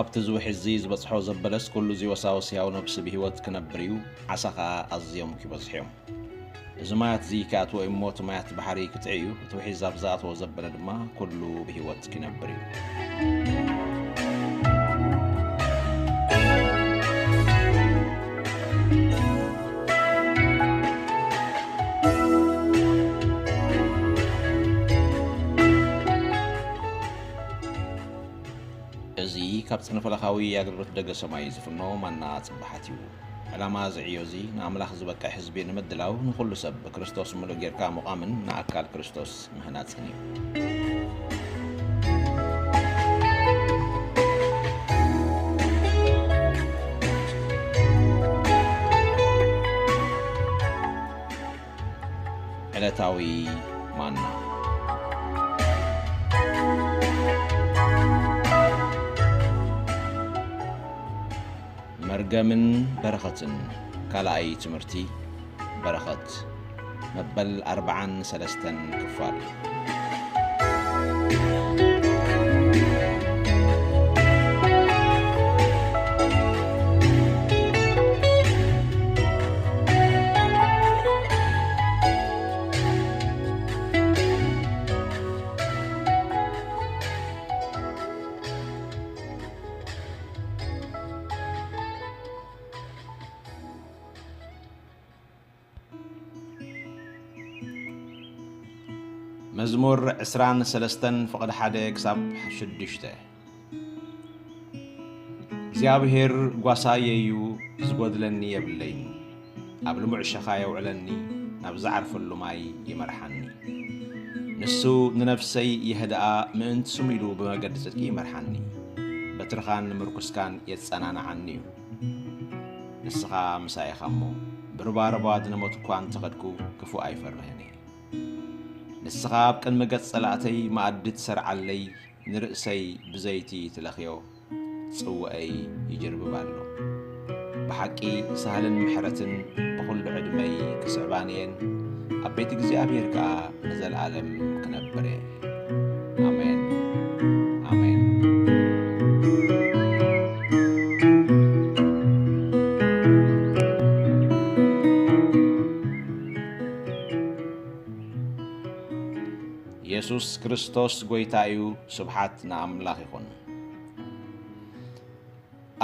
ኣብቲ እዚ ውሒዝ እዚ ዝበጽሖ ዘበለስ ኩሉ እዚ ወሳወስ ሕያው ነብሲ ብህይወት ክነብር እዩ፣ ዓሳ ኸኣ ኣዝዮም ክበዝሑ እዮም። እዚ ማያት እዚ ክኣትዎ እሞ እቲ ማያት ባሕሪ ክጥዒ እዩ፣ እቲ ውሒዝ ኣብ ዝኣትዎ ዘበለ ድማ ኩሉ ብህይወት ክነብር እዩ። እዚ ካብ ጽንፈለኻዊ ኣገልግሎት ደገ ሰማይ ዝፍኖ ማና ጽባሓት እዩ። ዕላማ እዚ ዕዮ እዚ ንኣምላኽ ዝበቅዕ ህዝቢ ንምድላው ንኹሉ ሰብ ብክርስቶስ ምሉእ ጌርካ ምቋምን ንኣካል ክርስቶስ ምህናጽን እዩ። ዕለታዊ ማና። መርገምን በረኸትን፣ ካልኣይ ትምህርቲ በረኸት፣ መበል ኣርብዓን ሰለስተን ክፋል። መዝሙር ዕስራን ሰለስተን ፍቕዲ ሓደ ክሳብ ሽዱሽተ። እግዚኣብሔር ጓሳየ እዩ፣ ዝጎድለኒ የብለይን። ኣብ ልሙዕ ሸኻ የውዕለኒ፣ ናብ ዝዓርፈሉ ማይ ይመርሓኒ። ንሱ ንነፍሰይ የህድኣ፣ ምእንቲ ስሙ ኢሉ ብመገዲ ጽድቂ ይመርሓኒ። በትርኻን ምርኩስካን የጸናንዓኒ እዩ። ንስኻ ምሳይ ኢኻ እሞ፣ ብርባርባ ድነሞት እኳ እንተኸድኩ፣ ክፉእ ኣይፈርህን እየ። ንስኻ ኣብ ቅድሚ ገጽ ጸላእተይ መኣዲ ትሰርዓለይ፣ ንርእሰይ ብዘይቲ ትለኽዮ፣ ጽውአይ ይጅርብብ ኣሎ። ብሓቂ ሳህልን ምሕረትን ብኹሉ ዕድመይ ክስዕባኒ እየን፣ ኣብ ቤት እግዚኣብሔር ከኣ ንዘለኣለም ክነብር እየ። ኣሜን፣ ኣሜን። የሱስ ክርስቶስ ጐይታ እዩ። ስብሓት ንኣምላኽ ይኹን።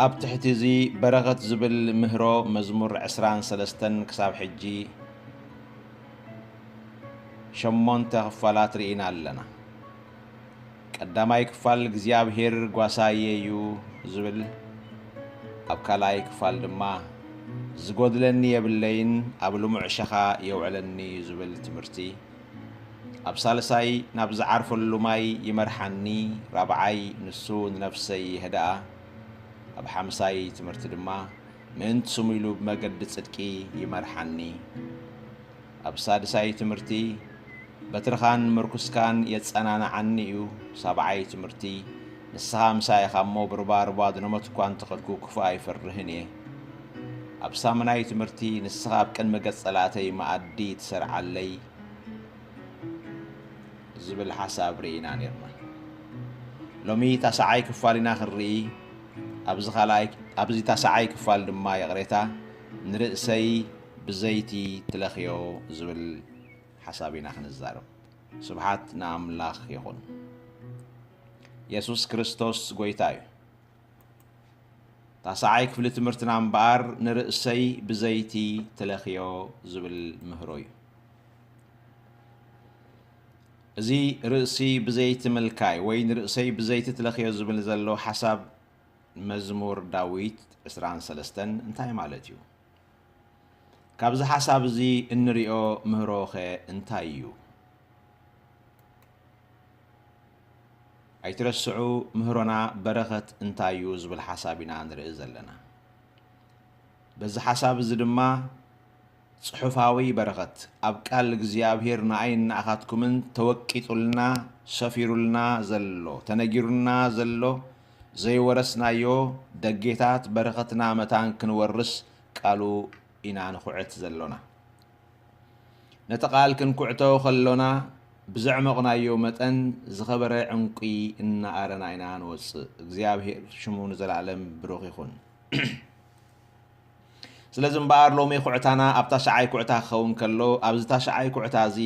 ኣብ ትሕቲ እዚ በረኸት ዝብል ምህሮ መዝሙር ዕስራን ሰለስተን ክሳብ ሕጂ ሸሞንተ ክፋላት ርኢና ኣለና። ቀዳማይ ክፋል እግዚኣብሔር ጓሳየ እዩ ዝብል፣ ኣብ ካልኣይ ክፋል ድማ ዝጎድለኒ የብለይን፣ ኣብ ልሙዕ ሸኻ የውዕለኒ እዩ ዝብል ትምህርቲ፣ ኣብ ሳልሳይ ናብ ዝዓርፈሉ ማይ ይመርሓኒ፣ ራብዓይ ንሱ ንነፍሰይ የህድኣ፣ ኣብ ሓምሳይ ትምህርቲ ድማ ምእንቲ ስሙ ኢሉ ብመገዲ ጽድቂ ይመርሓኒ። ኣብ ሳድሳይ ትምህርቲ በትርኻን ምርኩስካን የጸናንዓኒ እዩ። ሳብዓይ ትምህርቲ ንስኻ ምሳይ ኢኻ እሞ ብርባርባ ድነሞት እኳ እንተኸድኩ ክፉእ ኣይፈርህን እየ። ኣብ ሳምናይ ትምህርቲ ንስኻ ኣብ ቅድሚ ገጽ ጸላእተይ መኣዲ ትሰርዓለይ ዝብል ሓሳብ ርኢና ኔርና። ሎሚ ታስዓይ ክፋል ኢና ክንርኢ። ኣብዚ ካልኣይ፣ ኣብዚ ታስዓይ ክፋል ድማ ይቕሬታ ንርእሰይ ብዘይቲ ትለኽዮ ዝብል ሓሳብ ኢና ክንዛረብ። ስብሓት ንኣምላኽ ይኹን። የሱስ ክርስቶስ ጐይታ እዩ። ታስዓይ ክፍሊ ትምህርትና እምበኣር ንርእሰይ ብዘይቲ ትለኽዮ ዝብል ምህሮ እዩ። እዚ ርእሲ ብዘይቲ ምልካይ ወይ ንርእሰይ ብዘይቲ ትለኽዮ ዝብል ዘሎ ሓሳብ መዝሙር ዳዊት ዕስራን ሰለስተን እንታይ ማለት እዩ? ካብዚ ሓሳብ እዚ እንሪኦ ምህሮኸ እንታይ እዩ? ኣይትረስዑ፣ ምህሮና በረኸት እንታይ እዩ ዝብል ሓሳብ ኢና ንርኢ ዘለና። በዚ ሓሳብ እዚ ድማ ጽሑፋዊ በረኸት ኣብ ቃል እግዚኣብሔር ንኣይን ንኣኻትኩምን ተወቂጡልና፣ ሰፊሩልና ዘሎ፣ ተነጊሩና ዘሎ ዘይወረስናዮ ደጌታት በረኸትና መታን ክንወርስ ቃሉ ኢና ንኹዕት ዘሎና። ነቲ ቃል ክንኩዕቶ ከሎና ብዘዕመቕናዮ መጠን ዝኸበረ ዕንቁ እናኣረና ኢና ንወፅእ። እግዚኣብሔር ሽሙ ንዘለዓለም ብሩኽ ይኹን። ስለዚ እምበኣር ሎሚ ኩዕታና ኣብ ታሽዓይ ኩዕታ ክኸውን ከሎ፣ ኣብዚ ታሽዓይ ኩዕታ እዚ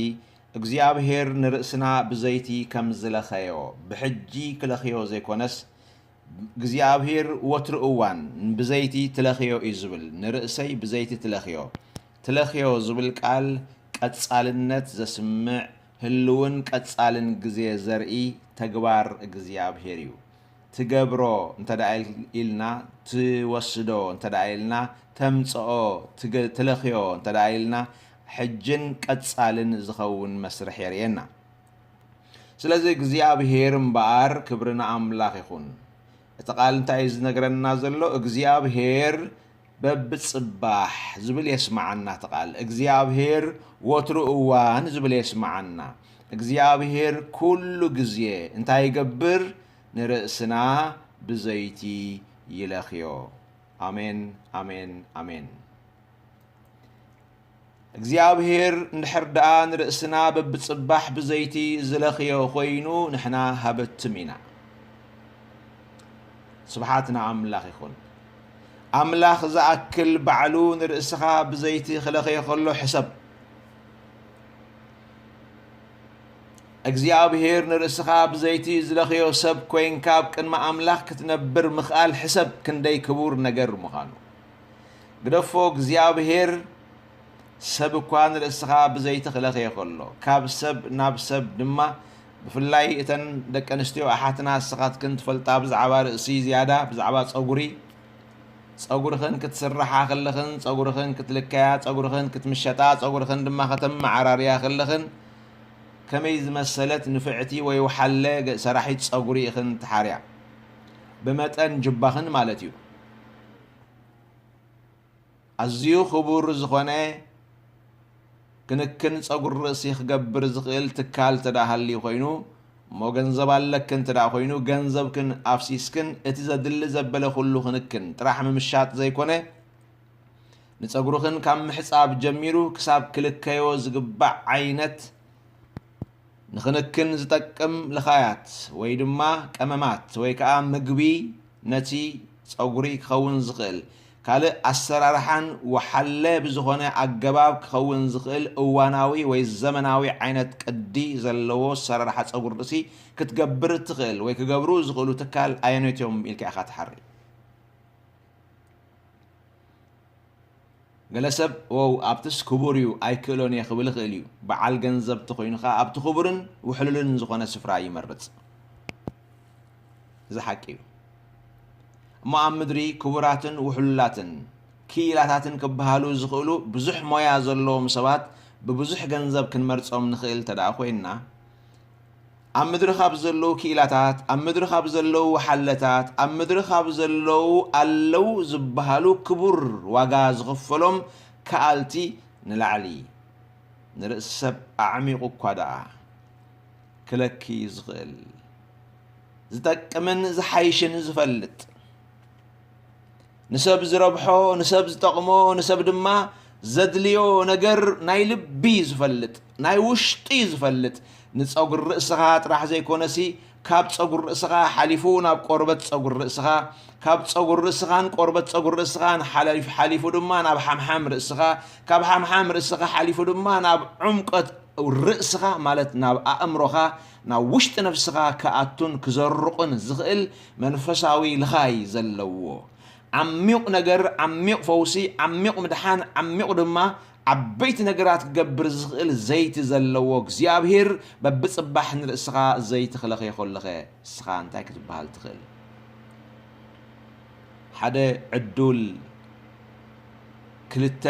እግዚኣብሔር ንርእስና ብዘይቲ ከም ዝለኸዮ፣ ብሕጂ ክለኽዮ ዘይኮነስ፣ እግዚኣብሔር ወትሩ እዋን ብዘይቲ ትለኽዮ እዩ ዝብል። ንርእሰይ ብዘይቲ ትለኽዮ። ትለኽዮ ዝብል ቃል ቀጻልነት ዘስምዕ፣ ህልውን ቀጻልን ግዜ ዘርኢ ተግባር እግዚኣብሔር እዩ። ትገብሮ እንተ ደኣ ኢል-፣ ኢልና፣ ትወስዶ እንተ ደኣ ኢልና፣ ተምጽኦ፣ ትገ-፣ ትለኽዮ እንተ ደኣ ኢልና፣ ሕጅን ቀጻልን ዝኸውን መስርሕ የርእየና። ስለዚ እግዚኣብሔር እምበኣር ክብሪ ንኣምላኽ ይኹን። እቲ ቃል እንታይ እዩ ዝነግረና ዘሎ? እግዚኣብሔር በብጽባሕ ዝብል የስምዓና እቲ ቃል። እግዚኣብሔር ወትሩ እዋን ዝብል የስምዓና። እግዚኣብሔር ኩሉ ግዜ እንታይ ይገብር? ንርእስና ብዘይቲ ይለኽዮ። ኣሜን፣ ኣሜን፣ ኣሜን። እግዚኣብሔር እንድሕር ደኣ ንርእስና በብጽባሕ ብዘይቲ ዝለኽዮ ኾይኑ፣ ንሕና ሃበትም ኢና። ስብሓት ንኣምላኽ ይኹን። ኣምላኽ ዝኣክል ባዕሉ ንርእስኻ ብዘይቲ ክለኽዮ ከሎ ሕሰብ። እግዚኣብሔር ንርእስኻ ብዘይቲ ዝለኽዮ ሰብ ኮይንካ ኣብ ቅድሚ ኣምላኽ ክትነብር ምኽኣል ሕሰብ ክንደይ ክቡር ነገር ምዃኑ። ግደፎ፣ እግዚኣብሔር ሰብ እኳ ንርእስኻ ብዘይቲ ክለኽዮ ከሎ፣ ካብ ሰብ ናብ ሰብ ድማ፣ ብፍላይ እተን ደቂ ኣንስትዮ ኣሓትና፣ ንስኻትክን ትፈልጣ ብዛዕባ ርእሲ ዝያዳ፣ ብዛዕባ ጸጉሪ፣ ጸጉርኽን ክትስርሓ ከለኽን፣ ጸጉርኽን ክትልከያ፣ ጸጉርኽን ክትምሸጣ፣ ጸጉርኽን ድማ ከተመዓራርያ ከለኽን፣ ከመይ ዝመሰለት ንፍዕቲ ወይ ወሓለ ገ-፣ ሰራሒት ጸጉሪ ኢኽን ትሓርያ። ብመጠን ጅባኽን ማለት እዩ። ኣዝዩ ክቡር ዝኾነ ክንክን ጸጉሪ ርእሲ ክገብር ዝኽእል ትካል እንተ ደኣ ሃልዩ ኮይኑ፣ እሞ ገንዘብ ኣለክን እንተ ደኣ ኮይኑ፣ ገንዘብክን ኣፍሲስክን እቲ ዘድሊ ዘበለ ኩሉ ክንክን ጥራሕ ምምሻጥ ዘይኮነ፣ ንጸጉርኽን ካብ ምሕጻብ ጀሚሩ ክሳብ ክልከዮ ዝግባእ ዓይነት ንክንክን ዝጠቅም ልኻያት ወይ ድማ ቀመማት ወይ ከኣ ምግቢ ነቲ ጸጉሪ ክኸውን ዝኽእል ካልእ ኣሰራርሓን ወሓለ ብዝኾነ ኣገባብ ክኸውን ዝኽእል እዋናዊ ወይ ዘመናዊ ዓይነት ቅዲ ዘለዎ ኣሰራርሓ ጸጉሪ ርእሲ ክትገብር እትኽእል ወይ ክገብሩ ዝኽእሉ ትካል ኣየኖት እዮም ኢልካ ኢኻ ትሓሪ? ገለ ሰብ፣ "ዎው፣ ኣብትስ ክቡር እዩ፣ ኣይክእሎን እየ" ክብል ይኽእል እዩ። በዓል ገንዘብ ተኾይኑ ኸኣ ኣብቲ ክቡርን ውሕሉልን ዝኾነ ስፍራ ይመርጽ። እዚ ሓቂ እዩ። እሞ ኣብ ምድሪ ክቡራትን ውሕሉላትን ክኢላታትን ክበሃሉ ዝኽእሉ ብዙሕ ሞያ ዘለዎም ሰባት ብብዙሕ ገንዘብ ክንመርጾም ንኽእል እንተ ደኣ ኮይንና፣ ኣብ ምድሪ ካብ ዘለዉ ክኢላታት፣ ኣብ ምድሪ ካብ ዘለዉ ወሓለታት፣ ኣብ ምድሪ ካብ ዘለዉ ኣለዉ ዝበሃሉ ክቡር ዋጋ ዝኽፈሎም ከኣልቲ ንላዕሊ፣ ንርእሲ ሰብ ኣዕሚቑ እኳ ደኣ ክለኪ ዝኽእል፣ ዝጠቅምን ዝሓይሽን ዝፈልጥ፣ ንሰብ ዝረብሖ፣ ንሰብ ዝጠቕሞ፣ ንሰብ ድማ ዘድልዮ ነገር ናይ ልቢ ዝፈልጥ፣ ናይ ውሽጢ ዝፈልጥ፣ ንጸጉሪ ርእስኻ ጥራሕ ዘይኮነሲ፣ ካብ ጸጉሪ ርእስኻ ሓሊፉ ናብ ቆርበት ጸጉሪ ርእስኻ፣ ካብ ጸጉሪ ርእስኻን ቆርበት ጸጉሪ ርእስኻን ሓላሊፍ-፣ ሓሊፉ ድማ ናብ ሓምሓም ርእስኻ፣ ካብ ሓምሓም ርእስኻ ሓሊፉ ድማ ናብ ዕምቆት ርእስኻ፣ ማለት ናብ ኣእምሮኻ፣ ናብ ውሽጢ ነፍስኻ ክኣቱን ክዘርቑን ዝኽእል መንፈሳዊ ልኻይ ዘለዎ፣ ዓሚቕ ነገር፣ ዓሚቕ ፈውሲ፣ ዓሚቕ ምድሓን፣ ዓሚቕ ድማ ዓበይቲ ነገራት ክገብር ዝኽእል ዘይቲ ዘለዎ እግዚኣብሔር፣ በብጽባሕ ንርእስኻ ዘይቲ ክለኽዮ ከለኸ፣ ንስኻ እንታይ ክትበሃል ትኽእል? ሓደ ዕዱል፣ ክልተ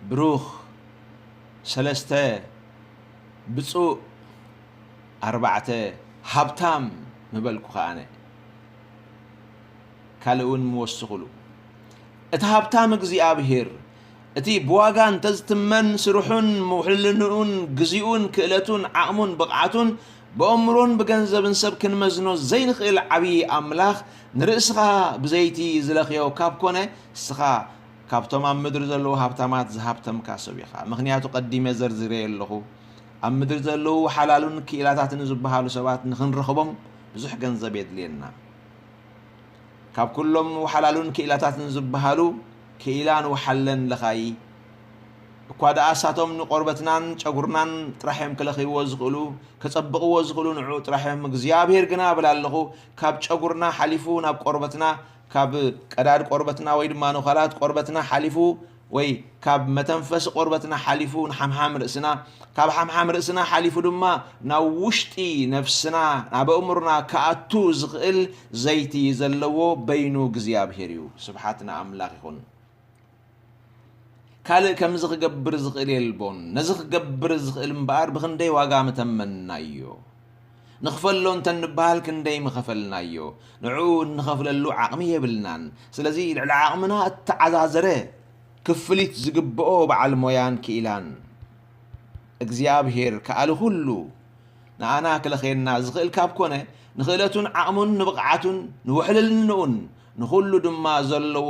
ብሩኽ፣ ሰለስተ ብፁዕ፣ ኣርባዕተ ሃብታም ምበልኩኻ ኣነ። ካልእ እውን ምወስኹሉ። እቲ ሃብታም እግዚኣብሔር፣ እቲ ብዋጋ እንተዝትመን ስርሑን ምውሕልንኡን ግዜኡን ክእለቱን ዓቕሙን ብቕዓቱን ብኣእምሮን ብገንዘብን ሰብ ክንመዝኖ ዘይንኽእል ዓብዪ ኣምላኽ፣ ንርእስኻ ብዘይቲ ዝለኽዮ ካብ ኮነ፣ ንስኻ ካብቶም ኣብ ምድሪ ዘለዉ ሃብታማት ዝሃብተምካ ሰብ ኢኻ። ምኽንያቱ ቀዲመ ዘርዚረዮ ኣለኹ። ኣብ ምድሪ ዘለዉ ሓላሉን ክኢላታትን ዝበሃሉ ሰባት ንኽንረኽቦም ብዙሕ ገንዘብ የድልየና። ካብ ኩሎም ወሓላሉን ክኢላታትን ዝበሃሉ ክኢላን ወሓለን ለኻዪ እኳ ደኣ እሳቶም ንቆርበትናን ጨጉርናን ጥራሕ እዮም ክለኽይዎ ዝኽእሉ፣ ከጸብቕዎ ዝኽእሉ ንዕኡ ጥራሕ እዮም። እግዚኣብሔር ግና እብል ኣለኹ፣ ካብ ጨጉርና ሓሊፉ ናብ ቆርበትና፣ ካብ ቀዳድ ቆርበትና ወይ ድማ ነዃላት ቆርበትና ሓሊፉ ወይ ካብ መተንፈሲ ቆርበትና ሓሊፉ ንሓምሓም ርእስና፣ ካብ ሓምሓም ርእስና ሓሊፉ ድማ ናብ ውሽጢ ነፍስና፣ ናብ ኣእምሮና ክኣቱ ዝኽእል ዘይቲ ዘለዎ በይኑ እግዚኣብሔር እዩ። ስብሓት ንኣምላኽ ይኹን። ካልእ ከምዚ ክገብር ዝኽእል የልቦን። ነዚ ክገብር ዝኽእል እምበኣር ብኽንደይ ዋጋ ምተመንናዮ። ንኽፈሎ እንተ ንበሃል ክንደይ ምኸፈልናዮ። ንዕኡ እንኸፍለሉ ዓቕሚ የብልናን። ስለዚ ልዕሊ ዓቕምና እተዓዛዘረ ክፍሊት ዝግብኦ በዓል ሞያን ክኢላን እግዚኣብሔር ከኣሊ ኩሉ ንኣና ክለኽየና ዝኽእል ካብ ኮነ፣ ንኽእለቱን ዓቕሙን ንብቕዓቱን ንውሕልልንኡን ንኹሉ ድማ ዘለዎ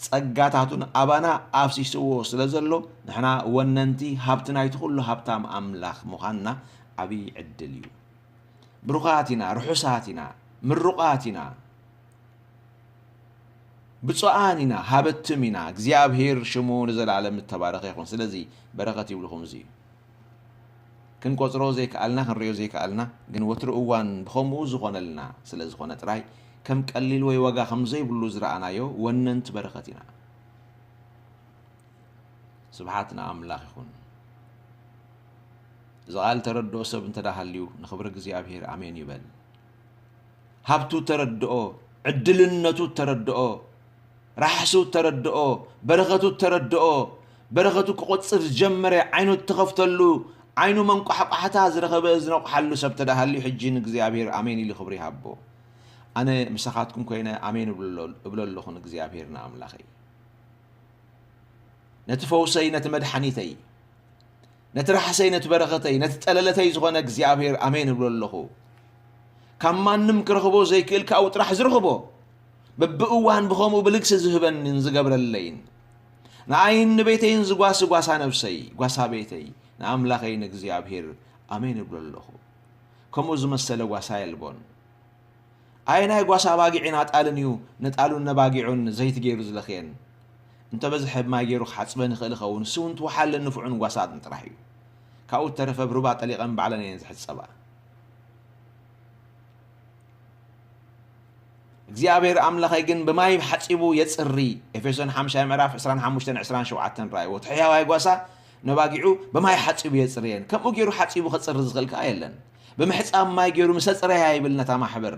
ጸጋታቱን ኣባና ኣፍሲስዎ ስለ ዘሎ፣ ንሕና ወነንቲ ሃብቲ ናይቲ ኩሉ ሃብታም ኣምላኽ ምዃንና ዓብዪ ዕድል እዩ። ብሩኻት ኢና፣ ርሑሳት ኢና፣ ምሩቓት ኢና፣ ብፁዓን ኢና፣ ሃበትም ኢና። እግዚኣብሔር ሽሙ ንዘለኣለም እተባረኸ ይኹን። ስለዚ በረኸት ይብልኹም እዚ እዩ። ክንቆጽሮ ዘይከኣልና፣ ክንርእዮ ዘይከኣልና፣ ግን ወትሩ እዋን ብኸምኡ ዝኾነልና ስለ ዝኾነ ጥራይ፣ ከም ቀሊል ወይ ዋጋ ከም ዘይብሉ ዝረኣናዮ ወነንቲ በረኸት ኢና። ስብሓት ንኣምላኽ ይኹን። እዚ ቓል ተረድኦ ሰብ እንተ ደኣ ሃልዩ፣ ንኽብሪ እግዚኣብሔር ኣሜን ይበል። ሃብቱ ተረድኦ፣ ዕድልነቱ ተረድኦ፣ ራሕሱ ተረድኦ፣ በረኸቱ ተረድኦ፣ በረኸቱ ክቖጽር ዝጀመረ፣ ዓይኑ እተኸፍተሉ፣ ዓይኑ መንቋሕቋሕታ ዝረኸበ ዝነቑሓሉ ሰብ ተደኣ ሃልዩ፣ ሕጂ ንእግዚኣብሔር ኣሜን ኢሉ ክብሪ ይሃቦ። ኣነ ምሳኻትኩም ኮይነ ኣሜን እብሎ-፣ እብሎ ኣለኹ ንእግዚኣብሔር ንኣምላኸይ። ነቲ ፈውሰይ፣ ነቲ መድሓኒተይ፣ ነቲ ራሕሰይ፣ ነቲ በረኸተይ፣ ነቲ ጠለለተይ ዝኾነ እግዚኣብሔር ኣሜን እብሎ ኣለኹ። ካብ ማንም ክረኽቦ ዘይክእል ካብኡ ጥራሕ ዝረኽቦ፣ በብእዋን ብኸምኡ ብልግሲ ዝህበንን ዝገብረለይን፣ ንኣይን ንቤተይን ዝጓሲ ጓሳ ነብሰይ፣ ጓሳ ቤተይ፣ ንኣምላኸይ ንእግዚኣብሔር ኣሜን እብሎ ኣለኹ። ከምኡ ዝመሰለ ጓሳ የልቦን። ኣየናይ ጓሳ ኣባጊዕን ኣጣልን እዩ ነጣሉን ነባጊዑን ዘይቲ ገይሩ ዝለኽየን? እንተበዝሐ ብማይ ገይሩ ክሓጽበን ይኽእል ይኸውን፣ ንሱ እውን እቲ ወሓለን ንፉዕን ጓሳን ጥራሕ እዩ። ካብኡ እተረፈ ብሩባ ጠሊቐን ባዕለን እየን ዝሕጸባ። እግዚኣብሔር ኣምላኸይ ግን ብማይ ሓጺቡ የጽሪ። ኤፌሶን ሓምሻይ ምዕራፍ ዕስራን ሓሙሽተን ዕስራን ሸውዓተን ረኣይዎ። እቲ ሕያዋይ ጓሳ ነባጊዑ ብማይ ሓጺቡ የጽርየን። ከምኡ ገይሩ ሓጺቡ ከጽሪ ዝኽእል ከኣ የለን። ብምሕጻብ ማይ ገይሩ ምስ ኣጽረያ ይብል ነታ ማሕበር።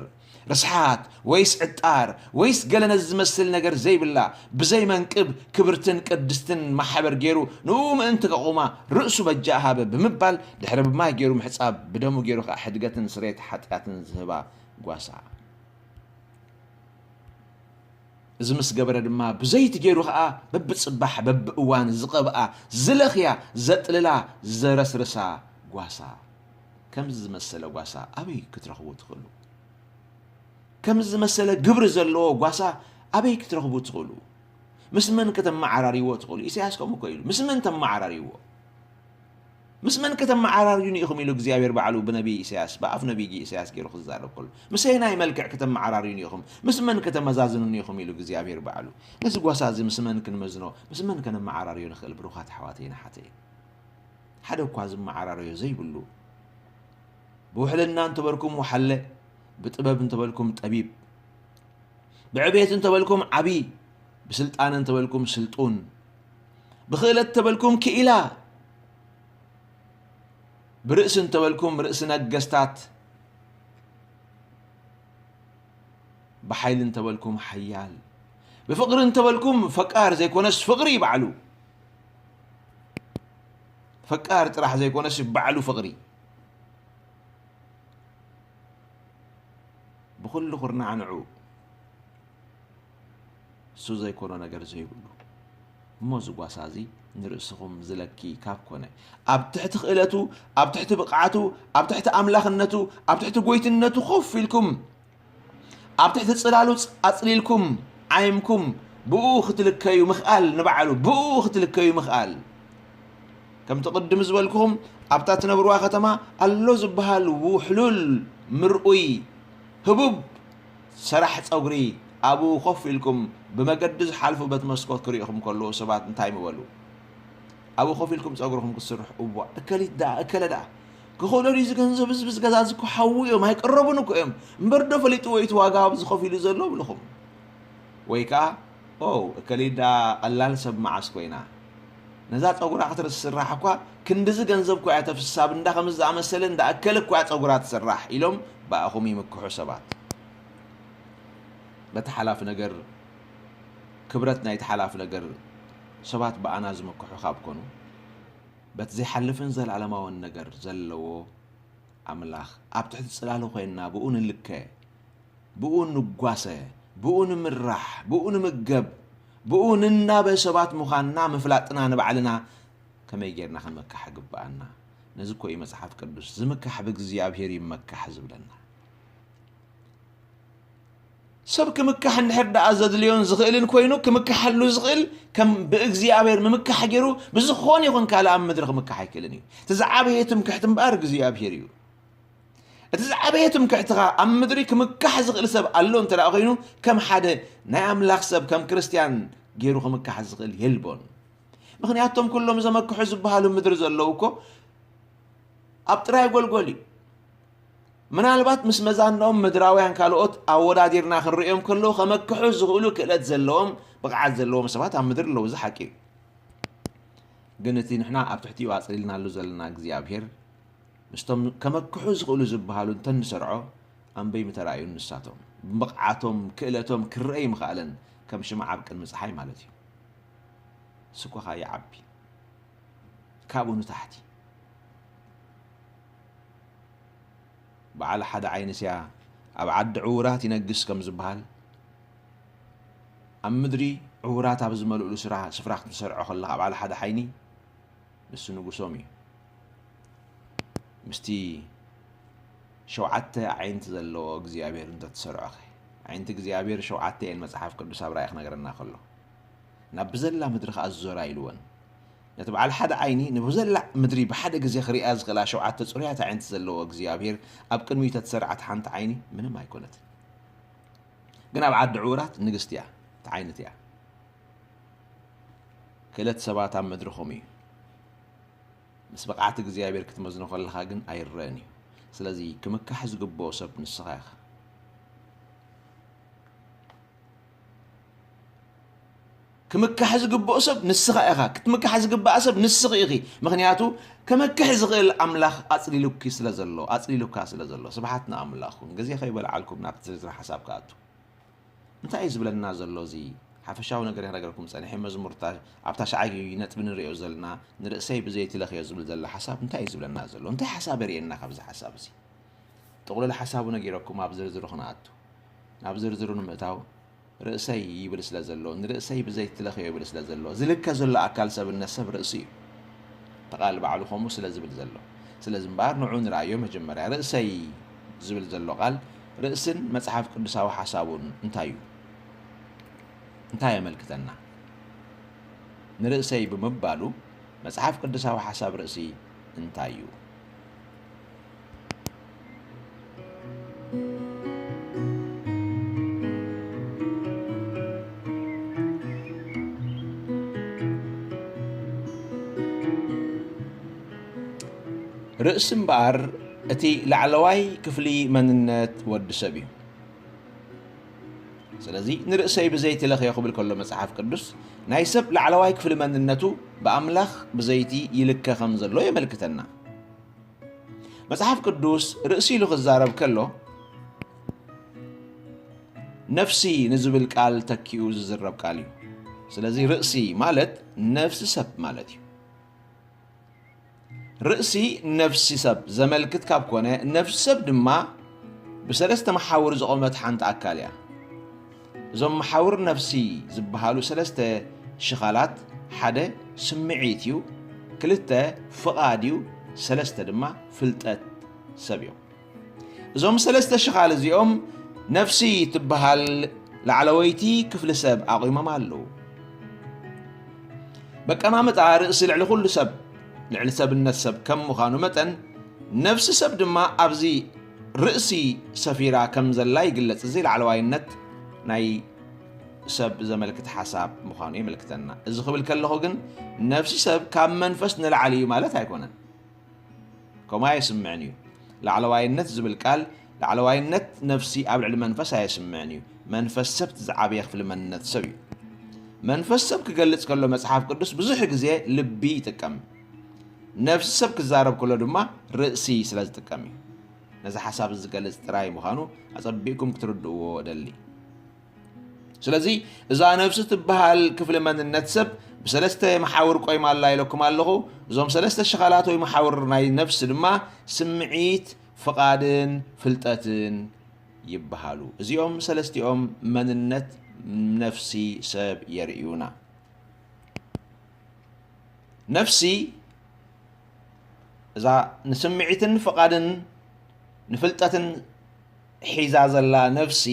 ርስሓት ወይስ ዕጣር ወይስ ገለ ነዚ ዝመስል ነገር ዘይብላ፣ ብዘይ መንቅብ ክብርትን ቅድስትን ማሕበር ገይሩ ንኡ ምእንቲ ከቑማ ርእሱ በጃ ሃበ ብምባል ድሕሪ ብማይ ገይሩ ምሕጻብ ብደሙ ገይሩ ከኣ ሕድገትን ስርየት ሓጢኣትን ዝህባ ጓሳ። እዚ ምስ ገበረ ድማ ብዘይቲ ገይሩ ኸኣ በብጽባሕ በብእዋን ዝቐብኣ፣ ዝለኽያ፣ ዘጥልላ፣ ዘረስርሳ ጓሳ። ከምዚ ዝመሰለ ጓሳ ኣበይ ክትረኽቡ ትኽእሉ? ከምዚ ዝመሰለ ግብሪ ዘለዎ ጓሳ ኣበይ ክትረኽቡ ትኽእሉ? ምስ መን ከተመዓራርይዎ ትኽእሉ? ኢሳያስ ከምኡ እኮ ኢሉ። ምስ መን ተመዓራርይዎ? ምስ መን ከተመዓራርዩኒ ኢኹም ኢሉ እግዚኣብሔር ባዕሉ ብነቢይ ኢሳያስ፣ ብኣፍ ነቢይ ኢሳያስ ገይሩ ክዛረብ ከሎ፣ ምስ ኣየናይ መልክዕ ከተመዓራርዩኒ ኢኹም? ምስ መን ከተመዛዝኑኒ ኢኹም ኢሉ እግዚኣብሔር ባዕሉ። ነዚ ጓሳ እዚ ምስ መን ክንመዝኖ፣ ምስ መን ከነመዓራርዮ ንኽእል? ብሩኻት ኣሕዋተይን ኣሓተይን፣ ሓደ እኳ ዝመዓራረዮ ዘይብሉ፣ ብውሕልና እንተበልኩም ወሓለ፣ ብጥበብ እንተበልኩም ጠቢብ፣ ብዕቤት እንተበልኩም ዓቢ፣ ብስልጣነ እንተበልኩም ስልጡን፣ ብኽእለት እንተበልኩም ክኢላ፣ ብርእሲ እንተበልኩም ርእሲ ነገስታት፣ ብሓይሊ እንተበልኩም ሓያል፣ ብፍቕሪ እንተበልኩም ፈቃር ዘይኮነስ ፍቕሪ ባዕሉ። ፈቃር ጥራሕ ዘይኮነስ ባዕሉ ፍቕሪ። ብኹሉ ኩርናዕ ንዑ። እሱ ዘይኮኖ ነገር ዘይብሉ። እሞ እዚ ጓሳ እዚ ንርእስኹም ዝለኪ ካብ ኮነ፣ ኣብ ትሕቲ ክእለቱ፣ ኣብ ትሕቲ ብቕዓቱ፣ ኣብ ትሕቲ ኣምላኽነቱ፣ ኣብ ትሕቲ ጎይትነቱ ኮፍ ኢልኩም፣ ኣብ ትሕቲ ጽላሉ ኣጽሊልኩም፣ ዓይምኩም፣ ብኡ ክትልከዩ ምኽኣል፣ ንባዕሉ ብኡ ክትልከዩ ምኽኣል። ከምቲ ቅድም ዝበልኩኹም ኣብታ ትነብርዋ ከተማ ኣሎ ዝበሃል ውሕሉል ምርኡይ ህቡብ ሰራሕ ጸጉሪ ኣብኡ ኮፍ ኢልኩም ብመገዲ ዝሓልፉ በቲ መስኮት ክርእኹም ከለዉ ሰባት እንታይ ምበሉ? ኣብኡ ኮፍ ኢልኩም ጸጉርኹም ክትስርሑ፣ እዋ፣ እከሊት ደኣ፣ እከለ ደኣ፣ ክኽእሎ ድዩ እዚ ገንዘብ እዚ? ብዚ ገዛ እዚ እኮ ሓዉ እዮም፣ ኣይቀረቡን እኮ እዮም። እምበር ዶ ፈሊጥዎ እቲ ዋጋ ኣብዚ ኮፍ ኢሉ ዘሎ? ብልኹም። ወይ ከኣ፣ ኦ፣ እከሊት ደኣ ቀላል ሰብ መዓስ ኮይና? ነዛ ጸጉራ ክትስራሕ እኳ ክንድዚ ገንዘብ እኮ እያ ተፍስስ፣ ኣብ እንዳ ከምዚ ዝኣመሰለ እንዳ እከለ እኮ እያ ጸጉራ ትስራሕ ኢሎም ብኣኹም ይምክሑ ሰባት። በቲ ሓላፊ ነገር፣ ክብረት ናይቲ ሓላፊ ነገር ሰባት ብኣና ዝምክሑ ካብ ኮኑ፣ በቲ ዘይሓልፍን ዘለኣለማውን ነገር ዘለዎ ኣምላኽ ኣብ ትሕቲ ጽላሉ ኮይንና ብኡ ንልከ፣ ብኡ ንጓሰ፣ ብኡ ንምራሕ፣ ብኡ ንምገብ፣ ብኡ ንናበ ሰባት ምዃንና ምፍላጥና ንባዕልና ከመይ ጌርና ክንምካሕ ግብኣና? ነዚ እኮ እዩ መጽሓፍ ቅዱስ ዝምካሕ ብእግዚኣብሔር ይመካሕ ዝብለና። ሰብ ክምካሕ እንድሕር ደኣ ዘድልዮን ዝኽእልን ኮይኑ፣ ክምካሐሉ ዝኽእል ከም ብእግዚኣብሔር ምምካሕ ገይሩ ብዝኾነ ይኹን ካልእ ኣብ ምድሪ ክምካሕ ኣይክእልን እዩ። እቲ ዝዓበየ ትምክሕቲ እምበኣር እግዚኣብሔር እዩ። እቲ ዝዓበየ ትምክሕትኻ ኣብ ምድሪ ክምካሕ ዝኽእል ሰብ ኣሎ እንተ ደኣ ኮይኑ፣ ከም ሓደ ናይ ኣምላኽ ሰብ፣ ከም ክርስትያን ገይሩ ክምካሕ ዝኽእል የልቦን። ምኽንያቱ እቶም ኩሎም ዘመክሑ ዝበሃሉ ምድሪ ዘለዉ እኮ ኣብ ጥራይ ጎልጎል እዩ። ምናልባት ምስ መዛንኦም ምድራውያን ካልኦት ኣወዳዲርና ክንርእዮም ከለዉ ከመክሑ ዝኽእሉ ክእለት ዘለዎም ብቕዓት ዘለዎም ሰባት ኣብ ምድሪ ኣለዉ፣ እዚ ሓቂ እዩ። ግን እቲ ንሕና ኣብ ትሕቲኡ ኣጽሊልናሉ ዘለና እግዚኣብሔር ምስቶም ከመክሑ ዝኽእሉ ዝበሃሉ እንተ ንሰርዖ ኣንበይ ምተራእዩን ንሳቶም ብብቕዓቶም ክእለቶም ክረአ ይምኽኣለን ከም ሽምዓ ኣብ ቅድሚ ጸሓይ ማለት እዩ። ስኮኻ ይዓቢ ካብኡ ንታሕቲ። በዓል ሓደ ዓይንስያ ኣብ ዓዲ ዕዉራት ይነግስ ከም ዝበሃል፣ ኣብ ምድሪ ዕዉራት ኣብ ዝመልእሉ ስራ-፣ ስፍራ ክትሰርዖ ከለኻ በዓል ሓደ ዓይኒ ንሱ ንጉሶም እዩ። ምስቲ ሸውዓተ ኣዒንቲ ዘለዎ እግዚኣብሔር እንተትሰርዖኸ? ኣዒንቲ እግዚኣብሔር ሸውዓተ እየን መጽሓፍ ቅዱስ ኣብ ራእይ ክነግረና ከሎ። ናብ ብዘላ ምድሪ ከኣ ዝዞራ ኢልወን። ነቲ በዓል ሓደ ዓይኒ ንብዘላ ምድሪ ብሓደ ግዜ ክርእያ ዝኽእላ ሸውዓተ ጽሩያት ኣዒንቲ ዘለዎ እግዚኣብሔር ኣብ ቅድሚኡ ተትሰርዓት ሓንቲ ዓይኒ ምንም ኣይኮነትን። ግን ኣብ ዓዲ ዕዉራት ንግስቲ እያ፣ ተዓይንት እያ። ክእለት ሰባት ኣብ ምድሪ ከምኡ እዩ። ምስ ብቕዓት እግዚኣብሔር ክትመዝኖ ከለኻ ግን ኣይረኣን እዩ። ስለዚ ክምካሕ ዝግብኦ ሰብ ንስኻ ኢኻ። ክምካሕ ዝግብኦ ሰብ ንስኻ ኢኻ። ክትምካሕ ዝግብኣ ሰብ ንስኺ ኢኺ። ምኽንያቱ ከመክሕ ዝኽእል ኣምላኽ ኣጽሊሉኪ ስለ ዘሎ፣ ኣጽሊሉካ ስለ ዘሎ። ስብሓት ንኣምላኽ ይኹን። ግዜ ከይበልዓልኩም ናብቲ ዝርዝር ሓሳብ ክኣቱ። እንታይ እዩ ዝብለና ዘሎ እዚ ሓፈሻዊ ነገር ክነገርኩም ጸኒሐ። መዝሙር እታ-፣ ኣብታ ሻዓይ ነጥቢ ንርእዮ ዘለና ንርእሰይ ብዘይቲ ለኽዮ ዝብል ዘሎ ሓሳብ እንታይ እዩ ዝብለና ዘሎ? እንታይ ሓሳብ የርእየና ካብዚ ሓሳብ እዚ? ጥቕሉል ሓሳቡ ነጊረኩም ኣብ ዝርዝሩ ክንኣቱ። ናብ ዝርዝሩ ንምእታው ርእሰይ ይብል ስለ ዘሎ፣ ንርእሰይ ብዘይቲ ለኽዮ ይብል ስለ ዘሎ፣ ዝልከ ዘሎ ኣካል ሰብነት ሰብ ርእሲ እዩ። እቲ ቃል ባዕሉ ከምኡ ስለ ዝብል ዘሎ። ስለዚ እምበኣር ንዑ ንርኣዮ መጀመርያ። ርእሰይ ዝብል ዘሎ ቃል ርእስን መጽሓፍ ቅዱሳዊ ሓሳቡን እንታይ እዩ? እንታይ የመልክተና? ንርእሰይ ብምባሉ መጽሓፍ ቅዱሳዊ ሓሳብ ርእሲ እንታይ እዩ? ርእሲ እምበኣር እቲ ላዕለዋይ ክፍሊ መንነት ወዲ ሰብ እዩ። ስለዚ ንርእሰይ ብዘይቲ ለኽዮ ክብል ከሎ መጽሓፍ ቅዱስ ናይ ሰብ ላዕለዋይ ክፍሊ መንነቱ ብኣምላኽ ብዘይቲ ይልከ ከም ዘሎ የመልክተና። መጽሓፍ ቅዱስ ርእሲ ኢሉ ክዛረብ ከሎ ነፍሲ ንዝብል ቃል ተኪኡ ዝዝረብ ቃል እዩ። ስለዚ ርእሲ ማለት ነፍሲ ሰብ ማለት እዩ። ርእሲ ነፍሲ ሰብ ዘመልክት ካብ ኮነ፣ ነፍሲ ሰብ ድማ ብሰለስተ መሓውር ዝቖመት ሓንቲ ኣካል እያ። እዞም መሓውር ነፍሲ ዝበሃሉ ሰለስተ ሽኻላት፣ ሓደ ስምዒት እዩ፣ ክልተ ፍቓድ እዩ፣ ሰለስተ ድማ ፍልጠት ሰብ እዮም። እዞም ሰለስተ ሽኻል እዚኦም ነፍሲ ትበሃል ላዕለወይቲ ክፍሊ ሰብ ኣቑሞም ኣለዉ። በቀማምጣ ርእሲ ልዕሊ ኩሉ ሰብ ልዕሊ ሰብነት ሰብ ከም ምዃኑ መጠን፣ ነፍሲ ሰብ ድማ ኣብዚ ርእሲ ሰፊራ ከም ዘላ ይግለጽ። እዚ ላዕለዋይነት ናይ ሰብ ዘመልክት ሓሳብ ምዃኑ የመልክተና። እዚ ክብል ከለኹ ግን፣ ነፍሲ ሰብ ካብ መንፈስ ንላዕሊ እዩ ማለት ኣይኮነን። ከምኡ ኣየስምዕን እዩ። ላዕለዋይነት ዝብል ቃል፣ ላዕለዋይነት ነፍሲ ኣብ ልዕሊ መንፈስ ኣየስምዕን እዩ። መንፈስ ሰብ እቲ ዝዓበየ ክፍሊ መንነት ሰብ እዩ። መንፈስ ሰብ ክገልጽ ከሎ፣ መጽሓፍ ቅዱስ ብዙሕ ግዜ ልቢ ይጥቀም። ነፍሲ ሰብ ክዛረብ ከሎ ድማ ርእሲ ስለ ዝጥቀም እዩ። ነዚ ሓሳብ ዝገልጽ ጥራይ ምዃኑ ኣጸቢቕኩም ክትርድእዎ እደሊ። ስለዚ፣ እዛ ነፍሲ ትበሃል ክፍሊ መንነት ሰብ ብሰለስተ መሓውር ቆይማ ኣላ ኢለኩም ኣለኹ። እዞም ሰለስተ ሽኻላት ወይ መሓውር ናይ ነፍሲ ድማ ስምዒት፣ ፍቓድን ፍልጠትን ይበሃሉ። እዚኦም ሰለስቲኦም መንነት ነፍሲ ሰብ የርእዩና። ነፍሲ እዛ ንስምዒትን ፍቓድን ንፍልጠትን ሒዛ ዘላ ነፍሲ፣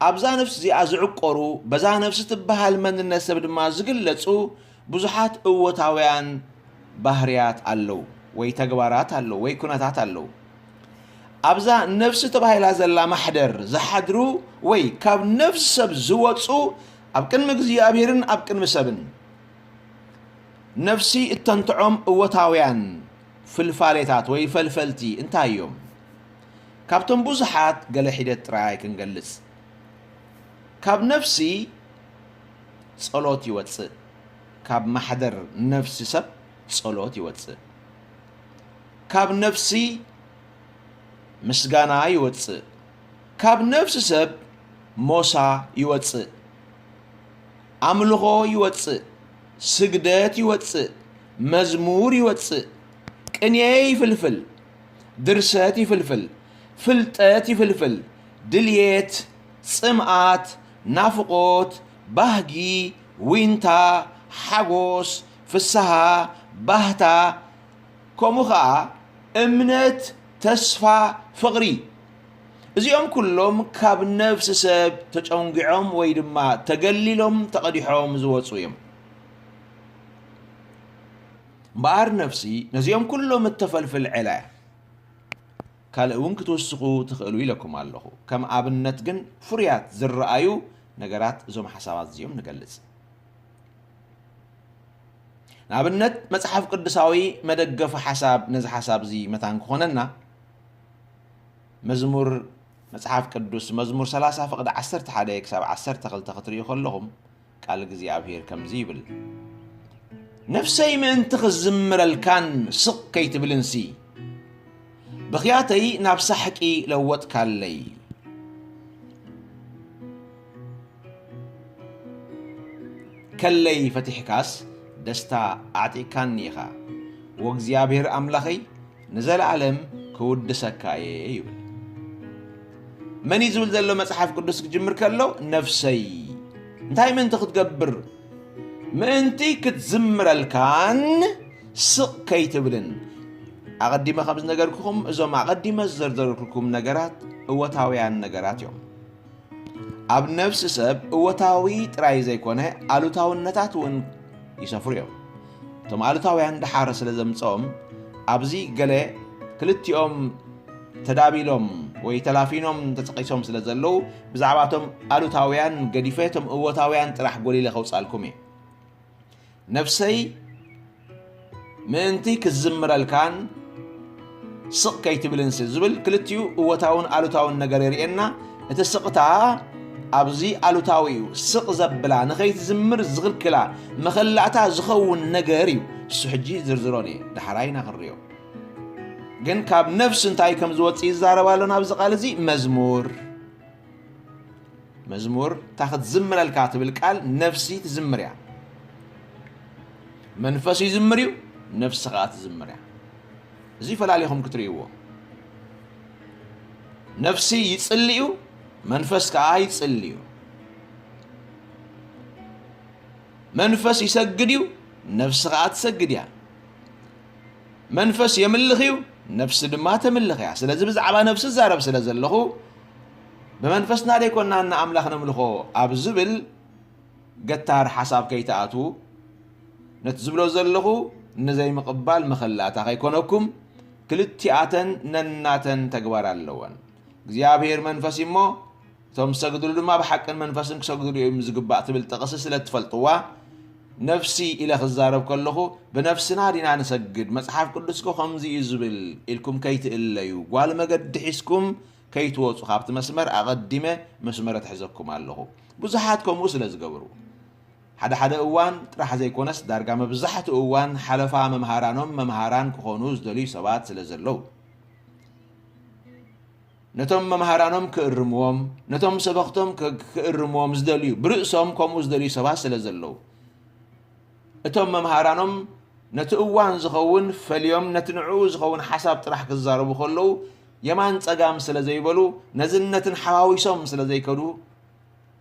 ኣብዛ ነፍሲ እዚኣ ዝዕቆሩ፣ በዛ ነፍሲ ትበሃል መንነት ሰብ ድማ ዝግለጹ ብዙሓት እወታውያን ባህርያት ኣለዉ፣ ወይ ተግባራት ኣለዉ፣ ወይ ኩነታት ኣለዉ። ኣብዛ ነፍሲ ተባሂላ ዘላ ማሕደር ዝሓድሩ፣ ወይ ካብ ነፍሲ ሰብ ዝወጹ፣ ኣብ ቅድሚ እግዚኣብሔርን ኣብ ቅድሚ ሰብን ነፍሲ እተንትዖም እወታውያን ፍልፋሌታት ወይ ፈልፈልቲ እንታይ እዮም? ካብቶም ብዙሓት ገለ ሒደት ጥራይ ክንገልጽ። ካብ ነፍሲ ጸሎት ይወጽእ። ካብ ማሕደር ነፍሲ ሰብ ጸሎት ይወጽእ። ካብ ነፍሲ ምስጋና ይወጽእ። ካብ ነፍሲ ሰብ ሞሳ ይወጽእ። ኣምልኾ ይወጽእ። ስግደት ይወጽእ። መዝሙር ይወጽእ። ቅኔ ይፍልፍል። ድርሰት ይፍልፍል። ፍልጠት ይፍልፍል። ድልየት፣ ጽምኣት፣ ናፍቖት፣ ባህጊ፣ ዊንታ፣ ሓጎስ፣ ፍስሃ፣ ባህታ፣ ከምኡ ኸኣ እምነት፣ ተስፋ፣ ፍቕሪ። እዚኦም ኩሎም ካብ ነፍሲ ሰብ ተጨንጊዖም ወይ ድማ ተገሊሎም ተቐዲሖም ዝወጹ እዮም። እምበኣር ነፍሲ ነዚኦም ኩሎም እተፈልፍል ዒላ እያ። ካልእ እውን ክትውስኹ ትኽእሉ ኢለኩም ኣለኹ። ከም ኣብነት ግን ፍሩያት ዝረኣዩ ነገራት እዞም ሓሳባት እዚኦም ንገልጽ። ንኣብነት፣ መጽሓፍ ቅዱሳዊ መደገፊ ሓሳብ ነዚ ሓሳብ እዚ መታን ክኾነና፣ መዝሙር፣ መጽሓፍ ቅዱስ መዝሙር ሰላሳ ፍቕዲ ዓሰርተ ሓደ ክሳብ ዓሰርተ ክልተ ክትርእዩ ከለኹም፣ ቃል እግዚኣብሔር ከምዚ ይብል፣ "ነፍሰይ ምእንቲ ክዝምረልካን ስቕ ከይትብልንሲ፣ ብኽያተይ ናብ ሳሕቂ ለወጥካለይ። ከለይ ፈቲሕካስ ደስታ ኣዕጢቕካኒ ኢኻ። ወእግዚኣብሔር ኣምላኸይ ንዘለኣለም ክውድሰካ እየ" ይብል። መን እዩ ዝብል ዘሎ መጽሓፍ ቅዱስ ክጅምር ከሎ? ነፍሰይ። እንታይ ምእንቲ ክትገብር? ምእንቲ ክትዝምረልካን ስቕ ከይትብልን። ኣቐዲመ ከም ዝነገርኩኹም፣ እዞም ኣቐዲመ ዝዘርዘርኩልኩም ነገራት እወታውያን ነገራት እዮም። ኣብ ነፍሲ ሰብ እወታዊ ጥራይ ዘይኮነ፣ ኣሉታውነታት እውን ይሰፍሩ እዮም። እቶም ኣሉታውያን ደሓር ስለ ዘምጽኦም፣ ኣብዚ ገለ ክልቲኦም ተዳቢሎም ወይ ተላፊኖም ተጠቒሶም ስለ ዘለዉ፣ ብዛዕባ እቶም ኣሉታውያን ገዲፈ እቶም እወታውያን ጥራሕ ጎሊለ ከውጻልኩም እየ። ነፍሰይ ምእንቲ ክዝምረልካን ስቕ ከይትብልን ሲ ዝብል ክልቲኡ እወታውን ኣሉታውን ነገር የርእየና። እቲ ስቕታ ኣብዚ ኣሉታዊ እዩ። ስቕ ዘብላ፣ ንኸይትዝምር ዝኽልክላ፣ መኸላእታ ዝኸውን ነገር እዩ። እሱ ሕጂ ዝርዝሮ እየ፣ ዳሕራይ ኢና ክንርእዮ። ግን ካብ ነፍሲ እንታይ ከም ዝወጽእ ይዛረብ ኣሎ ናብዚ ቃል እዚ። መዝሙር፣ መዝሙር እታ ክትዝምረልካ ትብል ቃል ነፍሲ ትዝምር እያ። መንፈስ ይዝምር እዩ፣ ነፍሲ ከኣ ትዝምር እያ። እዚ ፈላሊኹም ክትርእይዎ። ነፍሲ ይጽሊ እዩ፣ መንፈስ ከኣ ይጽሊ እዩ። መንፈስ ይሰግድ እዩ፣ ነፍሲ ከኣ ትሰግድ እያ። መንፈስ የምልኽ እዩ፣ ነፍሲ ድማ ተምልኽ እያ። ስለዚ ብዛዕባ ነፍሲ እዛረብ ስለ ዘለኹ፣ ብመንፈስና ደይኮንና ንኣምላኽ ነምልኾ ኣብ ዝብል ገታር ሓሳብ ከይትኣትዉ፣ ነቲ ዝብሎ ዘለኹ ንዘይምቕባል መኸላእታ ከይኮነኩም፣ ክልቲኣተን ነናተን ተግባር ኣለወን። እግዚኣብሔር መንፈስ እዩ እሞ፣ እቶም ዝሰግድሉ ድማ ብሓቅን መንፈስን ክሰግድሉ እዮም ዝግባእ ትብል ጥቕሲ ስለ ትፈልጥዋ፣ ነፍሲ ኢለ ክዛረብ ከለኹ፣ ብነፍስና ዲና ንሰግድ፣ መጽሓፍ ቅዱስኮ ከምዚ እዩ ዝብል ኢልኩም ከይትእለዩ፣ ጓል መገዲ ሒዝኩም ከይትወጹ ካብቲ መስመር ኣቐዲመ መስመር ኣትሕዘኩም ኣለኹ። ብዙሓት ከምኡ ስለ ዝገብሩ፣ ሓደ ሓደ እዋን ጥራሕ ዘይኮነስ ዳርጋ መብዛሕትኡ እዋን ሓለፋ መምሃራኖም መምሃራን ክኾኑ ዝደልዩ ሰባት ስለ ዘለዉ፣ ነቶም መምሃራኖም ክእርምዎም፣ ነቶም ሰበኽቶም ክ-፣ ክእርምዎም ዝደልዩ፣ ብርእሶም ከምኡ ዝደልዩ ሰባት ስለ ዘለዉ፣ እቶም መምሃራኖም ነቲ እዋን ዝኸውን ፈልዮም ነቲ ንዕኡ ዝኸውን ሓሳብ ጥራሕ ክዛረቡ ከለዉ፣ የማን ጸጋም ስለ ዘይበሉ፣ ነዝን ነትን ሓዋዊሶም ስለ ዘይከዱ፣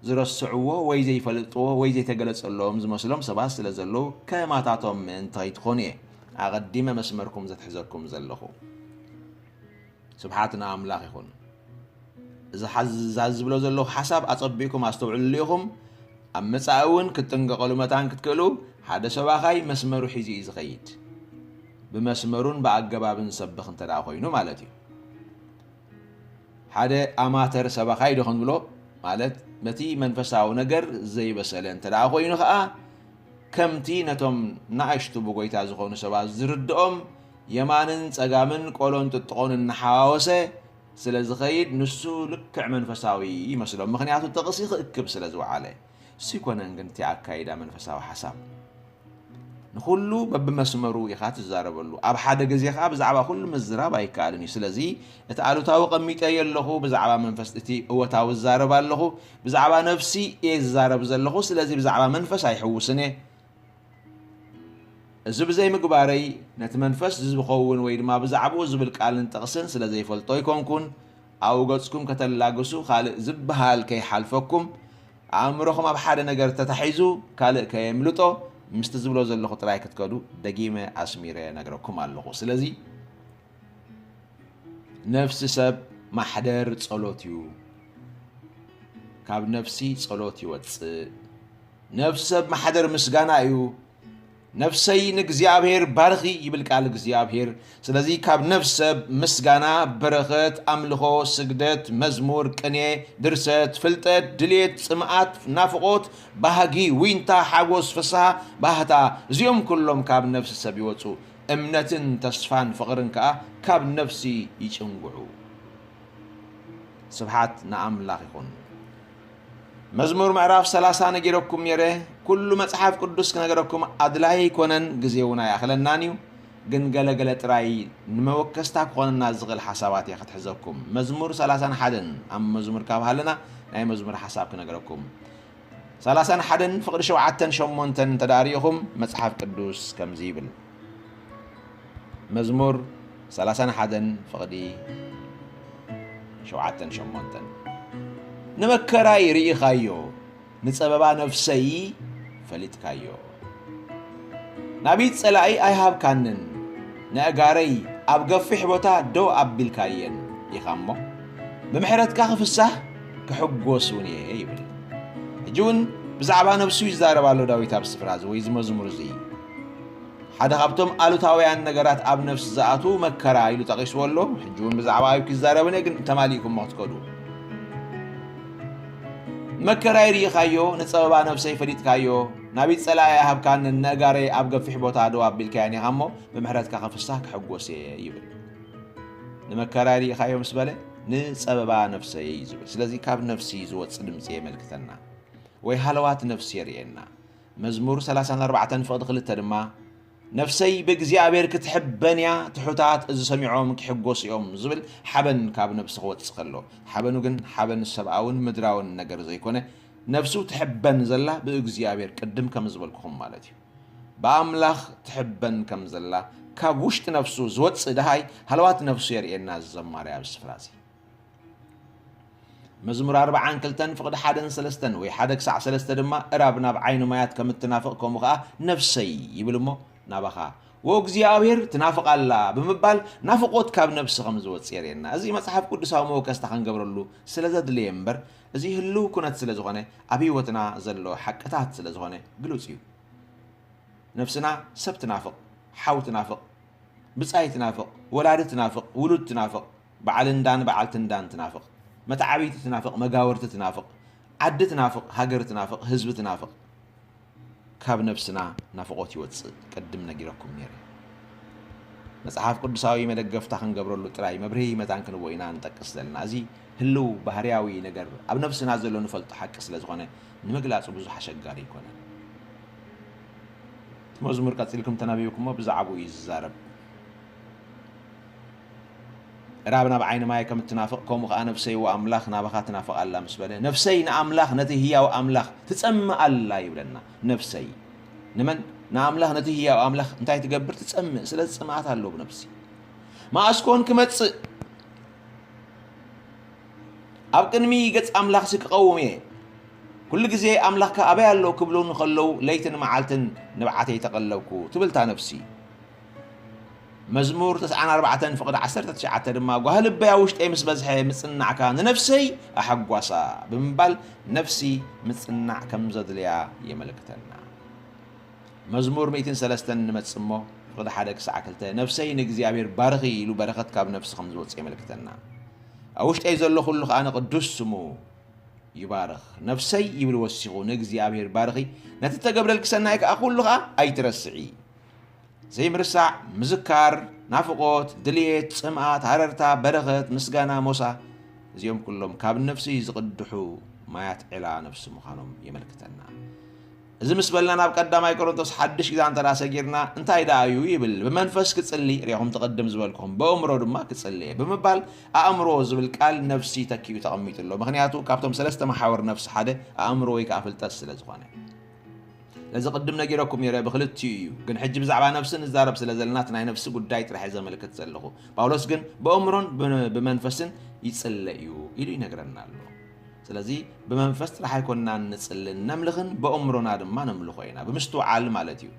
ዝረስዕዎ ወይ ዘይፈልጥዎ ወይ ዘይተገለጸሎም ዝመስሎም ሰባት ስለ ዘለዉ፣ ከማታቶም ምእንቲ ከይትኾኑ እየ ኣቐዲመ መስመርኩም ዘትሕዘኩም ዘለኹ። ስብሓት ንኣምላኽ ይኹን። እዚ ሓዝ-፣ ዛዝ ዝብሎ ዘለኹ ሓሳብ ኣጸቢቕኩም ኣስተውዕልሉ ኢኹም። ኣብ መጻኢ እውን ክትጥንቀቐሉ መታን ክትክእሉ፣ ሓደ ሰባኻይ መስመሩ ሒዙ እዩ ዝኸይድ። ብመስመሩን ብኣገባብን ዝሰብኽ እንተ ደኣ ኮይኑ ማለት እዩ። ሓደ ኣማተር ሰባኻይ ዶ ክንብሎ፣ ማለት በቲ መንፈሳዊ ነገር ዘይበሰለ እንተ ደኣ ኮይኑ ኸኣ፣ ከምቲ ነቶም ንኣሽቱ ብጎይታ ዝኾኑ ሰባት ዝርድኦም፣ የማንን ጸጋምን ቆሎን ጥጥቖን እናሓዋወሰ ስለ ዝኸይድ፣ ንሱ ልክዕ መንፈሳዊ ይመስሎም። ምኽንያቱ ጥቕሲ ክእክብ ስለ ዝወዓለ። እሱ ኣይኮነን ግን እቲ ኣካይዳ መንፈሳዊ ሓሳብ። ንኹሉ በብመስመሩ ኢኻ ትዛረበሉ። ኣብ ሓደ ግዜ ኸኣ ብዛዕባ ኩሉ ምዝራብ ኣይከኣልን እዩ። ስለዚ እቲ ኣሉታዊ ቀሚጠ የለኹ፣ ብዛዕባ መንፈስ እቲ እወታዊ ዝዛረብ ኣለኹ፣ ብዛዕባ ነፍሲ እየ ዝዛረብ ዘለኹ። ስለዚ ብዛዕባ መንፈስ ኣይሕውስን እየ። እዚ ብዘይምግባረይ ነቲ መንፈስ ዝኸውን ወይ ድማ ብዛዕባኡ ዝብል ቃልን ጥቕስን ስለ ዘይፈልጦ ኣይኮንኩን። ኣብኡ ገጽኩም ከተላግሱ ካልእ ዝበሃል ከይሓልፈኩም፣ ኣእምሮኹም ኣብ ሓደ ነገር ተታሒዙ ካልእ ከየምልጦ፣ ምስቲ ዝብሎ ዘለኹ ጥራይ ክትከዱ ደጊመ ኣስሚረ ነግረኩም ኣለኹ። ስለዚ ነፍሲ ሰብ ማሕደር ጸሎት እዩ። ካብ ነፍሲ ጸሎት ይወጽእ። ነፍሲ ሰብ ማሕደር ምስጋና እዩ። ነፍሰይ ንእግዚኣብሔር ባርኺ ይብል ቃል እግዚኣብሔር። ስለዚ ካብ ነፍሲ ሰብ ምስጋና፣ በረኸት፣ ኣምልኾ፣ ስግደት፣ መዝሙር፣ ቅኔ፣ ድርሰት፣ ፍልጠት፣ ድሌት፣ ጽምኣት፣ ናፍቖት፣ ባህጊ፣ ዊንታ፣ ሓጎስ፣ ፍስሃ፣ ባህታ፣ እዚኦም ኩሎም ካብ ነፍሲ ሰብ ይወጹ። እምነትን ተስፋን ፍቕርን ከኣ ካብ ነፍሲ ይጭንጉዑ። ስብሓት ንኣምላኽ ይኹን። መዝሙር ምዕራፍ ሰላሳ ነጊረኩም ነይረ። ኩሉ መጽሓፍ ቅዱስ ክነገረኩም ኣድላይ ኣይኮነን፣ ግዜ እውን ኣይኣኽለናን እዩ። ግን ገለ ገለ ጥራይ ንመወከስታ ክኾነና ዝኽእል ሓሳባት እየ ክትሕዘኩም። መዝሙር ሰላሳን ሓደን ኣብ መዝሙር ካብ ሃለና ናይ መዝሙር ሓሳብ ክነገረኩም። ሰላሳን ሓደን ፍቕዲ ሸውዓተን ሸሞንተን እንተ ደኣ ርኢኹም፣ መጽሓፍ ቅዱስ ከምዚ ይብል። መዝሙር ሰላሳን ሓደን ፍቕዲ ሸውዓተን ሸሞንተን። ንመከራይ ርኢኻዮ፣ ንጸበባ ነፍሰይ ፈሊጥካዮ። ናብ ኢድ ጸላኢ ኣይሃብካንን፣ ነእጋረይ ኣብ ገፊሕ ቦታ ደው ኣቢልካየን ኢኻ እሞ፣ ብምሕረትካ ክፍሳህ ክሕጎስ እውን እየ ይብል። ሕጂ እውን ብዛዕባ ነፍሱ ይዛረብ ኣሎ ዳዊት ኣብ ስፍራ እዚ ወይ እዚ መዝሙር እዚ። ሓደ ካብቶም ኣሉታውያን ነገራት ኣብ ነፍሲ ዝኣትዉ መከራ ኢሉ ጠቒስዎ ኣሎ። ሕጂ እውን ብዛዕባ ኣዩ ክዛረብን እየ፣ ግን ተማሊእኩሞ ክትከዱ። መከራይ ርኢኻዮ፣ ንጸበባ ነፍሰይ ፈሊጥካዮ፣ ናብ ኢድ ጸላኢ ኣይሃብካንን፣ ነእጋረይ ኣብ ገፊሕ ቦታ ደው ኣቢልካየን ኢኻ እሞ፣ ብምሕረትካ ክፍሳህ ክሕጎስ እየ ይብል። ንመከራይ ርኢኻዮ ምስ በለ፣ ንጸበባ ነፍሰይ እዩ ዝብል። ስለዚ ካብ ነፍሲ ዝወጽእ ድምጺ የመልክተና። ወይ ሃለዋት ነፍሲ የርእየና። መዝሙር ሰላሳን ኣርባዕተን ፍቕዲ ክልተ ድማ፣ ነፍሰይ ብእግዚኣብሔር ክትሕበን እያ፣ ትሑታት እዚ ሰሚዖም ክሕጎሱ እዮም ዝብል ሓበን ካብ ነፍሲ ክወጽእ ከሎ፣ ሓበኑ ግን ሓበን ሰብኣውን ምድራውን ነገር ዘይኮነ፣ ነፍሱ ትሕበን ዘላ ብእግዚኣብሔር ቅድም ከም ዝበልኩኹም ማለት እዩ። ብኣምላኽ ትሕበን ከም ዘላ ካብ ውሽጢ ነፍሱ ዝወጽእ ደሃይ ሃለዋት ነፍሱ የርእየና እዚ ዘማሪ ኣብዚ ስፍራ እዚ። መዝሙር ኣርባዓን ክልተን ፍቕዲ ሓደን ሰለስተን ወይ ሓደ ክሳዕ ሰለስተ ድማ እራብ ናብ ዓይኒ ማያት ከም እትናፍቕ ከምኡ ኸዓ ነፍሰይ ይብል እሞ ናባኻ ወእግዚኣብሔር ትናፍቕ ኣላ ብምባል ናፍቖት ካብ ነብሲ ከም ዝወጽእ የርእየና። እዚ መጽሓፍ ቅዱሳዊ መወከስታ ክንገብረሉ ስለ ዘድለየ እምበር እዚ ህልው ኩነት ስለ ዝኾነ ኣብ ህይወትና ዘሎ ሓቅታት ስለ ዝኾነ ግሉጽ እዩ። ነፍስና ሰብ ትናፍቕ። ሓው ትናፍቕ፣ ብጻይ ትናፍቕ፣ ወላዲ ትናፍቕ፣ ውሉድ ትናፍቕ፣ በዓል እንዳን በዓልቲ እንዳን ትናፍቕ፣ መተዓብይቲ ትናፍቕ፣ መጋብርቲ ትናፍቕ፣ ዓዲ ትናፍቕ፣ ሃገር ትናፍቕ፣ ህዝቢ ትናፍቕ። ካብ ነብስና ናፍቖት ይወጽእ። ቅድም ነጊረኩም ነይረ። መጽሓፍ ቅዱሳዊ መደገፍታ ክንገብረሉ ጥራይ መብርሂ መታን ክንቦ ኢና ንጠቅስ ዘለና። እዚ ህልው ባህርያዊ ነገር ኣብ ነብስና ዘሎ ንፈልጦ ሓቂ ስለ ዝኾነ ንምግላጹ ብዙሕ ኣሸጋሪ ኣይኮነን። እቲ መዝሙር ቀጺልኩም ተናቢብኩሞ ብዛዕባኡ እዩ ዝዛረብ። ራብ ናብ ዓይኒ ማይ ከም እትናፍቕ፣ ከምኡ ኸዓ ነፍሰይ ወኣምላኽ ናባኻ ትናፍቕ ኣላ ምስ በለ፣ ነፍሰይ ንኣምላኽ፣ ነቲ ህያው ኣምላኽ ትጸምእ ኣላ ይብለና። ነፍሰይ ንመን? ንኣምላኽ፣ ነቲ ህያው ኣምላኽ እንታይ ትገብር? ትጸምእ። ስለዚ ጽምኣት ኣለዎ ብነፍሲ። መኣስ ኮን ክመጽእ? ኣብ ቅድሚ ገጽ ኣምላኽሲ ክቐውም እየ። ኩሉ ግዜ ኣምላኽካ ኣበይ ኣሎ ክብሉኒ ከለዉ፣ ለይትን መዓልትን ንብዓተይ ተቐለብኩ ትብል እታ ነፍሲ። መዝሙር ተስዓን ኣርባዕተን ፍቕዲ ዓሰርተ ትሽዓተ ድማ፣ ጓሂ ልበይ ኣብ ውሽጠይ ምስ በዝሐ፣ ምጽናዕካ ንነፍሰይ ኣሐጓሳ ብምባል፣ ነፍሲ ምጽናዕ ከም ዘድልያ የመልክተና። መዝሙር ሚእትን ሰለስተን ንመጽእ እሞ፣ ፍቕዲ ሓደ ክሳዕ ክልተ፣ ነፍሰይ ንእግዚኣብሔር ባርኺ ኢሉ በረኸት ካብ ነፍሲ ከም ዝወጽእ የመልክተና። ኣብ ውሽጠይ ዘሎ ኩሉ ከኣ ንቅዱስ ስሙ ይባርኽ። ነፍሰይ ይብል ወሲኹ ንእግዚኣብሔር ባርኺ፣ ነቲ እተገብረልኪ ሰናይ ከኣ ኩሉ ከኣ ኣይትረስዒ። ዘይምርሳዕ፣ ምዝካር፣ ናፍቖት፣ ድልየት፣ ጽምኣት፣ ሃረርታ፣ በረኸት፣ ምስጋና፣ ሞሳ፣ እዚኦም ኩሎም ካብ ነፍሲ ዝቕድሑ ማያት ዒላ ነፍሲ ምዃኖም የመልክተና። እዚ ምስ በልና ናብ ቀዳማይ ቆሮንቶስ ሓድሽ ግዛ እንተ ደኣ ሰጊርና፣ እንታይ ደኣ እዩ ይብል፣ ብመንፈስ ክጽሊ፣ ርኢኹም እቲ ቅድም ዝበልኩኹም፣ በእምሮ ድማ ክጽሊ እየ ብምባል ኣእምሮ ዝብል ቃል ነፍሲ ተኪኡ ተቐሚጡ ኣሎ። ምኽንያቱ ካብቶም ሰለስተ መሓውር ነፍሲ ሓደ ኣእምሮ ወይ ከኣ ፍልጠት ስለ ዝኾነ። ነዚ ቅድም ነጊረኩም ነይረ፣ ብክልቲኡ እዩ። ግን ሕጂ ብዛዕባ ነፍሲ ንዛረብ ስለ ዘለና፣ እቲ ናይ ነፍሲ ጉዳይ ጥራሕ እየ ዘመልክት ዘለኹ። ጳውሎስ ግን ብኣእምሮን ብ-፣ ብመንፈስን ይጽለ እዩ ኢሉ ይነግረና ኣሎ። ስለዚ ብመንፈስ ጥራሕ ኣይኮንናን ንጽልን ነምልኽን፣ ብኣእምሮና ድማ ነምልኾ ኢና። ብምስትውዓል ማለት እዩ።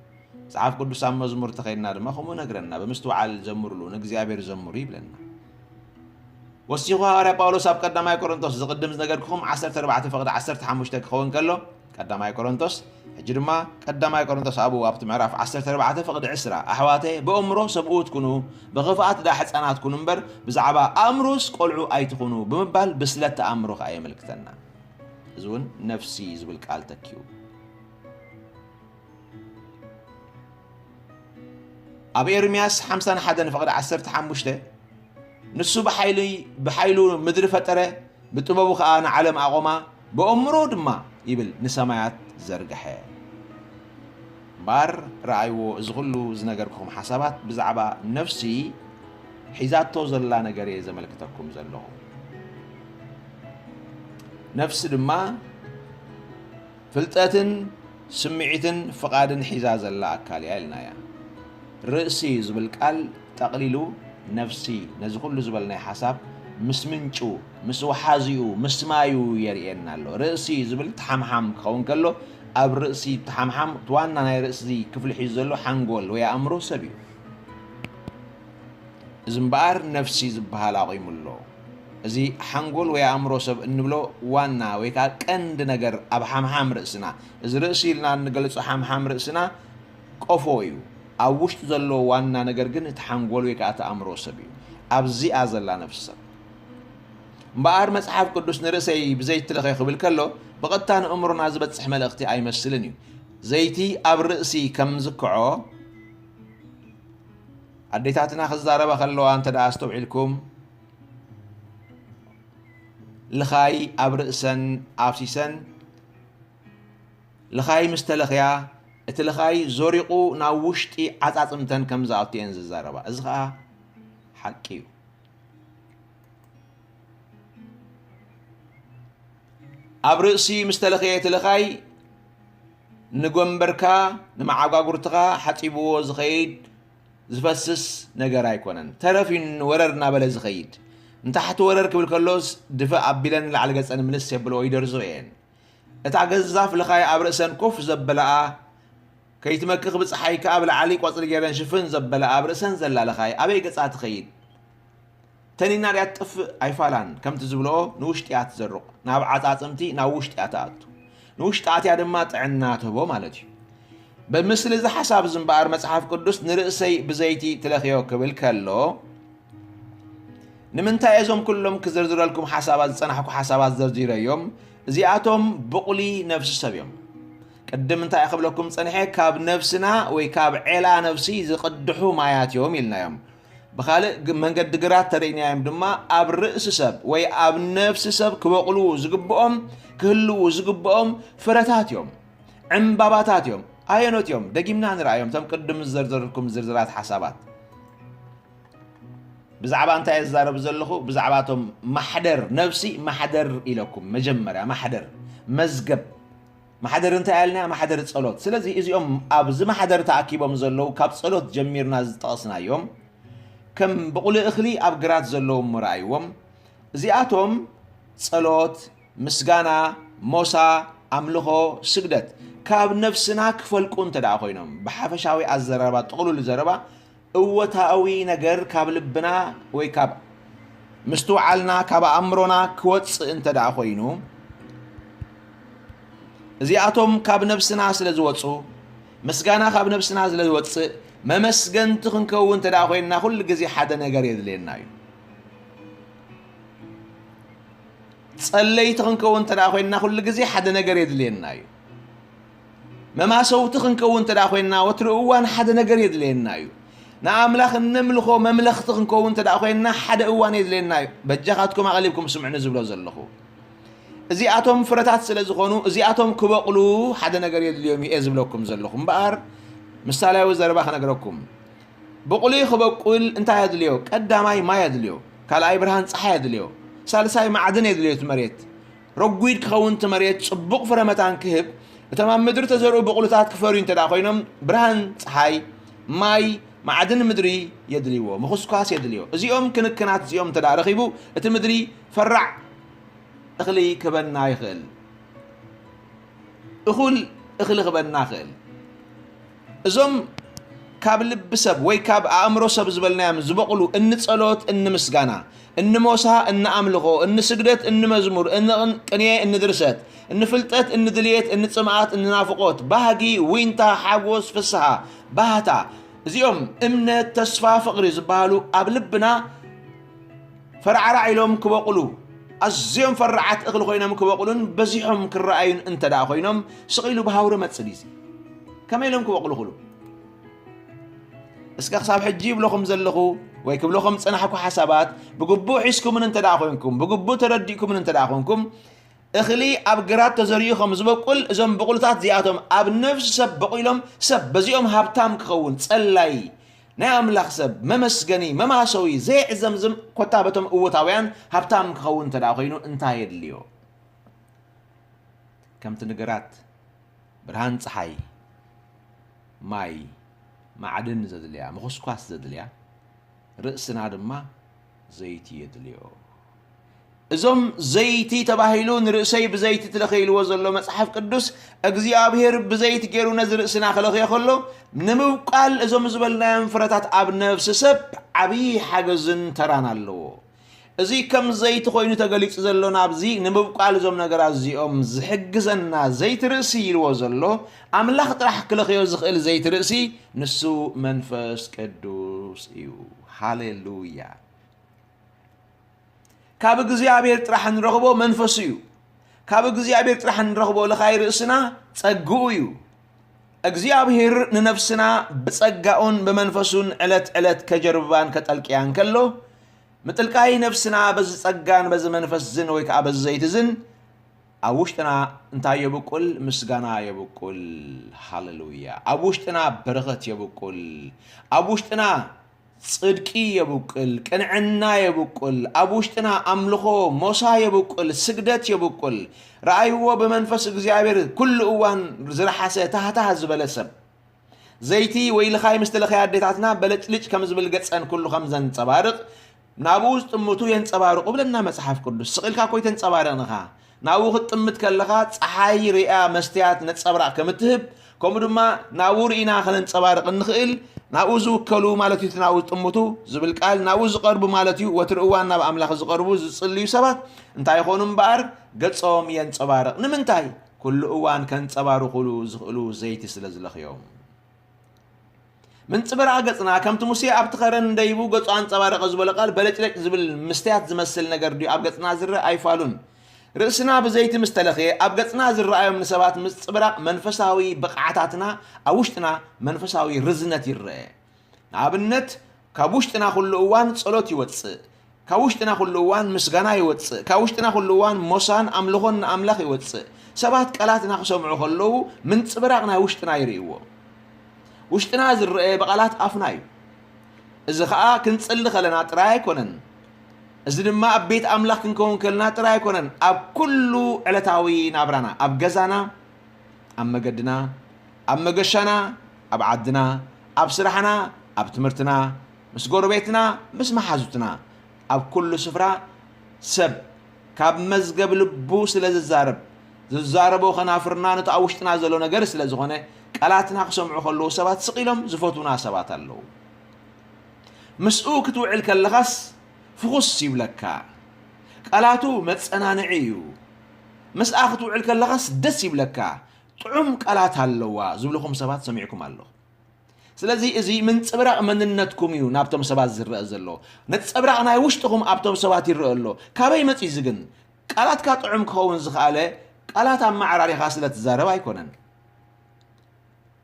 መጽሓፍ ቅዱስ ኣብ መዝሙር ተኸይድና ድማ ከምኡ ነግረና፣ "ብምስትውዓል ዘምሩሉ፣ ንእግዚኣብሔር ዘምሩ" ይብለና። ወሲኹ ሃዋርያ ጳውሎስ ኣብ ቀዳማይ ቆሮንቶስ፣ ዝቕድም ዝነገርኩኹም ዓሰርተ ኣርባዕተ ፍቕዲ ዓሰርተ ሓሙሽተ ክኸውን ከሎ፣ ቀዳማይ ቆሮንቶስ፣ ሕጂ ድማ ቀዳማይ ቆሮንቶስ ኣብኡ ኣብቲ ምዕራፍ ዓሰርተ ኣርባዕተ ፍቕዲ ዕስራ፣ "ኣሕዋተየ፣ ብእምሮ ሰብኡት ኩኑ፣ ብኽፍኣት ደኣ ሕጻናት ኩኑ እምበር፣ ብዛዕባ ኣእምሮስ ቆልዑ ኣይትኹኑ" ብምባል ብስለት ኣእምሮ ከኣ የመልክተና። እዚ እውን ነፍሲ ዝብል ቃል ተኪኡ። ኣብ ኤርምያስ ሓምሳን ሓደን ፍቕዲ ዓሰርተ ሓሙሽተ፣ "ንሱ ብሓይሊ፣ ብሓይሉ ምድሪ ፈጠረ፣ ብጥበቡ ኸኣ ንዓለም ኣቖማ፣ ብእምሮ ድማ" ይብል፣ "ንሰማያት ዘርግሐ።" እምበኣር ረኣይዎ፣ እዚ ኹሉ ዝነገርኩኹም ሓሳባት ብዛዕባ ነፍሲ ሒዛቶ ዘላ ነገር እየ ዘመልክተኩም ዘለኹ። ነፍሲ ድማ ፍልጠትን ስምዒትን ፍቓድን ሒዛ ዘላ ኣካል እያ ኢልና እያ። ርእሲ ዝብል ቃል ጠቕሊሉ ነፍሲ፣ ነዚ ኩሉ ዝበልናዮ ሓሳብ ምስ ምንጩ፣ ምስ ወሓዚኡ፣ ምስ ማዩ የርእየና ኣሎ። ርእሲ ዝብል ተሓምሓም ክኸውን ከሎ፣ ኣብ ርእሲ ተሓምሓም እቲ ዋና ናይ ርእሲ ክፍሊ ሒዙ ዘሎ ሓንጎል ወይ ኣእምሮ ሰብ እዩ። እዚ እምበኣር ነፍሲ ዝበሃል ኣቑሙ ኣሎ። እዚ ሓንጎል ወይ ኣእምሮ ሰብ እንብሎ ዋና ወይ ከኣ ቀንዲ ነገር ኣብ ሓምሓም ርእስና፣ እዚ ርእሲ ኢልና እንገልጾ ሓምሓም ርእስና ቆፎ እዩ። ኣብ ውሽጢ ዘሎ ዋና ነገር ግን እቲ ሓንጎል ወይ ከኣ እቲ ኣእምሮ ሰብ እዩ። ኣብዚኣ ዘላ ነፍሲ ሰብ። እምበኣር መጽሓፍ ቅዱስ ንርእሰይ ብዘይቲ ለኸ ክብል ከሎ፣ ብቐጥታ ንእምሮና ዝበጽሕ መልእኽቲ ኣይመስልን እዩ። ዘይቲ ኣብ ርእሲ ከም ዝክዖ፣ ኣዴታትና ክዛረባ ከለዋ እንተ ደኣ ኣስተውዒልኩም፣ ልኻይ ኣብ ርእሰን ኣፍሲሰን፣ ልኻይ ምስ ተለኽያ፣ እቲ ልኻይ ዞሪቑ ናብ ውሽጢ ዓጻጽምተን ከም ዝኣቱ እየን ዝዛረባ። እዚ ኸኣ ሓቂ እዩ። ኣብ ርእሲ ምስ ተለኽየ እቲ ልኻይ፣ ንጎንበርካ፣ ንመዓጓጉርትኻ ሓጺብዎ ዝኸይድ ዝፈስስ ነገር ኣይኮነን። ተረፍ እዩ ወረር እናበለ ዝኸይድ። ንታሕቲ ወረር ክብል ከሎስ፣ ድፍእ ኣቢለን ንላዕሊ ገጸን ምልስ የብልኦ፣ ይደርዝኦ እየን። እታ ገዛፍ ልኻይ ኣብ ርእሰን ኮፍ ዘበላኣ፣ ከይትመክኽ ብጸሓይ ከኣ ብላዕሊ ቆጽሊ ገይረን ሽፍን ዘበላኣ ኣብ ርእሰን ዘላ ልኻይ ኣበይ ገጻ ትኸይድ? ተኒና ድያ ትጥፍእ? ኣይፋላን። ከምቲ ዝብልኦ ንውሽጢ እያ ትዘርቕ። ናብ ዓጻጽምቲ፣ ናብ ውሽጢ እያ ትኣቱ። ንውሽጢ ኣትያ ድማ ጥዕና ትህቦ ማለት እዩ። ብምስሊ እዚ ሓሳብ እዚ እምበኣር መጽሓፍ ቅዱስ ንርእሰይ ብዘይቲ ትለኽዮ ክብል ከሎ፣ ንምንታይ እዞም ኩሎም ክዝርዝረልኩም ሓሳባት ዝጸናሕኩ ሓሳባት ዘርዚረዮም? እዚኣቶም ብቑሊ ነፍሲ ሰብ እዮም። ቅድም እንታይ ክብለኩም ጸኒሐ? ካብ ነፍስና ወይ ካብ ዔላ ነፍሲ ዝቕድሑ ማያት እዮም ኢልናዮም። ብኻልእ ግ-፣ መንገዲ ግራት ተርእናዮም ድማ ኣብ ርእሲ ሰብ ወይ ኣብ ነፍሲ ሰብ ክበቑሉ ዝግብኦም፣ ክህልዉ ዝግብኦም ፍረታት እዮም፣ ዕምባባታት እዮም። ኣየኖት እዮም? ደጊምና ንርኣዮም፣ እቶም ቅድም ዝዘርዘርኩም ዝርዝራት ሓሳባት። ብዛዕባ እንታይ እዛረብ ዘለኹ? ብዛዕባ እቶም ማሕደር ነፍሲ፣ ማሕደር ኢለኩም፣ መጀመርያ ማሕደር፣ መዝገብ። ማሕደር እንታይ ኣልና? ማሕደር ጸሎት። ስለዚ እዚኦም ኣብዚ ማሕደር ተኣኪቦም ዘለዉ፣ ካብ ጸሎት ጀሚርና ዝጠቐስናዮም፣ ከም ብቑሊ እኽሊ ኣብ ግራት ዘለዉ እሞ ረኣይዎም። እዚኣቶም ጸሎት፣ ምስጋና፣ ሞሳ፣ ኣምልኾ፣ ስግደት ካብ ነፍስና ክፈልቁ እንተ ደኣ ኮይኖም፣ ብሓፈሻዊ ኣዘራርባ፣ ጥቕሉል ዘረባ፣ እወታዊ ነገር ካብ ልብና ወይ ካብ ምስትውዓልና፣ ካብ ኣእምሮና ክወጽእ እንተ ደኣ ኮይኑ፣ እዚኣቶም ካብ ነብስና ስለ ዝወጹ፣ ምስጋና ካብ ነብስና ስለ ዝወጽእ፣ መመስገንቲ ክንከውን እንተ ደኣ ኮይንና፣ ኩሉ ግዜ ሓደ ነገር የድልየና እዩ። ጸለይቲ ክንከውን እንተ ደኣ ኮይንና፣ ኩሉ ግዜ ሓደ ነገር የድልየና እዩ። መማሰውቲ ክንከውን እንተ ደኣ ኮይንና፣ ወትሩ እዋን ሓደ ነገር የድልየና እዩ። ንኣምላኽ እነምልኾ መምለኽቲ ክንከውን እንተ ደኣ ኮይንና፣ ሓደ እዋን የድልየና እዩ። በጃኻትኩም ኣቕሊብኩም ስምዑኒ ዝብሎ ዘለኹ። እዚኣቶም ፍረታት ስለ ዝኾኑ፣ እዚኣቶም ክበቑሉ ሓደ ነገር የድልዮም እዩ እየ ዝብለኩም ዘለኹ። እምበኣር፣ ምሳሌያዊ ዘረባ ክነግረኩም። ብቑሊ ክበቁል እንታይ የድልዮ? ቀዳማይ ማይ የድልዮ። ካልኣይ ብርሃን ጸሓይ የድልዮ። ሳልሳይ ማዕድን የድልዮ እቲ መሬት። ረጒድ ክኸውን እቲ መሬት፣ ጽቡቕ ፍረ መታን ክህብ፣ እቶም ኣብ ምድሪ ተዘርኡ ብቑልታት ክፈርዩ እንተ ደኣ ኮይኖም፣ ብርሃን ጸሓይ፣ ማይ፣ ማዕድን ምድሪ የድልይዎ፣ ምኹስኳስ የድልዮ። እዚኦም ክንክናት እዚኦም እንተ ደኣ ረኺቡ፣ እቲ ምድሪ ፈራዕ እኽሊ ክህበና ይኽእል። እኹል እኽሊ ክህበና ይኽእል። እዞም ካብ ልቢ ሰብ ወይ ካብ ኣእምሮ ሰብ ዝበልናዮም ዝበቑሉ፣ እኒ ጸሎት፣ እኒ ምስጋና፣ እኒ ሞሳ፣ እኒ ኣምልኾ፣ እኒ ስግደት፣ እኒ መዝሙር፣ እኒ ቅን-፣ ቅንየ፣ እኒ ድርሰት፣ እኒ ፍልጠት፣ እኒ ድልየት፣ እኒ ጽምኣት፣ እኒ ናፍቖት፣ ባህጊ፣ ዊንታ፣ ሓጎስ፣ ፍስሃ፣ ባህታ፣ እዚኦም እምነት፣ ተስፋ፣ ፍቕሪ ዝበሃሉ ኣብ ልብና ፈራዕራዕ ኢሎም ክበቑሉ፣ ኣዝዮም ፈራዓት እኽሊ ኮይኖም ክበቑሉን በዚሖም ክረኣዩን እንተ ደኣ ኮይኖም፣ ስቕ ኢሉ ብሃውሪ መጽእ ድዩ? ከመይ ኢሎም ክበቑሉ ክሉ? እስከ ክሳብ ሕጂ ይብለኹም ዘለኹ ወይ ክብለኹም ዝጸናሕኩ ሓሳባት ብግቡእ ሒዝኩምን እንተ ደኣ ኮይንኩም፣ ብግቡእ ተረዲእኩምን እንተ ደኣ ኮይንኩም፣ እኽሊ ኣብ ግራት ተዘሪኡ ከም ዝበቁል፣ እዞም ብቑልታት እዚኣቶም ኣብ ነፍሲ ሰብ በቑሎም፣ ሰብ በዚኦም ሃብታም ክኸውን፣ ጸላይ፣ ናይ ኣምላኽ ሰብ፣ መመስገኒ፣ መማሰዊ፣ ዘይዕዘምዝም፣ ኮታ በቶም እወታውያን ሃብታም ክኸውን እንተ ደኣ ኮይኑ እንታይ የድልዮ? ከምቲ ንግራት ብርሃን ጸሓይ፣ ማይ፣ ማዕድን ዘድልያ፣ ምኹስኳስ ዘድልያ፣ ርእስና ድማ ዘይቲ የድልዮ። እዞም ዘይቲ ተባሂሉ ንርእሰይ ብዘይቲ ትለኸ ኢልዎ ዘሎ መጽሓፍ ቅዱስ፣ እግዚኣብሔር ብዘይቲ ገይሩ ነዚ ርእስና ክለኽዮ ከሎ፣ ንምብቃል እዞም ዝበልናዮም ፍረታት ኣብ ነፍሲ ሰብ ዓብዪ ሓገዝን ተራን ኣለዎ። እዚ ከም ዘይቲ ኮይኑ ተገሊጹ ዘሎ ናብዚ ንምብቃል እዞም ነገራት እዚኦም ዝሕግዘና ዘይቲ ርእሲ ኢልዎ ዘሎ፣ ኣምላኽ ጥራሕ ክለኽዮ ዝኽእል ዘይቲ ርእሲ ንሱ መንፈስ ቅዱስ እዩ። ሃሌሉያ። ካብ እግዚኣብሔር ጥራሕ እንረኽቦ መንፈሱ እዩ። ካብ እግዚኣብሔር ጥራሕ እንረኽቦ ለኻይ ርእስና ጸግኡ እዩ። እግዚኣብሔር ንነፍስና ብጸጋኡን ብመንፈሱን ዕለት ዕለት ከጀርባን ከጠልቅያን ከሎ፣ ምጥልቃይ ነፍስና በዚ ጸጋን በዚ መንፈስ ዝን ወይ ከኣ በዚ ዘይቲ ዝን ኣብ ውሽጥና እንታይ የብቁል? ምስጋና የብቁል። ሃሌሉያ። ኣብ ውሽጥና በረኸት የብቁል። ኣብ ውሽጥና ጽድቂ የብቁል፣ ቅንዕና የብቁል፣ ኣብ ውሽጥና ኣምልኾ ሞሳ የብቁል፣ ስግደት የብቁል። ረኣይዎ፣ ብመንፈስ እግዚኣብሔር ኩሉ እዋን ዝረሓሰ ታህታህ ዝበለ ሰብ። ዘይቲ ወይ ልኻይ ምስ ተለኸያ ኣዴታትና በለጭልጭ ከም ዝብል ገጸን ኩሉ ከም ዘንጸባርቕ፣ ናብኡ ዝጥምቱ የንጸባርቑ ብለና መጽሓፍ ቅዱስ። ስቕ ኢልካ እኮ ኣይተንጸባርቕን ኢኻ። ናብኡ ክትጥምት ከለኻ፣ ጸሓይ ርእያ መስትያት ነጸብራቕ ከም እትህብ፣ ከምኡ ድማ ናብኡ ርኢና ከነንጸባርቕ እንኽእል፣ ናብኡ ዝውከሉ ማለት እዩ፣ እቲ ናብኡ ዝጥምቱ ዝብል ቃል፣ ናብኡ ዝቐርቡ ማለት እዩ፣ ወትሪ እዋን ናብ ኣምላኽ ዝቐርቡ ዝጽልዩ ሰባት እንታይ ይኾኑ እምበኣር፣ ገጾም የንጸባርቕ። ንምንታይ? ኩሉ እዋን ከንጸባርቑሉ ዝኽእሉ ዘይቲ ስለ ዝለኽዮም። ምንጽብራቕ ገጽና ከምቲ ሙሴ ኣብቲ ኸረን ደይቡ ገጹ ኣንጸባረቐ ዝበሎ ቃል በለጭለጭ ዝብል ምስትያት ዝመስል ነገር ድዩ ኣብ ገጽና ዝረአ ኣይፋሉን። ርእስና ብዘይቲ ምስ ተለኽየ ኣብ ገጽና ዝረኣዮም ንሰባት ምጽብራቕ መንፈሳዊ ብቕዓታትና ኣብ ውሽጥና መንፈሳዊ ርዝነት ይረአ። ንኣብነት ካብ ውሽጥና ኩሉ እዋን ጸሎት ይወጽእ። ካብ ውሽጥና ኩሉ እዋን ምስጋና ይወጽእ። ካብ ውሽጥና ኩሉ እዋን ሞሳን ኣምልኾን ንኣምላኽ ይወጽእ። ሰባት ቃላትና ክሰምዑ ከለዉ ምንጽብራቕ ናይ ውሽጥና ይርእይዎ። ውሽጥና ዝረአ ብቓላት ኣፍና እዩ። እዚ ኸኣ ክንጽሊ ከለና ጥራይ ኣይኮነን። እዚ ድማ ኣብ ቤት ኣምላኽ ክንከውን ከለና ጥራይ ኣይኮነን። ኣብ ኩሉ ዕለታዊ ናብራና፣ ኣብ ገዛና፣ ኣብ መገድና፣ ኣብ መገሻና፣ ኣብ ዓድና፣ ኣብ ስራሕና፣ ኣብ ትምህርትና፣ ምስ ጎረቤትና፣ ምስ መሓዙትና፣ ኣብ ኩሉ ስፍራ ሰብ ካብ መዝገብ ልቡ ስለ ዝዛረብ፣ ዝዛረቦ ከናፍርና ነቲ ኣብ ውሽጥና ዘሎ ነገር ስለ ዝኾነ፣ ቃላትና ክሰምዑ ከለዉ ሰባት ስቕ ኢሎም ዝፈትዉና ሰባት ኣለዉ። ምስኡ ክትውዕል ከለኻስ ፍኹስ ይብለካ። ቃላቱ መጸናንዒ እዩ። ምስኣ ክትውዕል ከለኻስ ደስ ይብለካ። ጥዑም ቃላት ኣለዋ ዝብልኹም ሰባት ሰሚዕኩም ኣለኹ። ስለዚ እዚ ምንጽብራቕ መንነትኩም እዩ ናብቶም ሰባት ዝረአ ዘሎ። ነጸብራቕ ናይ ውሽጥኹም ኣብቶም ሰባት ይረአ ኣሎ። ካበይ መጺኡ እዚ ግን? ቃላትካ ጥዑም ክኸውን ዝኸኣለ ቃላት ኣመዓራሪኻ ስለ ትዛረብ ኣይኮነን።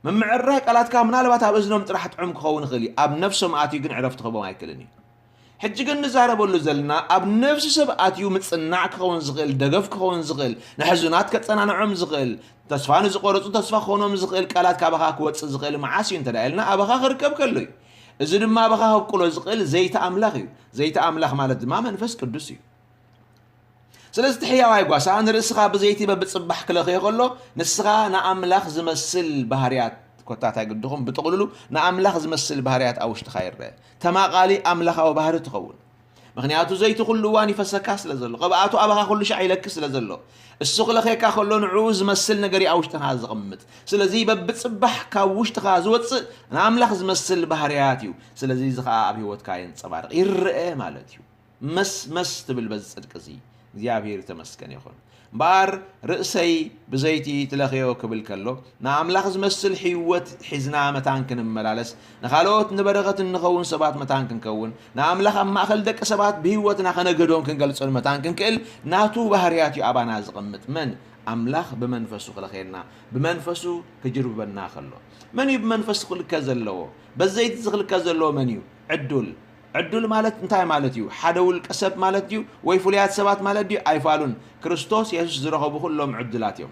ምምዕርራይ ቃላትካ ምናልባት ኣብ እዝኖም ጥራሕ ጥዑም ክኸውን ይኽእል እዩ፣ ኣብ ነፍሶም ኣትዩ ግን ዕረፍቲ ክህቦም ኣይክእልን እዩ። ሕጂ ግን ንዛረበሉ ዘለና ኣብ ነፍሲ ሰብ ኣትዩ ምጽናዕ ክኸውን ዝኽእል፣ ደገፍ ክኸውን ዝኽእል፣ ንሕዙናት ከጸናንዖም ዝኽእል፣ ተስፋ ንዝቖረጹ ተስፋ ክኾኖም ዝኽእል ቃላት ካባኻ ክወጽእ ዝኽእል መዓስ እዩ እንተ ደኣ ኢልና ኣባኻ ክርከብ ከሎ እዩ። እዚ ድማ ኣባኻ ከብቁሎ ዝኽእል ዘይቲ ኣምላኽ እዩ። ዘይቲ ኣምላኽ ማለት ድማ መንፈስ ቅዱስ እዩ። ስለዚ እቲ ሕያዋይ ጓሳ ንርእስኻ ብዘይቲ በብጽባሕ ክለኽዮ ከሎ፣ ንስኻ ንኣምላኽ ዝመስል ባህርያት፣ ኮታ እንታይ ግድኹም፣ ብጥቕልሉ ንኣምላኽ ዝመስል ባህርያት ኣብ ውሽጥኻ ይረአ። ተማቓሊ ኣምላኻዊ ባህሪ ትኸውን። ምኽንያቱ ዘይቲ ኩሉ እዋን ይፈሰካ ስለ ዘሎ፣ ቅብኣቱ ኣባኻ ኩሉ ሻዕ ይለኪ ስለ ዘሎ፣ እሱ ክለኽየካ ከሎ ንዕኡ ዝመስል ነገር እዩ ኣብ ውሽጥኻ ዝቕምጥ። ስለዚ በብጽባሕ ካብ ውሽጥኻ ዝወጽእ ንኣምላኽ ዝመስል ባህርያት እዩ። ስለዚ እዚ ኸኣ ኣብ ህይወትካ የንጸባርቕ፣ ይረአ ማለት እዩ። መስ መስ ትብል በዚ ጽድቂ እዚ እግዚኣብሔር የተመስገን ይኹን። እምበኣር ርእሰይ ብዘይቲ ትለኽዮ ክብል ከሎ፣ ንኣምላኽ ዝመስል ህይወት ሒዝና መታን ክንመላለስ፣ ንኻልኦት ንበረኸት እንኸውን ሰባት መታን ክንከውን፣ ንኣምላኽ ኣብ ማእከል ደቂ ሰባት ብህይወትና ከነግህዶን ክንገልጾን መታን ክንክእል፣ ናቱ ባህርያት እዩ ኣባና ዝቕምጥ። መን? ኣምላኽ ብመንፈሱ ክለኽየና፣ ብመንፈሱ ክጅርብበና ከሎ። መን እዩ ብመንፈሱ ክልከ ዘለዎ? በዘይቲ ዝኽልከ ዘለዎ መን እዩ? ዕዱል። ዕዱል ማለት እንታይ ማለት እዩ? ሓደ ውልቀ ሰብ ማለት ድዩ? ወይ ፍሉያት ሰባት ማለት ድዩ? ኣይፋሉን። ክርስቶስ የሱስ ዝረኸቡ ኩሎም ዕዱላት እዮም።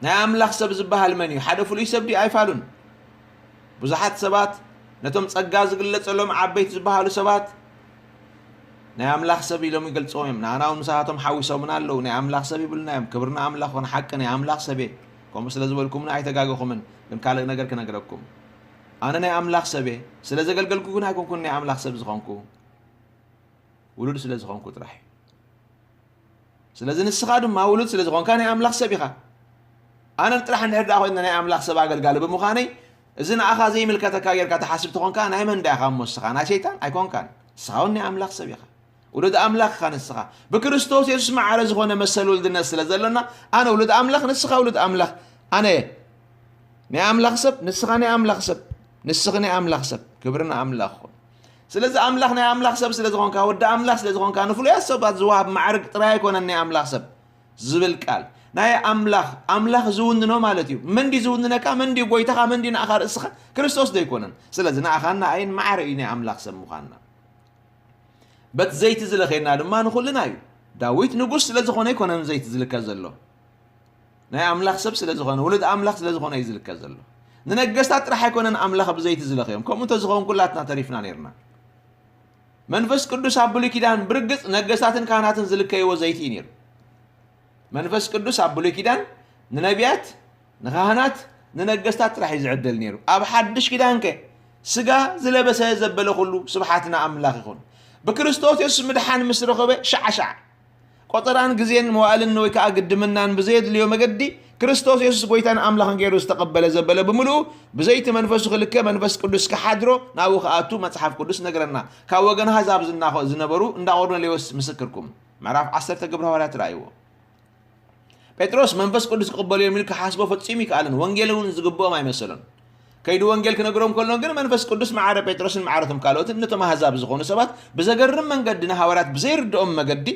ናይ ኣምላኽ ሰብ ዝበሃል መን እዩ? ሓደ ፍሉይ ሰብ ድዩ? ኣይፋሉን። ብዙሓት ሰባት ነቶም ጸጋ ዝግለጸሎም ዓበይቲ ዝበሃሉ ሰባት ናይ ኣምላኽ ሰብ ኢሎም ይገልጽዎም እዮም። ንኣና እውን ምሳቶም ሓዊሶምና ኣለዉ። ናይ ኣምላኽ ሰብ ይብሉና እዮም። ክብሪ ንኣምላኽ ይኹን። ሓቂ ናይ ኣምላኽ ሰብ እየ። ከምኡ ስለ ዝበልኩምኒ ኣይተጋገኹምን። ግን ካልእ ነገር ክነግረኩም። ኣነ ናይ ኣምላኽ ሰብ እየ። ስለ ዘገልገልኩ ግን ኣይኮንኩን ናይ ኣምላኽ ሰብ ዝኾንኩ። ውሉድ ስለ ዝኾንኩ ጥራሕ እዩ። ስለዚ ንስኻ ድማ ውሉድ ስለ ዝኾንካ ናይ ኣምላኽ ሰብ ኢኻ። ኣነ ጥራሕ እንድሕር ደኣ ኮይነ ናይ ኣምላኽ ሰብ ኣገልጋሊ ብምዃነይ፣ እዚ ንኣኻ ዘይምልከተካ ጌርካ ትሓስብ ተኾንካ፣ ናይ መን ደኣ ኢኻ እሞ ንስኻ? ናይ ሰይጣን ኣይኮንካን። ንስኻ እውን ናይ ኣምላኽ ሰብ ኢኻ። ውሉድ ኣምላኽ ኢኻ ንስኻ። ብክርስቶስ የሱስ ማዕረ ዝኾነ መሰል ውልድነት ስለ ዘሎና፣ ኣነ ውሉድ ኣምላኽ፣ ንስኻ ውሉድ ኣምላኽ። ኣነ ናይ ኣምላኽ ሰብ፣ ንስኻ ናይ ኣምላኽ ሰብ፣ ንስኺ ናይ ኣምላኽ ሰብ። ክብሪ ንኣምላኽ ይኹን። ስለዚ ኣምላኽ ናይ ኣምላኽ ሰብ ስለ ዝኾንካ፣ ወዲ ኣምላኽ ስለ ዝኾንካ፣ ንፍሉያት ሰባት ዝወሃብ ማዕርግ ጥራይ ኣይኮነን ናይ ኣምላኽ ሰብ ዝብል ቃል። ናይ ኣምላኽ፣ ኣምላኽ ዝውንኖ ማለት እዩ። መን ድዩ ዝውንነካ? መን ድዩ ጎይታኻ? መን ድዩ ንኣኻ ርእስኻ? ክርስቶስ ዶ ኣይኮነን? ስለዚ ንኣኻን ንኣይን ማዕረ እዩ ናይ ኣምላኽ ሰብ ምዃንና። በቲ ዘይቲ ዝለኸየና ድማ ንኹልና እዩ። ዳዊት ንጉስ ስለ ዝኾነ ኣይኮነን ዘይቲ ዝልከ ዘሎ። ናይ ኣምላኽ ሰብ ስለ ዝኾነ፣ ውሉድ ኣምላኽ ስለ ዝኾነ እዩ ዝልከ ዘሎ። ንነገስታት ጥራሕ ኣይኮነን ኣምላኽ ብዘይቲ ዝለኸዮም። ከምኡ እንተዝኸውን ኩላትና ተሪፍና ነይርና። መንፈስ ቅዱስ ኣብ ብሉይ ኪዳን ብርግጽ ነገስታትን ካህናትን ዝልከይዎ ዘይቲ እዩ ነይሩ። መንፈስ ቅዱስ ኣብ ብሉይ ኪዳን ንነቢያት፣ ንካህናት፣ ንነገስታት ጥራሕ እዩ ዝዕደል ነይሩ። ኣብ ሓድሽ ኪዳንከ ስጋ ዝለበሰ ዘበለ ኩሉ ስብሓት ንኣምላኽ ይኹን። ብክርስቶስ የሱስ ምድሓን ምስ ረኸበ ሻዕ ሻዕ ቆጸራን ግዜን መዋእልን ወይ ከኣ ግድምናን ብዘየድልዮ መገዲ ክርስቶስ የሱስ ጎይታን ኣምላኽን ገይሩ ዝተቐበለ ዘበለ ብምልኡ ብዘይቲ መንፈሱ ክልከ መንፈስ ቅዱስ ክሓድሮ ናብኡ ክኣቱ መጽሓፍ ቅዱስ ነግረና። ካብ ወገን ኣሕዛብ ዝናኸ-፣ ዝነበሩ እንዳ ቆርኔሌዎስ ምስክርኩም። ምዕራፍ ዓሰርተ ግብረ ሃዋርያት ርኣይዎ። ጴጥሮስ መንፈስ ቅዱስ ክቕበሉ እዮም ኢሉ ክሓስቦ ፈጺሙ ይከኣልን፣ ወንጌል እውን ዝግብኦም ኣይመሰሎን። ከይዱ ወንጌል ክነግሮም ከሎ ግን መንፈስ ቅዱስ ማዕረ ጴጥሮስን ማዕረቶም ካልኦትን ነቶም ኣህዛብ ዝኾኑ ሰባት ብዘገርም መንገዲ ንሃዋርያት ብዘይርድኦም መገዲ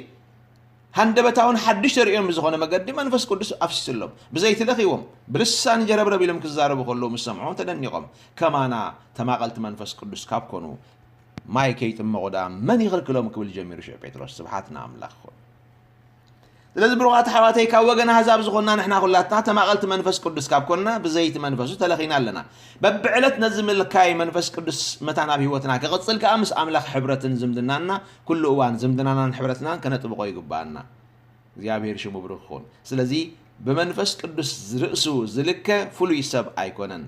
ሃንደበታውን ሓድሽ ተርእዮም ብዝኾነ መገዲ መንፈስ ቅዱስ ኣፍሲስሎም። ብዘይቲ ለኺዎም፣ ብልሳን ጀረብረብ ኢሎም ክዛረቡ ከለዉ ምስ ሰምዖም ተደኒቖም። ከማና ተማቐልቲ መንፈስ ቅዱስ ካብ ኮኑ ማይ ከይጥመቑ ደኣ መን ይኽልክሎም ክብል ጀሚሩ ሽዑ ጴጥሮስ። ስብሓት ንኣምላኽ ይኹን። ስለዚ ብሩኻት ኣሕዋተይ ካብ ወገን ኣህዛብ ዝኾንና ንሕና ኩላትና ተማቐልቲ መንፈስ ቅዱስ ካብ ኮንና ብዘይቲ መንፈሱ ተለኺና ኣለና። በብዕለት ነዚ ምልካይ መንፈስ ቅዱስ መታን ኣብ ህይወትና ክቕጽል ከኣ ምስ ኣምላኽ ሕብረትን ዝምድናና ኩሉ እዋን ዝምድናናን ሕብረትናን ከነጥብቖ ይግብኣና። እግዚኣብሔር ሽሙ ብሩኽ ይኹን። ስለዚ ብመንፈስ ቅዱስ ርእሱ ዝልከ ፍሉይ ሰብ ኣይኮነን።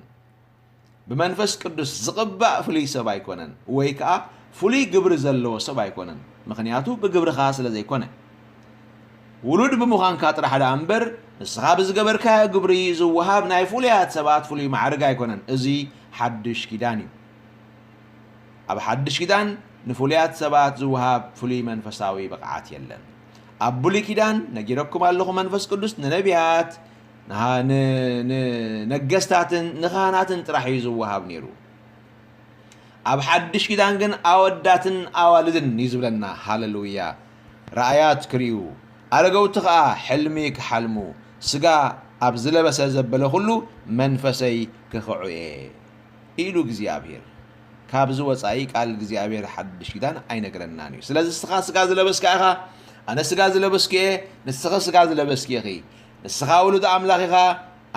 ብመንፈስ ቅዱስ ዝቕባእ ፍሉይ ሰብ ኣይኮነን፣ ወይ ከኣ ፍሉይ ግብሪ ዘለዎ ሰብ ኣይኮነን። ምኽንያቱ ብግብርኻ ስለ ዘይኮነ። ውሉድ ብምዃንካ ጥራሕ ደኣ እምበር፣ ንስኻ ብዝገበርካዮ ግብሪ ዝወሃብ ናይ ፍሉያት ሰባት ፍሉይ ማዕርግ ኣይኮነን። እዚ ሓድሽ ኪዳን እዩ። ኣብ ሓድሽ ኪዳን ንፍሉያት ሰባት ዝወሃብ ፍሉይ መንፈሳዊ ብቕዓት የለን። ኣብ ብሉይ ኪዳን ነጊረኩም ኣለኹ፣ መንፈስ ቅዱስ ንነቢያት፣ ንሃ-፣ ን-፣ ንነገስታትን ንኻህናትን ጥራሕ እዩ ዝወሃብ ነይሩ። ኣብ ሓድሽ ኪዳን ግን ኣወዳትን ኣዋልድን እዩ ዝብለና። ሃለሉያ! ራእያት ክርእዩ፣ ኣረገውቲ ኸኣ ሕልሚ ክሓልሙ፣ ስጋ ኣብ ዝለበሰ ዘበለ ኹሉ መንፈሰይ ክኽዑ እየ ኢሉ እግዚኣብሔር። ካብዚ ወጻኢ ቃል እግዚኣብሔር ሓድሽ ኪዳን ኣይነግረናን እዩ። ስለዚ ንስኻ ስጋ ዝለበስካ ኢኻ፣ ኣነ ስጋ ዝለበስኩ እየ፣ ንስኺ ስጋ ዝለበስኪ ኢኺ። ንስኻ ውሉድ ኣምላኽ ኢኻ፣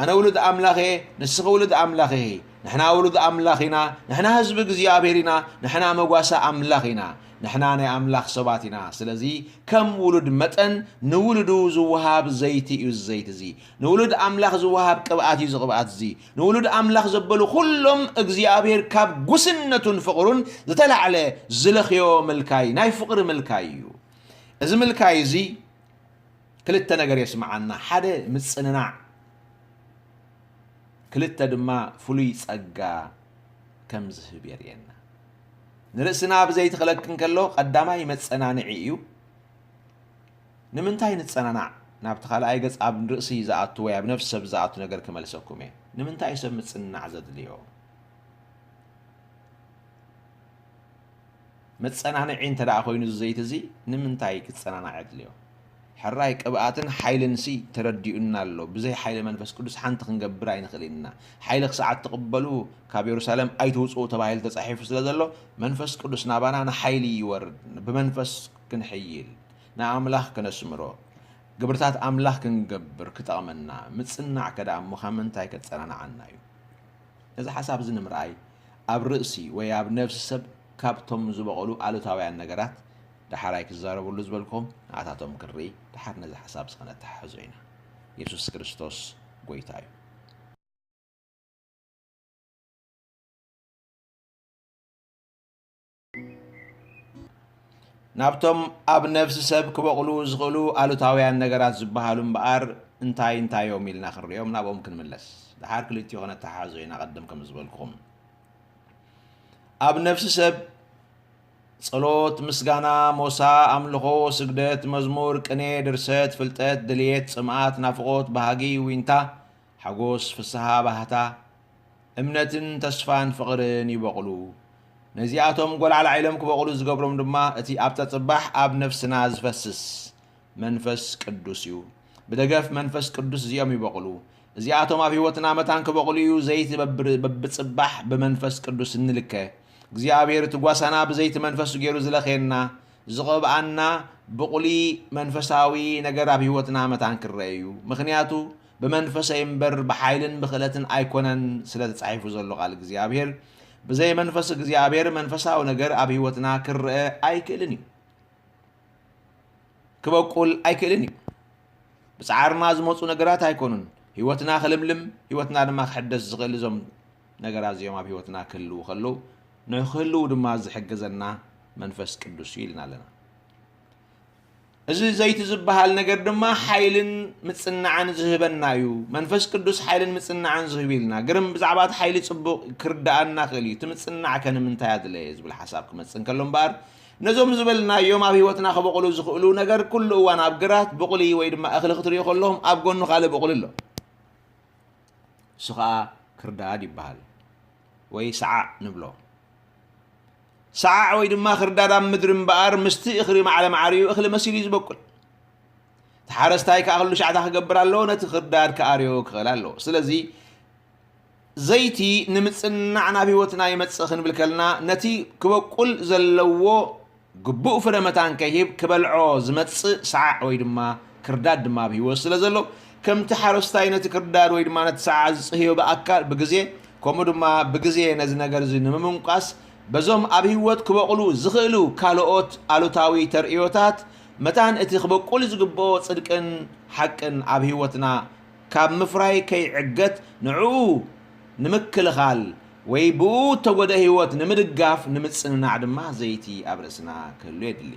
ኣነ ውሉድ ኣምላኽ እየ፣ ንስኺ ውሉድ ኣምላኽ ኢኺ። ንሕና ውሉድ ኣምላኽ ኢና፣ ንሕና ህዝቢ እግዚኣብሔር ኢና፣ ንሕና መጓሰ ኣምላኽ ኢና፣ ንሕና ናይ ኣምላኽ ሰባት ኢና። ስለዚ ከም ውሉድ መጠን ንውሉዱ ዝወሃብ ዘይቲ እዩ፣ እዚ ዘይቲ እዚ። ንውሉድ ኣምላኽ ዝወሃብ ቅብኣት እዩ፣ እዚ ቅብኣት እዚ። ንውሉድ ኣምላኽ ዘበሉ ኩሎም እግዚኣብሔር ካብ ጉስነቱን ፍቕሩን ዝተላዕለ ዝለኽዮ ምልካይ፣ ናይ ፍቕሪ ምልካይ እዩ። እዚ ምልካይ እዚ ክልተ ነገር የስምዓና። ሓደ ምጽንናዕ፣ ክልተ ድማ ፍሉይ ጸጋ ከም ዝህብ የርእየና። ንርእስና ብዘይቲ ክለኪ እንከሎ ቀዳማይ መጸናንዒ እዩ። ንምንታይ ንጸናናዕ? ናብቲ ካልኣይ ገጽ ኣብ ርእሲ ዝኣቱ ወይ ኣብ ነፍሲ ሰብ ዝኣቱ ነገር ክመልሰኩም እየ። ንምንታይ ሰብ ምጽንናዕ ዘድልዮ? መጸናንዒ እንተ ደኣ ኮይኑ እዚ ዘይቲ እዚ ንምንታይ ክጸናናዕ የድልዮ? ሕራይ ቅብኣትን ሓይልን ሲ ተረዲኡና ኣሎ። ብዘይ ሓይሊ መንፈስ ቅዱስ ሓንቲ ክንገብር ኣይንኽእልን ኢና። ሓይሊ ክሳዕ እትቕበሉ ካብ የሩሳሌም ኣይትውጽኡ ተባሂሉ ተጻሒፉ ስለ ዘሎ መንፈስ ቅዱስ ናባና ንሓይሊ ይወርድ። ብመንፈስ ክንሕይል፣ ንኣምላኽ ከነስምሮ፣ ግብርታት ኣምላኽ ክንገብር ክጠቕመና። ምጽናዕ ከ ደኣ እሞ ካብ ምንታይ ከጸናንዓና እዩ? ነዚ ሓሳብ እዚ ንምርኣይ፣ ኣብ ርእሲ ወይ ኣብ ነፍሲ ሰብ ካብቶም ዝበቐሉ ኣሉታውያን ነገራት ዳሕራይ ክዛረበሉ ዝበልኩም ንኣታቶም ክንርኢ፣ ደሓር ነዚ ሓሳብ እዚ ከነተሓሕዞ ኢና። የሱስ ክርስቶስ ጐይታ እዩ። ናብቶም ኣብ ነፍሲ ሰብ ክበቕሉ ዝኽእሉ ኣሉታውያን ነገራት ዝበሃሉ እምበኣር እንታይ እንታይ እዮም ኢልና ክንሪኦም ናብኦም ክንምለስ። ደሓር ክልቲኡ ከነተሓሕዞ ኢና፣ ቀደም ከም ዝበልኩኹም። ኣብ ነፍሲ ሰብ ጸሎት፣ ምስጋና፣ ሞሳ፣ ኣምልኾ፣ ስግደት፣ መዝሙር፣ ቅኔ፣ ድርሰት፣ ፍልጠት፣ ድልየት፣ ጽምኣት፣ ናፍቖት፣ ባህጊ፣ ዊንታ፣ ሓጎስ፣ ፍስሃ፣ ባህታ፣ እምነትን ተስፋን ፍቕርን ይበቑሉ። ነዚኣቶም ጐልዓልዓ ኢሎም ክበቑሉ ዝገብሮም ድማ እቲ ኣብ ጸጽባሕ ኣብ ነፍስና ዝፈስስ መንፈስ ቅዱስ እዩ። ብደገፍ መንፈስ ቅዱስ እዚኦም ይበቑሉ። እዚኣቶም ኣብ ህይወትና መታን ክበቑሉ እዩ። ዘይቲ በብር-፣ በብጽባሕ ብመንፈስ ቅዱስ እንልከ። እግዚኣብሔር እቲ ጓሳና ብዘይቲ መንፈሱ ገይሩ ዝለኸየና፣ ዝቐብኣና ብቑሊ መንፈሳዊ ነገር ኣብ ህይወትና መታን ክረአ እዩ። ምኽንያቱ ብመንፈሰይ እምበር ብሓይልን ብኽእለትን ኣይኮነን ስለ ተጻሒፉ ዘሎ ቃል እግዚኣብሔር። ብዘይ መንፈስ እግዚኣብሔር መንፈሳዊ ነገር ኣብ ህይወትና ክረአ ኣይክእልን እዩ። ክበቁል ኣይክእልን እዩ። ብጻዕርና ዝመጹ ነገራት ኣይኮኑን። ህይወትና ክልምልም፣ ህይወትና ድማ ክሕደስ ዝኽእል እዞም ነገራት እዚኦም ኣብ ህይወትና ክህልዉ ከለዉ፣ ንክህልዉ ድማ ዝሕግዘና መንፈስ ቅዱስ እዩ ኢልና ኣለና። እዚ ዘይቲ ዝበሃል ነገር ድማ ሓይልን ምጽንናዕን ዝህበና እዩ። መንፈስ ቅዱስ ሓይልን ምጽንናዕን ዝህብ ኢልና። ግርም ብዛዕባ እቲ ሓይሊ ጽቡቕ ክርድኣና ክእል እዩ። እቲ ምጽንናዕ ከ ንምንታይ ኣድለየ ዝብል ሓሳብ ክመጽእ እንከሎ እምበኣር፣ ነዞም ዝበልናዮም ኣብ ህይወትና ክበቑሉ ዝኽእሉ ነገር ኩሉ እዋን ኣብ ግራት ብቑሊ ወይ ድማ እኽሊ ክትሪኡ ከለኹም ኣብ ጎኑ ካልእ ብቑሊ ኣሎ። እሱ ኸኣ ክርዳድ ይበሃል ወይ ሰዓዕ ንብሎ። ሰዓዕ ወይ ድማ ክርዳድ ኣብ ምድሪ እምበኣር ምስቲ እኽሊ ማዕረ ማዕሪኡ እኽሊ መሲሉ እዩ ዝበቁል። እቲ ሓረስታይ ከኣ ኩሉ ሻዕታ ክገብር ኣለዎ፣ ነቲ ክርዳድ ክኣርዮ ክኽእል ኣለዎ። ስለዚ ዘይቲ ንምጽንናዕ ናብ ህይወትና ይመጽእ ክንብል ከልና ነቲ ክበቁል ዘለዎ ግቡእ ፍረ መታን ከይህብ ክበልዖ ዝመጽእ ሰዓዕ ወይ ድማ ክርዳድ ድማ ኣብ ህይወት ስለ ዘሎ፣ ከምቲ ሓረስታይ ነቲ ክርዳድ ወይ ድማ ነቲ ሰዓዕ ዝጽህዮ ብኣካል ብግዜ፣ ከምኡ ድማ ብግዜ ነዚ ነገር እዚ ንምምንቋስ በዞም ኣብ ህይወት ክበቑሉ ዝኽእሉ ካልኦት ኣሉታዊ ተርእዮታት መታን እቲ ክበቁል ዝግብኦ ጽድቅን ሓቅን ኣብ ህይወትና ካብ ምፍራይ ከይዕገት ንዕኡ ንምክልኻል ወይ ብኡ እተጎድአ ህይወት ንምድጋፍ ንምጽንናዕ ድማ ዘይቲ ኣብ ርእስና ክህሉ የድሊ።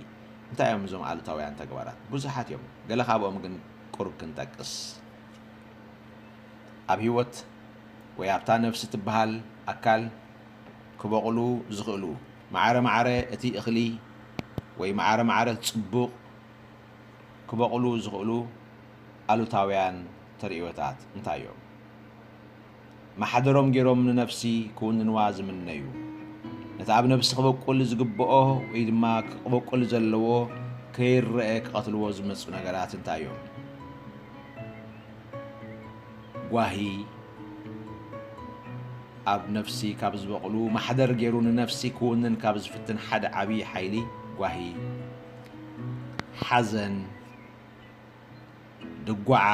እንታይ እዮም እዞም ኣሉታውያን ተግባራት? ብዙሓት እዮም። ገለ ካብኦም ግን ቁሩብ ክንጠቅስ። ኣብ ህይወት ወይ ኣብታ ነፍሲ ትበሃል ኣካል ክበቑሉ ዝኽእሉ ማዕረ ማዕረ እቲ እኽሊ ወይ ማዕረ ማዕረ ጽቡቕ ክበቑሉ ዝኽእሉ ኣሉታውያን ተርእዮታት እንታይ እዮም? ማሕደሮም ገይሮም ንነፍሲ ክውንንዋ ዝምነዩ፣ ነቲ ኣብ ነፍሲ ክበቁል ዝግብኦ ወይ ድማ ክበቁል ዘለዎ ከይረአ ክቐትልዎ ዝመጹ ነገራት እንታይ እዮም? ጓሂ፣ ኣብ ነፍሲ ካብ ዝበቕሉ፣ ማሕደር ገይሩ ንነፍሲ ክውንን ካብ ዝፍትን ሓደ ዓብዪ ሓይሊ ጓሂ፣ ሓዘን፣ ድጓዓ፣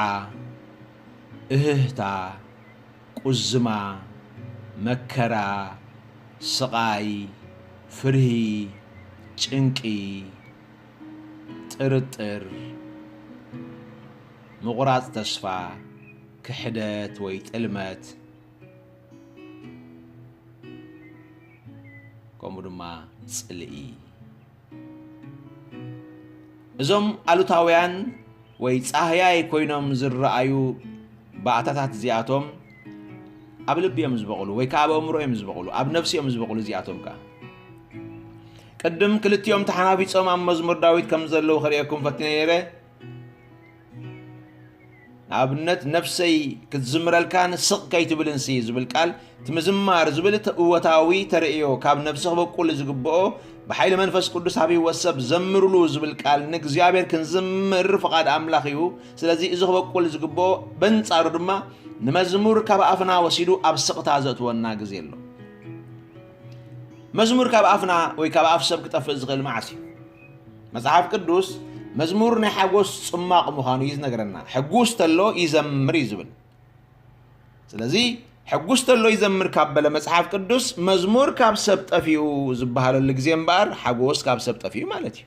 እህህታ፣ ቁዝማ፣ መከራ፣ ስቓይ፣ ፍርሂ፣ ጭንቂ፣ ጥርጥር፣ ምቑራጽ ተስፋ፣ ክሕደት ወይ ጥልመት፣ ከምኡ ድማ ጽልኢ። እዞም ኣሉታውያን ወይ ጻህያይ ኮይኖም ዝረኣዩ ባእታታት እዚኣቶም ኣብ ልቢ እዮም ዝበቕሉ ወይ ከኣ ኣብ ኣእምሮ እዮም ዝበቕሉ፣ ኣብ ነፍሲ እዮም ዝበቕሉ። እዚኣቶም ከኣ ቅድም ክልቲኦም ተሓናፊጾም ኣብ መዝሙር ዳዊት ከም ዘለዉ ከርእየኩም ፈቲነ ነይረ። ንኣብነት፣ "ነፍሰይ ክትዝምረልካን ስቕ ከይትብልን ሲ" ዝብል ቃል፣ እቲ ምዝማር ዝብል እቲ እወታዊ ተርእዮ ካብ ነፍሲ ክበቁል ዝግብኦ፣ ብሓይሊ መንፈስ ቅዱስ ኣብ ህይወት ሰብ ዘምርሉ ዝብል ቃል፣ ንእግዚኣብሔር ክንዝምር ፍቓድ ኣምላኽ እዩ። ስለዚ እዚ ክበቁል ዝግብኦ፣ በንጻሩ ድማ ንመዝሙር ካብ ኣፍና ወሲዱ ኣብ ስቕታ ዘእትወና ግዜ ኣሎ። መዝሙር ካብ ኣፍና ወይ ካብ ኣፍ ሰብ ክጠፍእ ዝኽእል መዓስ እዩ? መጽሓፍ ቅዱስ መዝሙር ናይ ሓጎስ ጽማቕ ምዃኑ እዩ ዝነግረና። ሕጉስ ተሎ ይዘምር እዩ ዝብል። ስለዚ ሕጉስ ተሎ ይዘምር ካብ በለ መጽሓፍ ቅዱስ፣ መዝሙር ካብ ሰብ ጠፊኡ ዝበሃለሉ ግዜ እምበኣር፣ ሓጎስ ካብ ሰብ ጠፊኡ ማለት እዩ።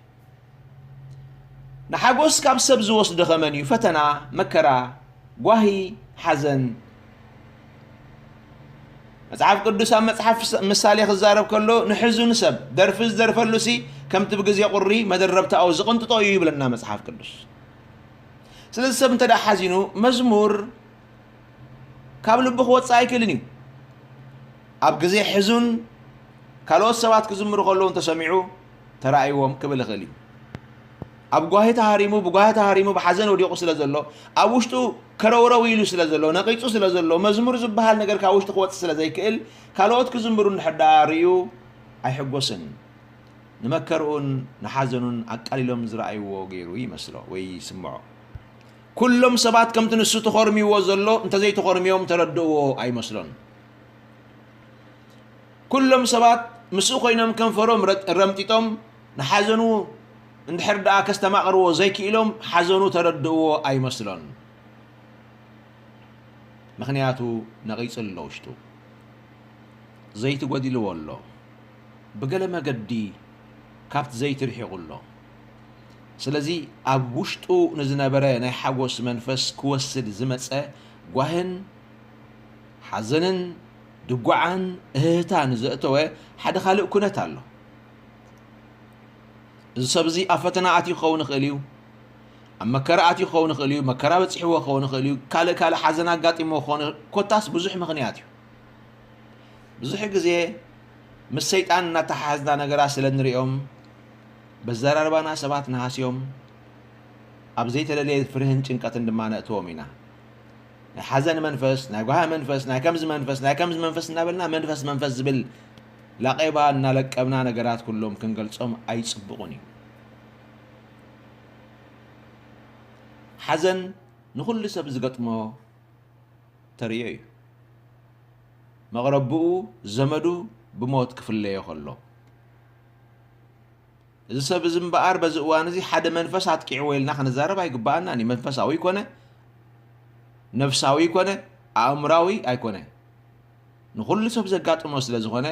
ንሓጎስ ካብ ሰብ ዝወስዶ ከመን እዩ? ፈተና፣ መከራ፣ ጓሂ፣ ሓዘን። መጽሓፍ ቅዱስ ኣብ መጽሓፍ ምሳሌ ክዛረብ ከሎ፣ ንሕዙን ሰብ ደርፊ ዝደርፈሉሲ ከምቲ ብግዜ ቁሪ መደረብታኡ ዝቕንጥጦ እዩ ይብለና መጽሓፍ ቅዱስ። ስለዚ ሰብ እንተ ደኣ ሓዚኑ፣ መዝሙር ካብ ልቡ ክወጽእ ኣይክእልን እዩ። ኣብ ግዜ ሕዙን ካልኦት ሰባት ክዝምሩ ከለዉ እንተሰሚዑ፣ ተራእይዎም ክብል ይኽእል እዩ። ኣብ ጓሂ ተሃሪሙ፣ ብጓሂ ተሃሪሙ፣ ብሓዘን ወዲቑ ስለ ዘሎ፣ ኣብ ውሽጡ ከረውረው ኢሉ ስለ ዘሎ፣ ነቒጹ ስለ ዘሎ፣ መዝሙር ዝበሃል ነገር ካብ ውሽጡ ክወጽእ ስለ ዘይክእል፣ ካልኦት ክዝምሩ እንድሕር ደኣ ርእዩ ኣይሕጎስን። ንመከርኡን ንሓዘኑን ኣቃሊሎም ዝረኣይዎ ገይሩ ይመስሎ ወይ ይስምዖ። ኩሎም ሰባት ከምቲ ንሱ ተኾርሚዎ ዘሎ እንተዘይተኾርሚዮም ተረድእዎ ኣይመስሎን። ኩሎም ሰባት ምስኡ ኮይኖም ከንፈሮም ረ-፣ ረምጢጦም ንሓዘኑ እንድሕር ደኣ ከስተማቕርዎ ዘይክኢሎም ሓዘኑ ተረድእዎ ኣይመስሎን። ምኽንያቱ ነቒጹ ኣሎ ውሽጡ። ዘይቲ ጎዲልዎ ኣሎ። ብገለ መገዲ ካብቲ ዘይቲ ርሒቑ ኣሎ። ስለዚ ኣብ ውሽጡ ንዝነበረ ናይ ሓጎስ መንፈስ ክወስድ ዝመጸ ጓህን ሓዘንን ድጓዓን እህህታን ዘእተወ ሓደ ካልእ ኩነት ኣሎ። እዚ ሰብ እዚ ኣብ ፈተና ኣትዩ ክኸውን ይኽእል እዩ። ኣብ መከራ ኣትዩ ክኸውን ይኽእል እዩ። መከራ በጺሕዎ ክኸውን ይኽእል እዩ። ካልእ ካልእ ሓዘን ኣጋጢምዎ ክኸውን ይኽእል። ኮታስ ብዙሕ ምኽንያት እዩ። ብዙሕ ግዜ ምስ ሰይጣን እናተሓሓዝና ነገራት ስለ እንሪኦም፣ በዘራርባና ሰባት ንሃስዮም ኣብ ዘይተደለየ ፍርህን ጭንቀትን ድማ ነእትዎም ኢና። ናይ ሓዘን መንፈስ፣ ናይ ጓሂ መንፈስ፣ ናይ ከምዚ መንፈስ፣ ናይ ከምዚ መንፈስ እናበልና መንፈስ መንፈስ ዝብል ላቄባ እናለቀብና ነገራት ኩሎም ክንገልጾም ኣይጽቡቕን እዩ። ሓዘን ንኹሉ ሰብ ዝገጥሞ ተርእዮ እዩ። መቕረብኡ ዘመዱ ብሞት ክፍለዮ ከሎ እዚ ሰብ እዚ እምበኣር በዚ እዋን እዚ ሓደ መንፈስ ኣጥቂዕዎ ኢልና ክንዛረብ ኣይግበኣናን እዩ። መንፈሳዊ ይኮነ፣ ነፍሳዊ ይኮነ፣ ኣእምራዊ ኣይኮነ። ንኹሉ ሰብ ዘጋጥሞ ስለ ዝኾነ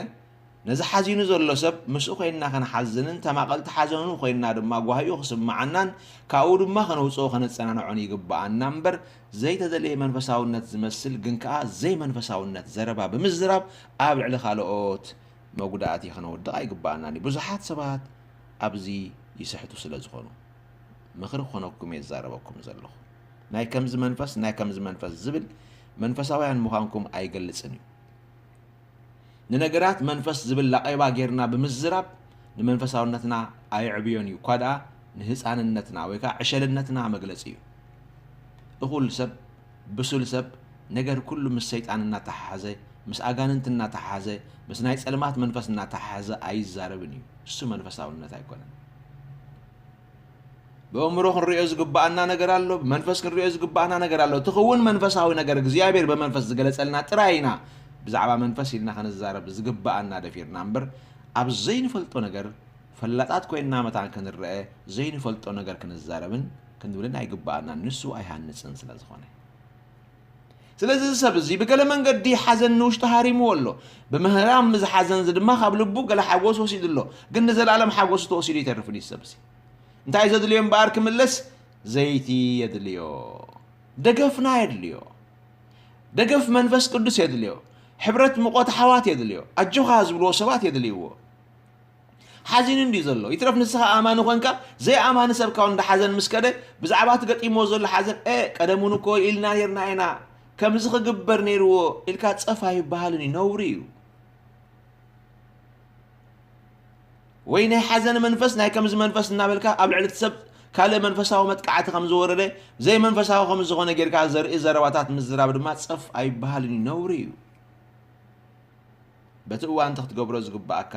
ነዚ ሓዚኑ ዘሎ ሰብ ምስኡ ኮይንና ክንሓዝንን ተማቐልቲ ሓዘኑ ኮይንና ድማ ጓሂኡ ክስምዓናን ካብኡ ድማ ከነውፅኦ ከነፀናንዖን ይግበኣና እምበር ዘይተደለየ መንፈሳውነት ዝመስል ግን ከዓ ዘይመንፈሳውነት ዘረባ ብምዝራብ ኣብ ልዕሊ ካልኦት መጉዳእቲ ከነውድቕ ኣይግበኣናን እዩ። ብዙሓት ሰባት ኣብዚ ይስሕቱ ስለ ዝኾኑ ምኽሪ ክኾነኩም እየ ዝዛረበኩም ዘለኹ። ናይ ከምዚ መንፈስ ናይ ከምዚ መንፈስ ዝብል መንፈሳውያን ምዃንኩም ኣይገልጽን እዩ። ንነገራት መንፈስ ዝብል ላቐይባ ጌርና ብምዝራብ ንመንፈሳውነትና ኣየዕብዮን እዩ፣ እኳ ደኣ ንህፃንነትና ወይ ከዓ ዕሸልነትና መግለፂ እዩ። እኹል ሰብ፣ ብሱል ሰብ ነገር ኩሉ ምስ ሰይጣን እናተሓሓዘ፣ ምስ ኣጋንንት እናተሓሓዘ፣ ምስ ናይ ጸልማት መንፈስ እናተሓሓዘ ኣይዛረብን እዩ። እሱ መንፈሳውነት ኣይኮነን። ብእምሮ ክንሪኦ ዝግባኣና ነገር ኣሎ፣ ብመንፈስ ክንሪኦ ዝግባኣና ነገር ኣሎ። እቲ ክውን መንፈሳዊ ነገር እግዚኣብሔር ብመንፈስ ዝገለጸልና ጥራይ ኢና ብዛዕባ መንፈስ ኢልና ክንዛረብ ዝግባኣና ደፊርና እምበር ኣብ ዘይንፈልጦ ነገር ፈላጣት ኮይንና መታን ክንረአ ዘይንፈልጦ ነገር ክንዛረብን ክንብልን ኣይግባኣናን። ንሱ ኣይሃንጽን ስለ ዝኾነ። ስለዚ እዚ ሰብ እዚ ብገለ መንገዲ ሓዘን ንውሽጡ ሃሪምዎ ኣሎ። ብምህራም እዚ ሓዘን እዚ ድማ ካብ ልቡ ገለ ሓጎስ ወሲዱ ኣሎ። ግን ንዘለኣለም ሓጎሱ ተወሲዱ ይተርፍን እዩ እዚ ሰብ እዚ። እንታይ ዘድልዮ እምበኣር ክምለስ ዘይቲ የድልዮ። ደገፍና የድልዮ። ደገፍ መንፈስ ቅዱስ የድልዮ። ሕብረት ምቆት ኣሕዋት የድልዮ። ኣጆኻ ዝብልዎ ሰባት የድልይዎ። ሓዚኑ እንድዩ ዘሎ። ይትረፍ ንስኻ ኣማኒ ኮንካ ዘይኣማኒ ሰብካ እውን እንዳ ሓዘን ምስ ከደ ብዛዕባ እቲ ገጢምዎ ዘሎ ሓዘን፣ "ኤ፣ ቀደም እውን እኮ ኢልና ኔርና ኢና፣ ከምዚ ክግበር ኔርዎ" ኢልካ ጸፍ ኣይበሃልን እዩ፣ ነውሪ እዩ። ወይ ናይ ሓዘን መንፈስ ናይ ከምዚ መንፈስ እናበልካ ኣብ ልዕሊ እቲ ሰብ ካልእ መንፈሳዊ መጥቃዕቲ ከም ዝወረደ ዘይመንፈሳዊ ከም ዝኾነ ጌርካ ዘርኢ ዘረባታት ምዝራብ ድማ ጸፍ ኣይበሃልን እዩ፣ ነውሪ እዩ። በቲ እዋን እቲ ክትገብሮ ዝግብኣካ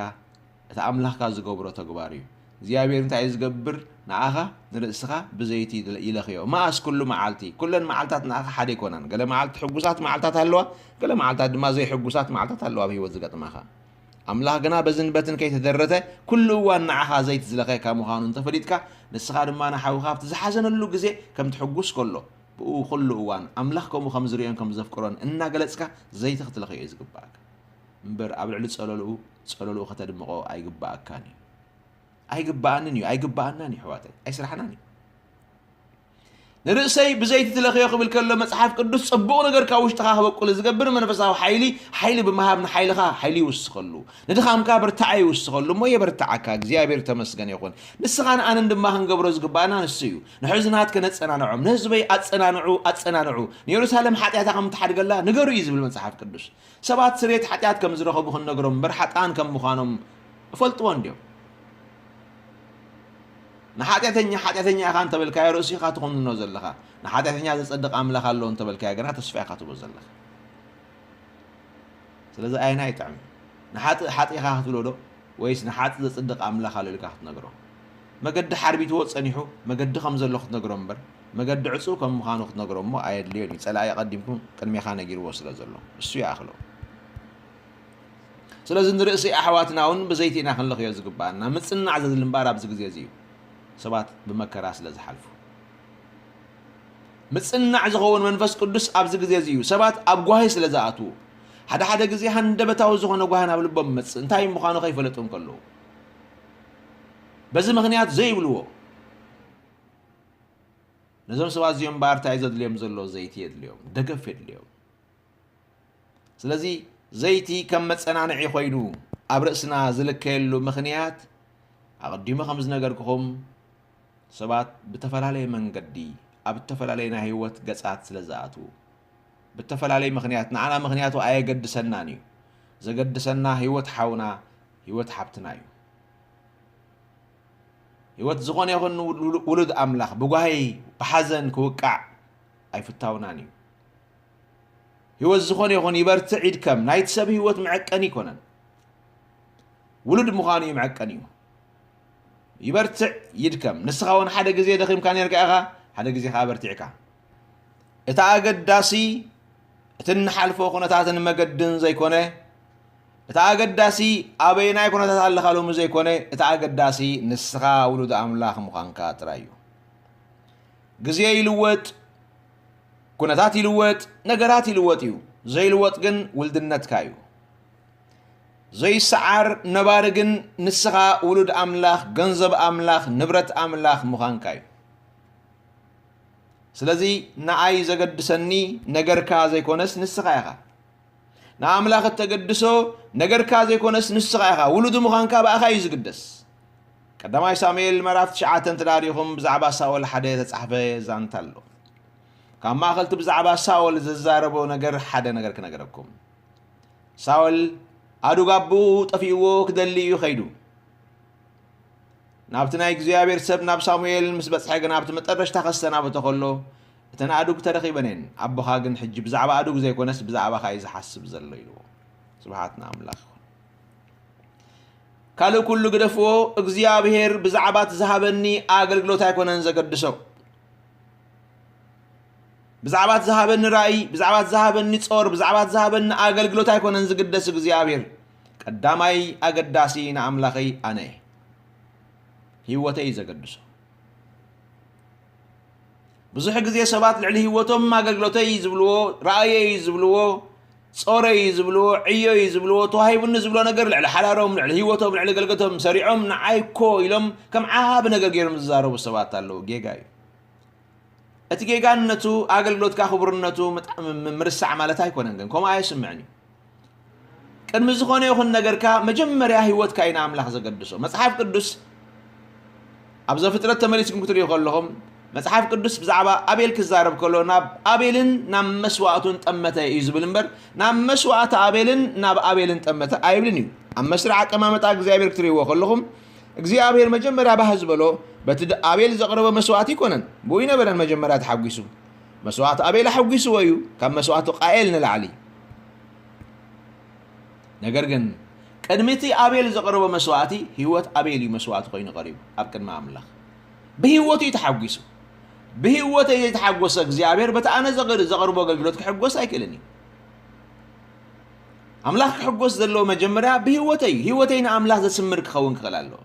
እቲ ኣምላኽካ ዝገብሮ ተግባር እዩ። እግዚኣብሔር እንታይ እዩ ዝገብር? ንኣኻ ንርእስኻ ብዘይቲ ይለኽዮ። መኣስ? ኩሉ መዓልቲ። ኩለን መዓልታት ንኣኻ ሓደ ኣይኮናን። ገለ መዓልቲ ሕጉሳት መዓልታት ኣለዋ፣ ገለ መዓልታት ድማ ዘይሕጉሳት መዓልታት ኣለዋ ኣብ ህይወት ዝገጥማኻ። ኣምላኽ ግና በዝን በትን ከይተደረተ ኩሉ እዋን ንዓኻ ዘይቲ ዝለኸየካ ምዃኑ እንተፈሊጥካ፣ ንስኻ ድማ ንሓውኻ ኣብቲ ዝሓዘነሉ ግዜ ከም ትሕጉስ ከሎ፣ ብኡ ኩሉ እዋን ኣምላኽ ከምኡ ከም ዝርእዮን ከም ዘፍቅሮን እናገለጽካ ዘይቲ ክትለኽዮ እዩ ዝግብኣካ። እምበር ኣብ ልዕሊ ጸለልኡ፣ ጸለልኡ ከተድምቖ ኣይግብኣካን እዩ። ኣይግብኣንን እዩ፣ ኣይግብኣናን እዩ ኣሕዋተይ፣ ኣይስራሕናን እዩ። ንርእሰይ ብዘይቲ ትለኽዮ ክብል ከሎ መጽሓፍ ቅዱስ ጽቡቕ ነገር ካብ ውሽጥኻ ክበቁል ዝገብር መንፈሳዊ ሓይሊ፣ ሓይሊ ብምሃብ ንሓይልኻ ሓይሊ ይውስኸሉ፣ ንድኻምካ ብርታዐ ይውስኸሉ እሞ የበርትዓካ። እግዚኣብሔር ተመስገን ይኹን። ንስኻን ኣነን ድማ ክንገብሮ ዝግባኣና ንሱ እዩ። ንሕዙናት ከነጸናንዖም፣ ንህዝበይ ኣጸናንዑ፣ ኣጸናንዑ፣ ንየሩሳሌም ሓጢኣታ ከም ትሓድገላ ንገሩ እዩ ዝብል መጽሓፍ ቅዱስ። ሰባት ስርየት ሓጢኣት ከም ዝረኸቡ ክንነግሮም እምበር ሓጥኣን ከም ምዃኖም እፈልጥዎ እንድዮም። ንሓጢኣተኛ ሓጢኣተኛ ኢኻ እንተበልካዮ ርእሱ ኢኻ ትኹንኖ ዘለኻ። ንሓጢኣተኛ ዘጸድቕ ኣምላኽ ኣሎ እንተበልካዮ ግና ተስፋ ኢኻ ትህቦ ዘለኻ። ስለዚ ኣየናይ ይጥዕም? ንሓጥእ ሓጥእ ኢኻ ክትብሎ ዶ? ወይስ ንሓጥእ ዘጽድቕ ኣምላኽ ኣሎ ኢልካ ክትነግሮ? መገዲ ሓርቢትዎ ጸኒሑ መገዲ ከም ዘሎ ክትነግሮ እምበር መገዲ ዕጹው ከም ምዃኑ ክትነግሮ እሞ ኣየድልዮን እዩ። ጸላኢ ኣቐዲምኩም ቅድሜኻ ነጊርዎ ስለ ዘሎ እሱ ይኣኽሎ። ስለዚ ንርእሲ ኣሕዋትና እውን ብዘይቲ ኢና ክንለኽዮ ዝግባኣና። ምጽናዕ ዘድሊ እምበኣር ኣብዚ ግዜ እዚ እዩ፣ ሰባት ብመከራ ስለ ዝሓልፉ። ምጽናዕ ዝኸውን መንፈስ ቅዱስ ኣብዚ ግዜ እዚ እዩ፣ ሰባት ኣብ ጓሂ ስለ ዝኣትዉ። ሓደ ሓደ ግዜ ሃንደበታዊ ዝኾነ ጓሂ ናብ ልቦም ይመጽእ፣ እንታይ ምዃኑ ከይፈለጡ እንከለዉ። በዚ ምኽንያት ዘይብልዎ። ነዞም ሰባት እዚኦም እምበኣር እንታይ እዩ ዘድልዮም ዘሎ? ዘይቲ የድልዮም፣ ደገፍ የድልዮም። ስለዚ ዘይቲ ከም መጸናንዒ ኮይኑ ኣብ ርእስና ዝልከየሉ ምኽንያት ኣቐዲሙ ከም ዝነገርኩኹም ሰባት ብተፈላለየ መንገዲ ኣብ እተፈላለየ ናይ ህይወት ገጻት ስለ ዝኣትዉ ብተፈላለየ ምኽንያት ንዓና ምኽንያቱ ኣየገድሰናን እዩ። ዘገድሰና ህይወት ሓውና ህይወት ሓብትና እዩ። ህይወት ዝኾነ ይኹን ውሉ-፣ ውሉድ ኣምላኽ ብጓሂ፣ ብሓዘን ክውቃዕ ኣይፍታውናን እዩ። ህይወት ዝኾነ ይኹን ይበርትዕ ይድከም፣ ናይቲ ሰብ ህይወት መዐቀኒ ኣይኮነን። ውሉድ ምዃኑ እዩ መዐቀኒኡ። ይበርትዕ ይድከም። ንስኻ እውን ሓደ ግዜ ደኺምካ ነርካ ኢኻ፣ ሓደ ግዜ ከኣ በርቲዕካ። እቲ ኣገዳሲ እቲ እንሓልፎ ኩነታትን መገድን ዘይኮነ፣ እቲ ኣገዳሲ ኣበየናይ ኩነታት ኣለኻ ሎሚ ዘይኮነ፣ እቲ ኣገዳሲ ንስኻ ውሉድ ኣምላኽ ምዃንካ ጥራይ እዩ። ግዜ ይልወጥ፣ ኩነታት ይልወጥ፣ ነገራት ይልወጥ እዩ። ዘይልወጥ ግን ውልድነትካ እዩ። ዘይሰዓር ነባሪ ግን ንስኻ ውሉድ ኣምላኽ፣ ገንዘብ ኣምላኽ፣ ንብረት ኣምላኽ ምዃንካ እዩ። ስለዚ ንዓይ ዘገድሰኒ ነገርካ ዘይኮነስ ንስኻ ኢኻ። ንኣምላኽ እተገድሶ ነገርካ ዘይኮነስ ንስኻ ኢኻ። ውሉዱ ምዃንካ ብኣኻ እዩ ዝግደስ። ቀዳማይ ሳሙኤል ምዕራፍ ትሽዓተ እንተ ደኣ ርኢኹም ብዛዕባ ሳኦል ሓደ የተጻሕፈ ዛንታ ኣሎ። ካብ ማእኸል እቲ ብዛዕባ ሳኦል ዝዛረቦ ነገር ሓደ ነገር ክነገረኩም። ሳኦል ኣዱግ ኣቦኡ ጠፊእዎ ክደሊ እዩ ከይዱ። ናብቲ ናይ እግዚኣብሔር ሰብ ናብ ሳሙኤል ምስ በጽሐ ግን ኣብቲ መጠረሽታ ከሰናብቶ ከሎ እተን ኣእዱግ ተረኺበን እየን። ኣቦኻ ግን ሕጂ ብዛዕባ ኣእዱግ ዘይኮነስ ብዛዕባኻ እዩ ዝሓስብ ዘሎ ኢልዎ። ስብሓት ንኣምላኽ ይኹን። ካልእ ኩሉ ግደፍዎ፣ እግዚኣብሔር ብዛዕባ እቲ ዝሃበኒ ኣገልግሎት ኣይኮነን ዘገድሶ። ብዛዕባ እቲ ዝሃበኒ ራእይ፣ ብዛዕባ እቲ ዝሃበኒ ጾር፣ ብዛዕባ እቲ ዝሃበኒ ኣገልግሎት ኣይኮነን ዝግደስ እግዚኣብሔር። ቀዳማይ ኣገዳሲ ንኣምላኸይ ኣነ እየ። ህይወተይ እዩ ዘገድሶ። ብዙሕ ግዜ ሰባት ልዕሊ ህይወቶም ኣገልግሎተይ ዝብልዎ፣ ራእየይ ዝብልዎ፣ ጾረይ ዝብልዎ፣ ዕዮይ ዝብልዎ፣ ተዋሂቡኒ ዝብሎ ነገር ልዕሊ ሓዳሮም፣ ልዕሊ ህይወቶም፣ ልዕሊ ገልገቶም ሰሪዖም ንዓይ እኮ ኢሎም ከም ዓቢ ነገር ገይሮም ዝዛረቡ ሰባት ኣለዉ። ጌጋ እዩ። እቲ ጌጋነቱ ኣገልግሎትካ ክቡርነቱ ምጣ-፣ ም-፣ ም-፣ ምርሳዕ ማለት ኣይኮነን፣ ግን ከምኡ ኣየስምዕን እዩ። ቅድሚ ዝኾነ ይኹን ነገርካ መጀመርያ ህይወትካ እዩ ንኣምላኽ ዘገድሶ። መጽሓፍ ቅዱስ ኣብ ዘፍጥረት ተመሊስኩም ክትሪኡ ከለኹም መጽሓፍ ቅዱስ ብዛዕባ ኣቤል ክዛረብ ከሎ ናብ ኣቤልን ናብ መስዋእቱን ጠመተ እዩ ዝብል እምበር ናብ መስዋእቲ ኣቤልን ናብ ኣቤልን ጠመተ ኣይብልን እዩ። ኣብ መስርዕ ኣቀማመጣ እግዚኣብሔር ክትሪእዎ ከለኹም እግዚኣብሔር መጀመርያ ባህ ዝበሎ በቲ ድ-፣ ኣቤል ዘቕረቦ መስዋእቲ ኣይኮነን። ብኡ ኣይነበረን መጀመርያ ተሓጒሱ። መስዋእቲ ኣቤል ኣሐጒስዎ እዩ ካብ መስዋእቲ ቃኤል ንላዕሊ። ነገር ግን ቅድሚ እቲ ኣቤል ዘቕረቦ መስዋእቲ ህይወት ኣቤል እዩ መስዋእቲ ኮይኑ ቀሪቡ ኣብ ቅድሚ ኣምላኽ። ብህይወቱ እዩ ተሓጒሱ። ብህይወተይ ዘይተሓጎሰ እግዚኣብሔር በቲ ኣነ ዘቕር-፣ ዘቕርቦ ኣገልግሎት ክሕጎስ ኣይክእልን እዩ። ኣምላኽ ክሕጎስ ዘለዎ መጀመርያ ብህይወተይ እዩ። ህይወተይ ንኣምላኽ ዘስምር ክኸውን ክኽእል ኣለዎ።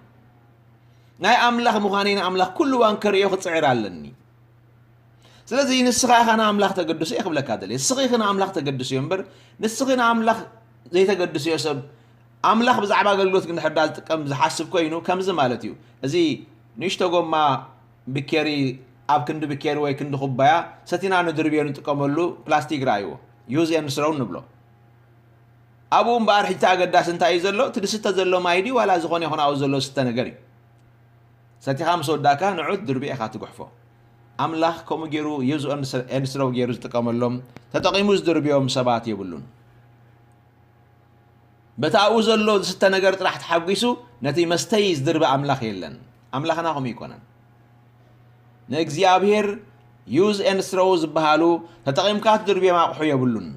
ናይ ኣምላኽ ምዃነይ ንኣምላኽ ኩሉ እዋን ከርእዮ ክጽዕር ኣለኒ። ስለዚ ንስኻ ኢኻ ንኣምላኽ ተገድሶ እየ ክብለካ ደልየ። ንስኺ ኢኺ ንኣምላኽ ተገድስዮ እምበር ንስኺ ንኣምላኽ ዘይተገድስዮ ሰብ ኣምላኽ ብዛዕባ ኣገልግሎት እንድሕር ዳ ዝጥቀም ዝሓስብ ኮይኑ ከምዚ ማለት እዩ። እዚ ንእሽቶ ጎማ ብኬሪ ኣብ ክንዲ ብኬሪ ወይ ክንዲ ኩባያ ሰቲና ንድርብዮ ንጥቀመሉ ፕላስቲክ ረኣይዎ። use and throw ንብሎ። ኣብኡ እምበኣር ሕጂ እቲ ኣገዳሲ እንታይ እዩ ዘሎ? እቲ ዝስተ ዘሎ ማይ ድዩ ዋላ ዝኾነ ይኹን ኣብኡ ዘሎ ዝስተ ነገር እዩ? ሰቲኻ ምስ ወዳእካ ንዑ ትድርብዮ ኢኻ ትጉሕፎ። ኣምላኽ ከምኡ ገይሩ use and throw ገይሩ ዝጥቀመሎም ተጠቒሙ ዝድርብዮም ሰባት የብሉን። በቲ ኣብኡ ዘሎ ዝስተ ነገር ጥራሕ ተሓጒሱ ነቲ መስተይ ዝድርቢ ኣምላኽ የለን። ኣምላኽና ከምኡ ኣይኮነን። ንእግዚኣብሔር use and throw ዝበሃሉ ተጠቒምካ ትድርብዮም ኣቕሑ የብሉን።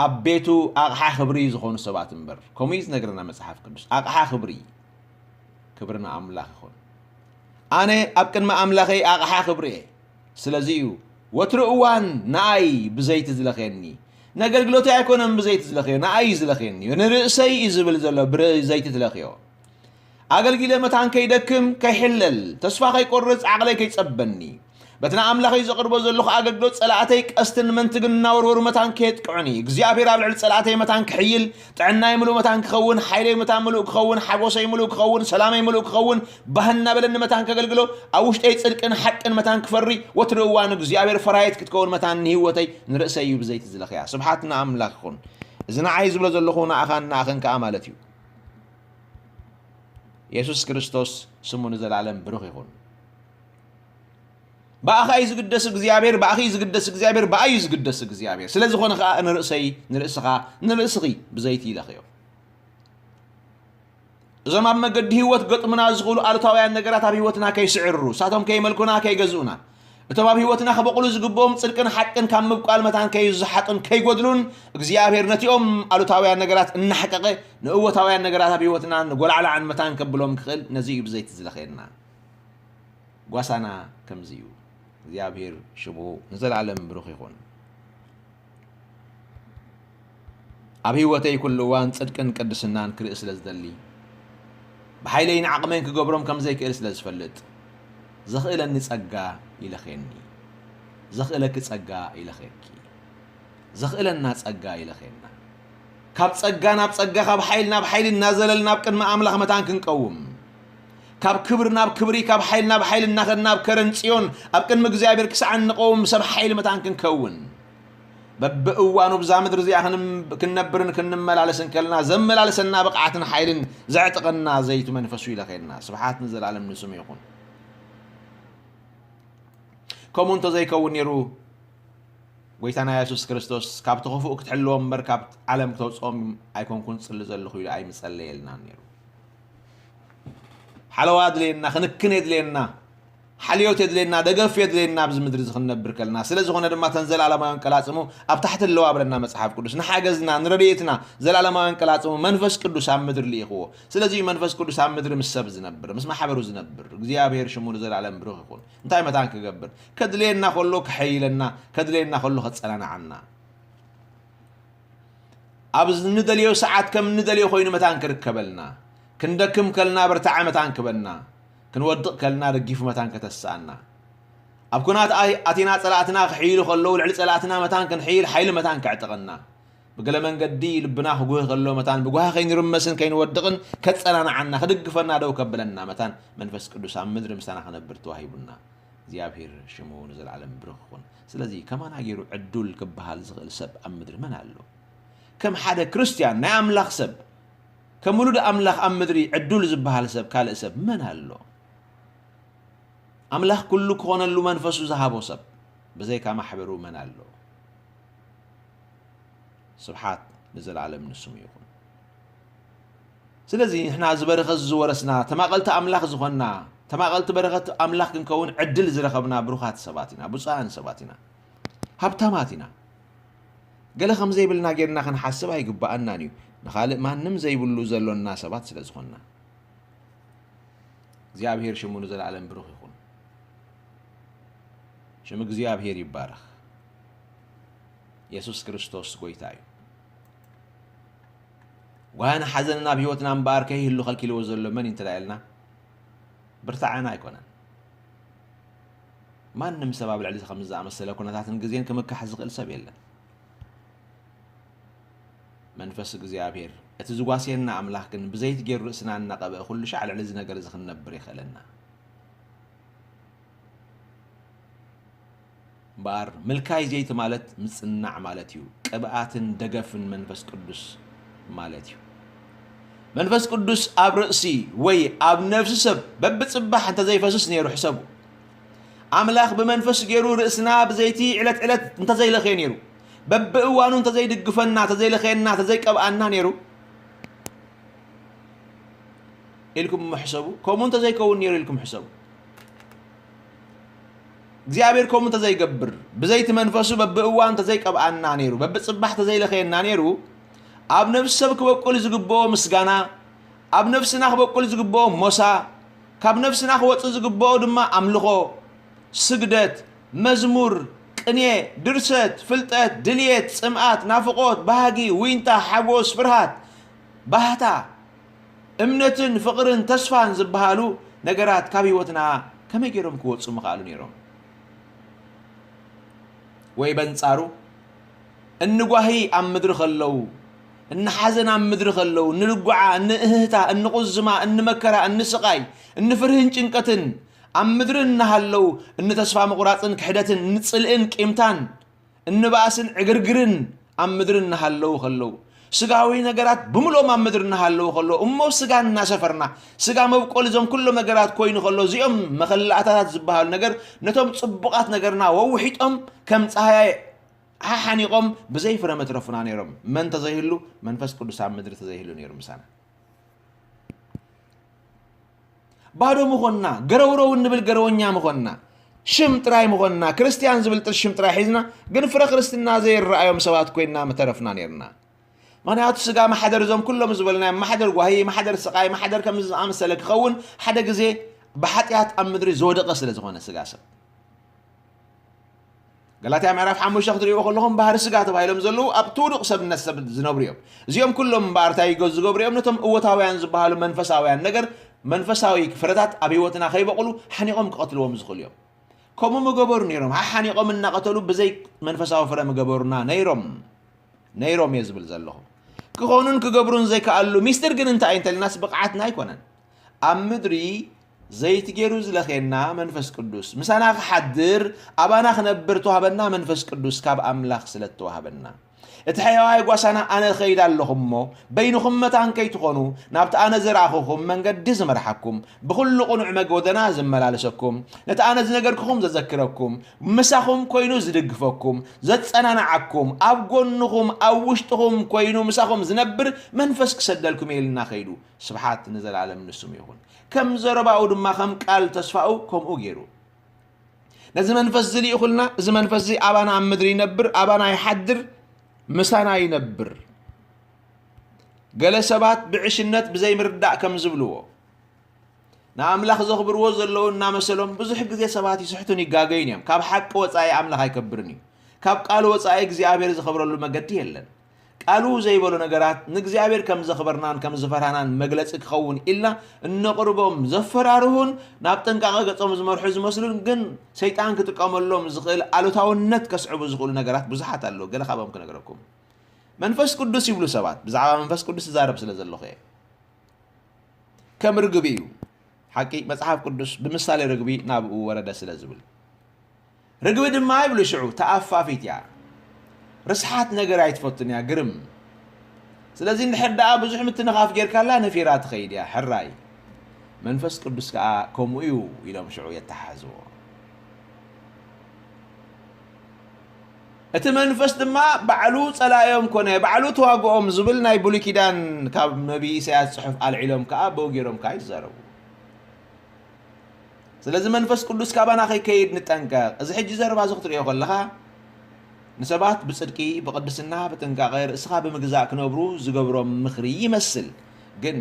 ኣብ ቤቱ ኣቕሓ ክብሪ ዝኾኑ ሰባት እምበር። ከምኡ እዩ ዝነግረና መጽሓፍ ቅዱስ። ኣቕሓ ክብሪ። ክብሪ ንኣምላኽ ይኹን። ኣነ ኣብ ቅድሚ ኣምላኸይ ኣቕሓ ክብሪ እየ። ስለዚ እዩ ወትሩ እዋን ንኣይ ብዘይቲ ዝለኽየኒ። ንኣገልግሎተይ ኣይኮነን ብዘይቲ ዝለኽዮ፣ ንኣይ እዩ ዝለኽየኒ። ንርእሰይ እዩ ዝብል ዘሎ ብዘይቲ ትለኽዮ። ኣገልጊለ መታን ከይደክም፣ ከይሕለል፣ ተስፋ ከይቆርጽ፣ ዓቕለይ ከይጸበኒ። በቲ ንኣምላኸይ ዘቕርቦ ዘለኹ ኣገልግሎት ጸላእተይ ቀስትን መንትግን እናወርወሩ መታን ከየጥቅዑኒ። እግዚኣብሔር ኣብ ልዕሊ ጸላእተይ መታን ክሕይል፣ ጥዕናይ ምሉእ መታን ክኸውን፣ ሓይለይ መታን ምሉእ ክኸውን፣ ሓጎሰይ ምሉእ ክኸውን፣ ሰላመይ ምሉእ ክኸውን፣ ባህ እናበለኒ መታን ከገልግሎ፣ ኣብ ውሽጠይ ጽድቅን ሓቅን መታን ክፈሪ፣ ወትሩ እዋን እግዚኣብሔር ፈራይት ክትከውን መታን ንህይወተይ ንርእሰይ እዩ ብዘይቲ ዝለኽያ። ስብሓት ንኣምላኽ ይኹን። እዚ ንዓይ ዝብሎ ዘለኹ ንኣኻን ንኣኽን ከኣ ማለት እዩ። የሱስ ክርስቶስ ስሙ ንዘለኣለም ብሩኽ ይኹን። ብኣኻ እዩ ዝግደስ እግዚኣብሔር፣ ብኣኺ እዩ ዝግደስ እግዚኣብሔር፣ ብኣይ እዩ ዝግደስ እግዚኣብሔር። ስለ ዝኾነ ኸኣ ንርእሰይ፣ ንርእስኻ፣ ንርእስኺ ብዘይቲ ይለኽዮ። እዞም ኣብ መገዲ ህይወት ገጥሙና ዝኽእሉ ኣሉታውያን ነገራት ኣብ ህይወትና ከይስዕሩ፣ እሳቶም ከይመልኩና፣ ከይገዝኡና፣ እቶም ኣብ ህይወትና ክበቑሉ ዝግብኦም ጽድቅን ሓቅን ካብ ምብቋል መታን ከይዝሓጡን ከይጎድሉን፣ እግዚኣብሔር ነቲኦም ኣሉታውያን ነገራት እናሕቀቐ ንእወታውያን ነገራት ኣብ ህይወትና ንጎላዕላዕን መታን ከብሎም ክኽእል ነዚ እዩ ብዘይቲ ዝለኸየና። ጓሳና ከምዚ እዩ። እግዚኣብሔር ሽሙ ንዘለኣለም ብሩኽ ይኹን። ኣብ ህይወተይ ኩሉ እዋን ጽድቅን ቅድስናን ክርኢ ስለ ዝደሊ፣ ብሓይለይን ዓቕመይን ክገብሮም ከም ዘይክእል ስለ ዝፈልጥ፣ ዘኽእለኒ ጸጋ ይለኽየኒ። ዘኽእለኪ ጸጋ ይለኽየኪ። ዘኽእለና ጸጋ ይለኽየና። ካብ ጸጋ ናብ ጸጋ፣ ካብ ሓይሊ ናብ ሓይሊ እናዘለልና ኣብ ቅድሚ ኣምላኽ መታን ክንቀውም፣ ካብ ክብሪ ናብ ክብሪ፣ ካብ ሓይሊ ናብ ሓይሊ እናኸድና ኣብ ከረን ጽዮን ኣብ ቅድሚ እግዚኣብሔር ክሳዕ እንቐውም ሰብ ሓይሊ መታን ክንከውን፣ በብእዋኑ ብዛ ምድሪ እዚኣ ክንም-፣ ክንነብርን ክንመላለስን ከለና ዘመላለሰና ብቕዓትን ሓይልን ዘዕጥቐና ዘይቲ መንፈሱ ይለኸየና። ስብሓት ንዘለኣለም ንስሙ ይኹን። ከምኡ እንተዘይከውን ነይሩ፣ ጎይታና የሱስ ክርስቶስ፣ "ካብቲ ክፉእ ክትሕልዎም እምበር ካብ ዓለም ክተውጽኦም ኣይኮንኩን ጽሊ ዘለኹ" ኢሉ ኣይምጸለየልናን ነይሩ። ሓለዋ የድልየና፣ ክንክን የድልየና፣ ሓልዮት የድልየና፣ ደገፍ የድልየና ኣብዚ ምድሪ እዚ ክንነብር ከለና። ስለ ዝኾነ ድማ እተን ዘለኣለማውያን ቀላጽሙ ኣብ ታሕቲ ኣለዋ ብለና መጽሓፍ ቅዱስ። ንሓገዝና፣ ንረድኤትና ዘለኣለማውያን ቀላጽሙ መንፈስ ቅዱስ ኣብ ምድሪ ልኢኽዎ። ስለዚ እዩ መንፈስ ቅዱስ ኣብ ምድሪ ምስ ሰብ ዝነብር፣ ምስ ማሕበሩ ዝነብር። እግዚኣብሔር ሽሙ ንዘለኣለም ብሩኽ ይኹን። እንታይ መታን ክገብር? ከድልየና ከሎ ከሐይለና፣ ከድልየና ከሎ ከጸናንዓና። ኣብ እንደልዮ ሰዓት ከም እንደልዮ ኮይኑ መታን ክርከበልና፣ ክንደክም ከልና ብርታዐ መታን ክበና፣ ክንወድቕ ከልና ደጊፉ መታን ከተስኣና። ኣብ ኩናት ኣይ-፣ ኣቲና ጸላእትና ክሕይሉ ከለዉ ልዕሊ ጸላእትና መታን ክንሕይል ሓይሊ መታን ከዕጥቐና። ብገለ መንገዲ ልብና ክጉህ ከሎ መታን ብጓሂ ከይንርመስን ከይንወድቕን ከጸናንዓና፣ ክድግፈና፣ ደው ከብለና መታን መንፈስ ቅዱስ ኣብ ምድሪ ምሳና ክነብር ተዋሂቡና። እግዚኣብሔር ሽሙ ንዘለዓለም ብሩኽ ይኹን። ስለዚ ከማና ገይሩ ዕዱል ክበሃል ዝኽእል ሰብ ኣብ ምድሪ መን ኣሎ? ከም ሓደ ክርስትያን ናይ ኣምላኽ ሰብ፣ ከም ውሉድ ኣምላኽ ኣብ ምድሪ ዕዱል ዝበሃል ሰብ ካልእ ሰብ መን ኣሎ? ኣምላኽ ኩሉ ክኾነሉ መንፈሱ ዝሃቦ ሰብ ብዘይካ ማሕበሩ መን ኣሎ? ስብሓት ንዘለዓለም ንስሙ ይኹን። ስለዚ ንሕና እዚ በረኸት ዝወረስና፣ ተማቐልቲ ኣምላኽ ዝኾንና፣ ተማቐልቲ በረኸት ኣምላኽ ክንከውን ዕድል ዝረኸብና ብሩኻት ሰባት ኢና፣ ብፁዓን ሰባት ኢና፣ ሃብታማት ኢና። ገለ ከም ዘይብልና ጌርና ክንሓስብ ኣይግብኣናን እዩ፣ ንኻልእ ማንም ዘይብሉ ዘሎና ሰባት ስለ ዝኾንና። እግዚኣብሔር ሽሙ ንዘለዓለም ብሩኽ ይኹን። ሽም እግዚኣብሔር ይባረኽ። የሱስ ክርስቶስ ጎይታ እዩ። ጓህን ሓዘንን ኣብ ህይወትና እምበኣር ከይህሉ ከልኪልዎ ዘሎ መን እዩ እንተ ደኣ ኢልና፣ ብርታዐና ኣይኮነን። ማንም ሰብ ኣብ ልዕሊ ከምዚ ዝኣመሰለ ኩነታትን ግዜን ክምካሕ ዝኽእል ሰብ የለን። መንፈስ እግዚኣብሔር፣ እቲ ዝጓስየና ኣምላኽ ግን ብዘይቲ ገይሩ ርእስና እናቐብአ ኩሉ ሻዕ ልዕሊ እዚ ነገር እዚ ክንነብር የኽእለና። እምበኣር ምልካይ ዘይቲ ማለት ምጽናዕ ማለት እዩ። ቅብኣትን ደገፍን መንፈስ ቅዱስ ማለት እዩ። መንፈስ ቅዱስ ኣብ ርእሲ ወይ ኣብ ነፍሲ ሰብ በብጽባሕ እንተዘይፈስስ ነይሩ ሕሰቡ። ኣምላኽ ብመንፈስ ገይሩ ርእስና ብዘይቲ ዕለት ዕለት እንተዘይለኸየ ነይሩ፣ በብእዋኑ እንተዘይድግፈና፣ እንተዘይለኸየና፣ እንተዘይቀብኣና ነይሩ ኢልኩም እሞ ሕሰቡ። ከምኡ እንተዘይከውን ነይሩ ኢልኩም ሕሰቡ። እግዚኣብሔር ከምኡ እንተዘይገብር፣ ብዘይቲ መንፈሱ በብእዋኑ እንተዘይቀብኣና ነይሩ፣ በብጽባሕ እንተዘይለኸየና ነይሩ፣ ኣብ ነፍሲ ሰብ ክበቁል ዝግብኦ ምስጋና፣ ኣብ ነፍስና ክበቁል ዝግብኦ ሞሳ፣ ካብ ነፍስና ክወጽእ ዝግብኦ ድማ ኣምልኾ፣ ስግደት፣ መዝሙር፣ ቅኔ፣ ድርሰት፣ ፍልጠት፣ ድልየት፣ ጽምኣት፣ ናፍቖት፣ ባህጊ፣ ዊንታ፣ ሓጎስ፣ ፍርሃት፣ ባህታ፣ እምነትን ፍቕርን ተስፋን ዝበሃሉ ነገራት ካብ ህይወትና ከመይ ገይሮም ክወጹ ምኽኣሉ ነይሮም? ወይ በንጻሩ፣ እንጓሂ ኣብ ምድሪ ከለዉ፣ እንሓዘን ኣብ ምድሪ ከለዉ፣ እንልጉዓ፣ እንእህህታ፣ እንቑዝማ፣ እንመከራ፣ እንስቓይ፣ እንፍርህን ጭንቀትን ኣብ ምድሪ እናሃለዉ፣ እንተስፋ ምቑራጽን ክሕደትን፣ እንጽልእን ቂምታን፣ እንባእስን ዕግርግርን ኣብ ምድሪ እናሃለዉ ከለዉ፣ ስጋዊ ነገራት ብምልኦም ኣብ ምድሪ እናሃለዉ ከለዉ፣ እሞ ስጋ እናሰፈርና፣ ስጋ መብቆል እዞም ኩሎም ነገራት ኮይኑ ከሎ፣ እዚኦም መኸላእታታት ዝበሃሉ ነገር ነቶም ጽቡቓት ነገርና ወውሒጦም ከም ጻህያይ ሓሓኒቖም ብዘይ ፍረ መትረፉና ነይሮም። መን ተዘይህሉ? መንፈስ ቅዱስ ኣብ ምድሪ ተዘይህሉ ነይሩ ምሳና። ባዶ ምኾንና፣ ገረውረው እንብል ገረወኛ ምኾንና፣ ሽም ጥራይ ምኾንና፣ ክርስትያን ዝብል ጥር ሽም ጥራይ ሒዝና፣ ግን ፍረ ክርስትና ዘይረኣዮም ሰባት ኮይንና ምተረፍና ነይርና። ምኽንያቱ ስጋ ማሕደር እዞም ኩሎም ዝበልናዮም ማሕደር ጓሂ፣ ማሕደር ስቓይ፣ ማሕደር ከምዚ ዝኣመሰለ ክኸውን ሓደ ግዜ ብሓጢኣት ኣብ ምድሪ ዝወደቐ ስለ ዝኾነ ስጋ ሰብ። ገላትያ ምዕራፍ ሓሙሽተ ክትሪእዎ ከለኹም ባህሪ ስጋ ተባሂሎም ዘለዉ ኣብቲ ውዱቕ ሰብነት ሰብ ዝነብሩ እዮም። እዚኦም ኩሎም እምበኣር እንታይ ይገ- ዝገብሩ እዮም? ነቶም እወታውያን ዝበሃሉ መንፈሳውያን ነገር መንፈሳዊ ፍረታት ኣብ ህይወትና ከይበቑሉ ሓኒቖም ክቐትልዎም ዝኽእሉ እዮም። ከምኡ ምገበሩ ነይሮም። ሓሓኒቖም እናቐተሉ ብዘይ መንፈሳዊ ፍረ ምገበሩና ነይሮም ነይሮም እየ ዝብል ዘለኹ። ክኾኑን ክገብሩን ዘይከኣሉ ሚስጥር ግን እንታይ እንተልናስ ብቕዓትና ኣይኮነን። ኣብ ምድሪ ዘይትጌሩ ዝለኸየና መንፈስ ቅዱስ ምሳና ክሓድር ኣባና ክነብር ተዋህበና መንፈስ ቅዱስ ካብ ኣምላኽ ስለ እተዋህበና እቲ ሕያዋይ ጓሳና ኣነ እኸይድ ኣለኹ እሞ በይንኹም መታን ከይትኾኑ ናብቲ ኣነ ዝረኣኹኹም መንገዲ ዝመርሓኩም ብኹሉ ቅኑዕ መጎደና ዝመላለሰኩም ነቲ ኣነ ዝነገርኩኹም ዘዘክረኩም ምሳኹም ኮይኑ ዝድግፈኩም ዘጸናንዓኩም ኣብ ጎንኹም ኣብ ውሽጥኹም ኮይኑ ምሳኹም ዝነብር መንፈስ ክሰደልኩም እየ ኢልና ኸይዱ። ስብሓት ንዘለኣለም ንስሙ ይኹን። ከም ዘረባኡ ድማ ከም ቃል ተስፋኡ ከምኡ ገይሩ። ነዚ መንፈስ እዚ ልኢኹልና፣ እዚ መንፈስ እዚ ኣባና ኣብ ምድሪ ይነብር፣ ኣባና ይሓድር፣ ምሳና ይነብር። ገለ ሰባት ብዕሽነት ብዘይምርዳእ ከም ዝብልዎ፣ ንኣምላኽ ዘኽብርዎ ዘለዉ እናመሰሎም ብዙሕ ግዜ ሰባት ይስሕቱን ይጋገዩን እዮም። ካብ ሓቂ ወጻኢ ኣምላኽ ኣይከብርን እዩ። ካብ ቃሉ ወጻኢ እግዚኣብሔር ዝኸብረሉ መገዲ የለን። ቃሉ ዘይበሎ ነገራት ንእግዚኣብሔር ከም ዘኽበርናን ከም ዝፈርሃናን መግለጺ ክኸውን ኢልና እነቕርቦም ዘፈራርሁን ናብ ጥንቃቐ ገጾም ዝመርሑ ዝመስሉን ግን ሰይጣን ክጥቀመሎም ዝኽእል ኣሉታውነት ከስዕቡ ዝኽእሉ ነገራት ብዙሓት ኣለዉ። ገለ ካብኦም ክነግረኩም። መንፈስ ቅዱስ ይብሉ ሰባት፣ ብዛዕባ መንፈስ ቅዱስ ዝዛረብ ስለ ዘለኹ እየ። ከም ርግቢ እዩ። ሓቂ መጽሓፍ ቅዱስ ብምሳሌ ርግቢ ናብኡ ወረደ ስለ ዝብል። ርግቢ ድማ ይብሉ ሽዑ ተኣፋፊት እያ። ርስሓት ነገር ኣይትፈቱን እያ፣ ግርም። ስለዚ እንድሕር ደኣ ብዙሕ ምትንኻፍ ጌርካላ ነፊራ ትኸይድ እያ፣ ሕራይ። መንፈስ ቅዱስ ከኣ ከምኡ እዩ ኢሎም ሽዑ የተሓሕዝዎ። እቲ መንፈስ ድማ ባዕሉ ጸላኢኦም ኮነ፣ ባዕሉ ተዋግኦም ዝብል ናይ ብሉይ ኪዳን ካብ ነቢይ ኢሳያስ ጽሑፍ ኣልዒሎም ከኣ ብኡ ገይሮም ከኣ ይዛረቡ። ስለዚ መንፈስ ቅዱስ ካባና ከይከይድ ንጠንቀቕ። እዚ ሕጂ ዘረባ እዚ ክትርእዮ ከለኻ ንሰባት ብጽድቂ፣ ብቕድስና፣ ብጥንቃቐ ርእስኻ ብምግዛእ ክነብሩ ዝገብሮም ምኽሪ ይመስል። ግን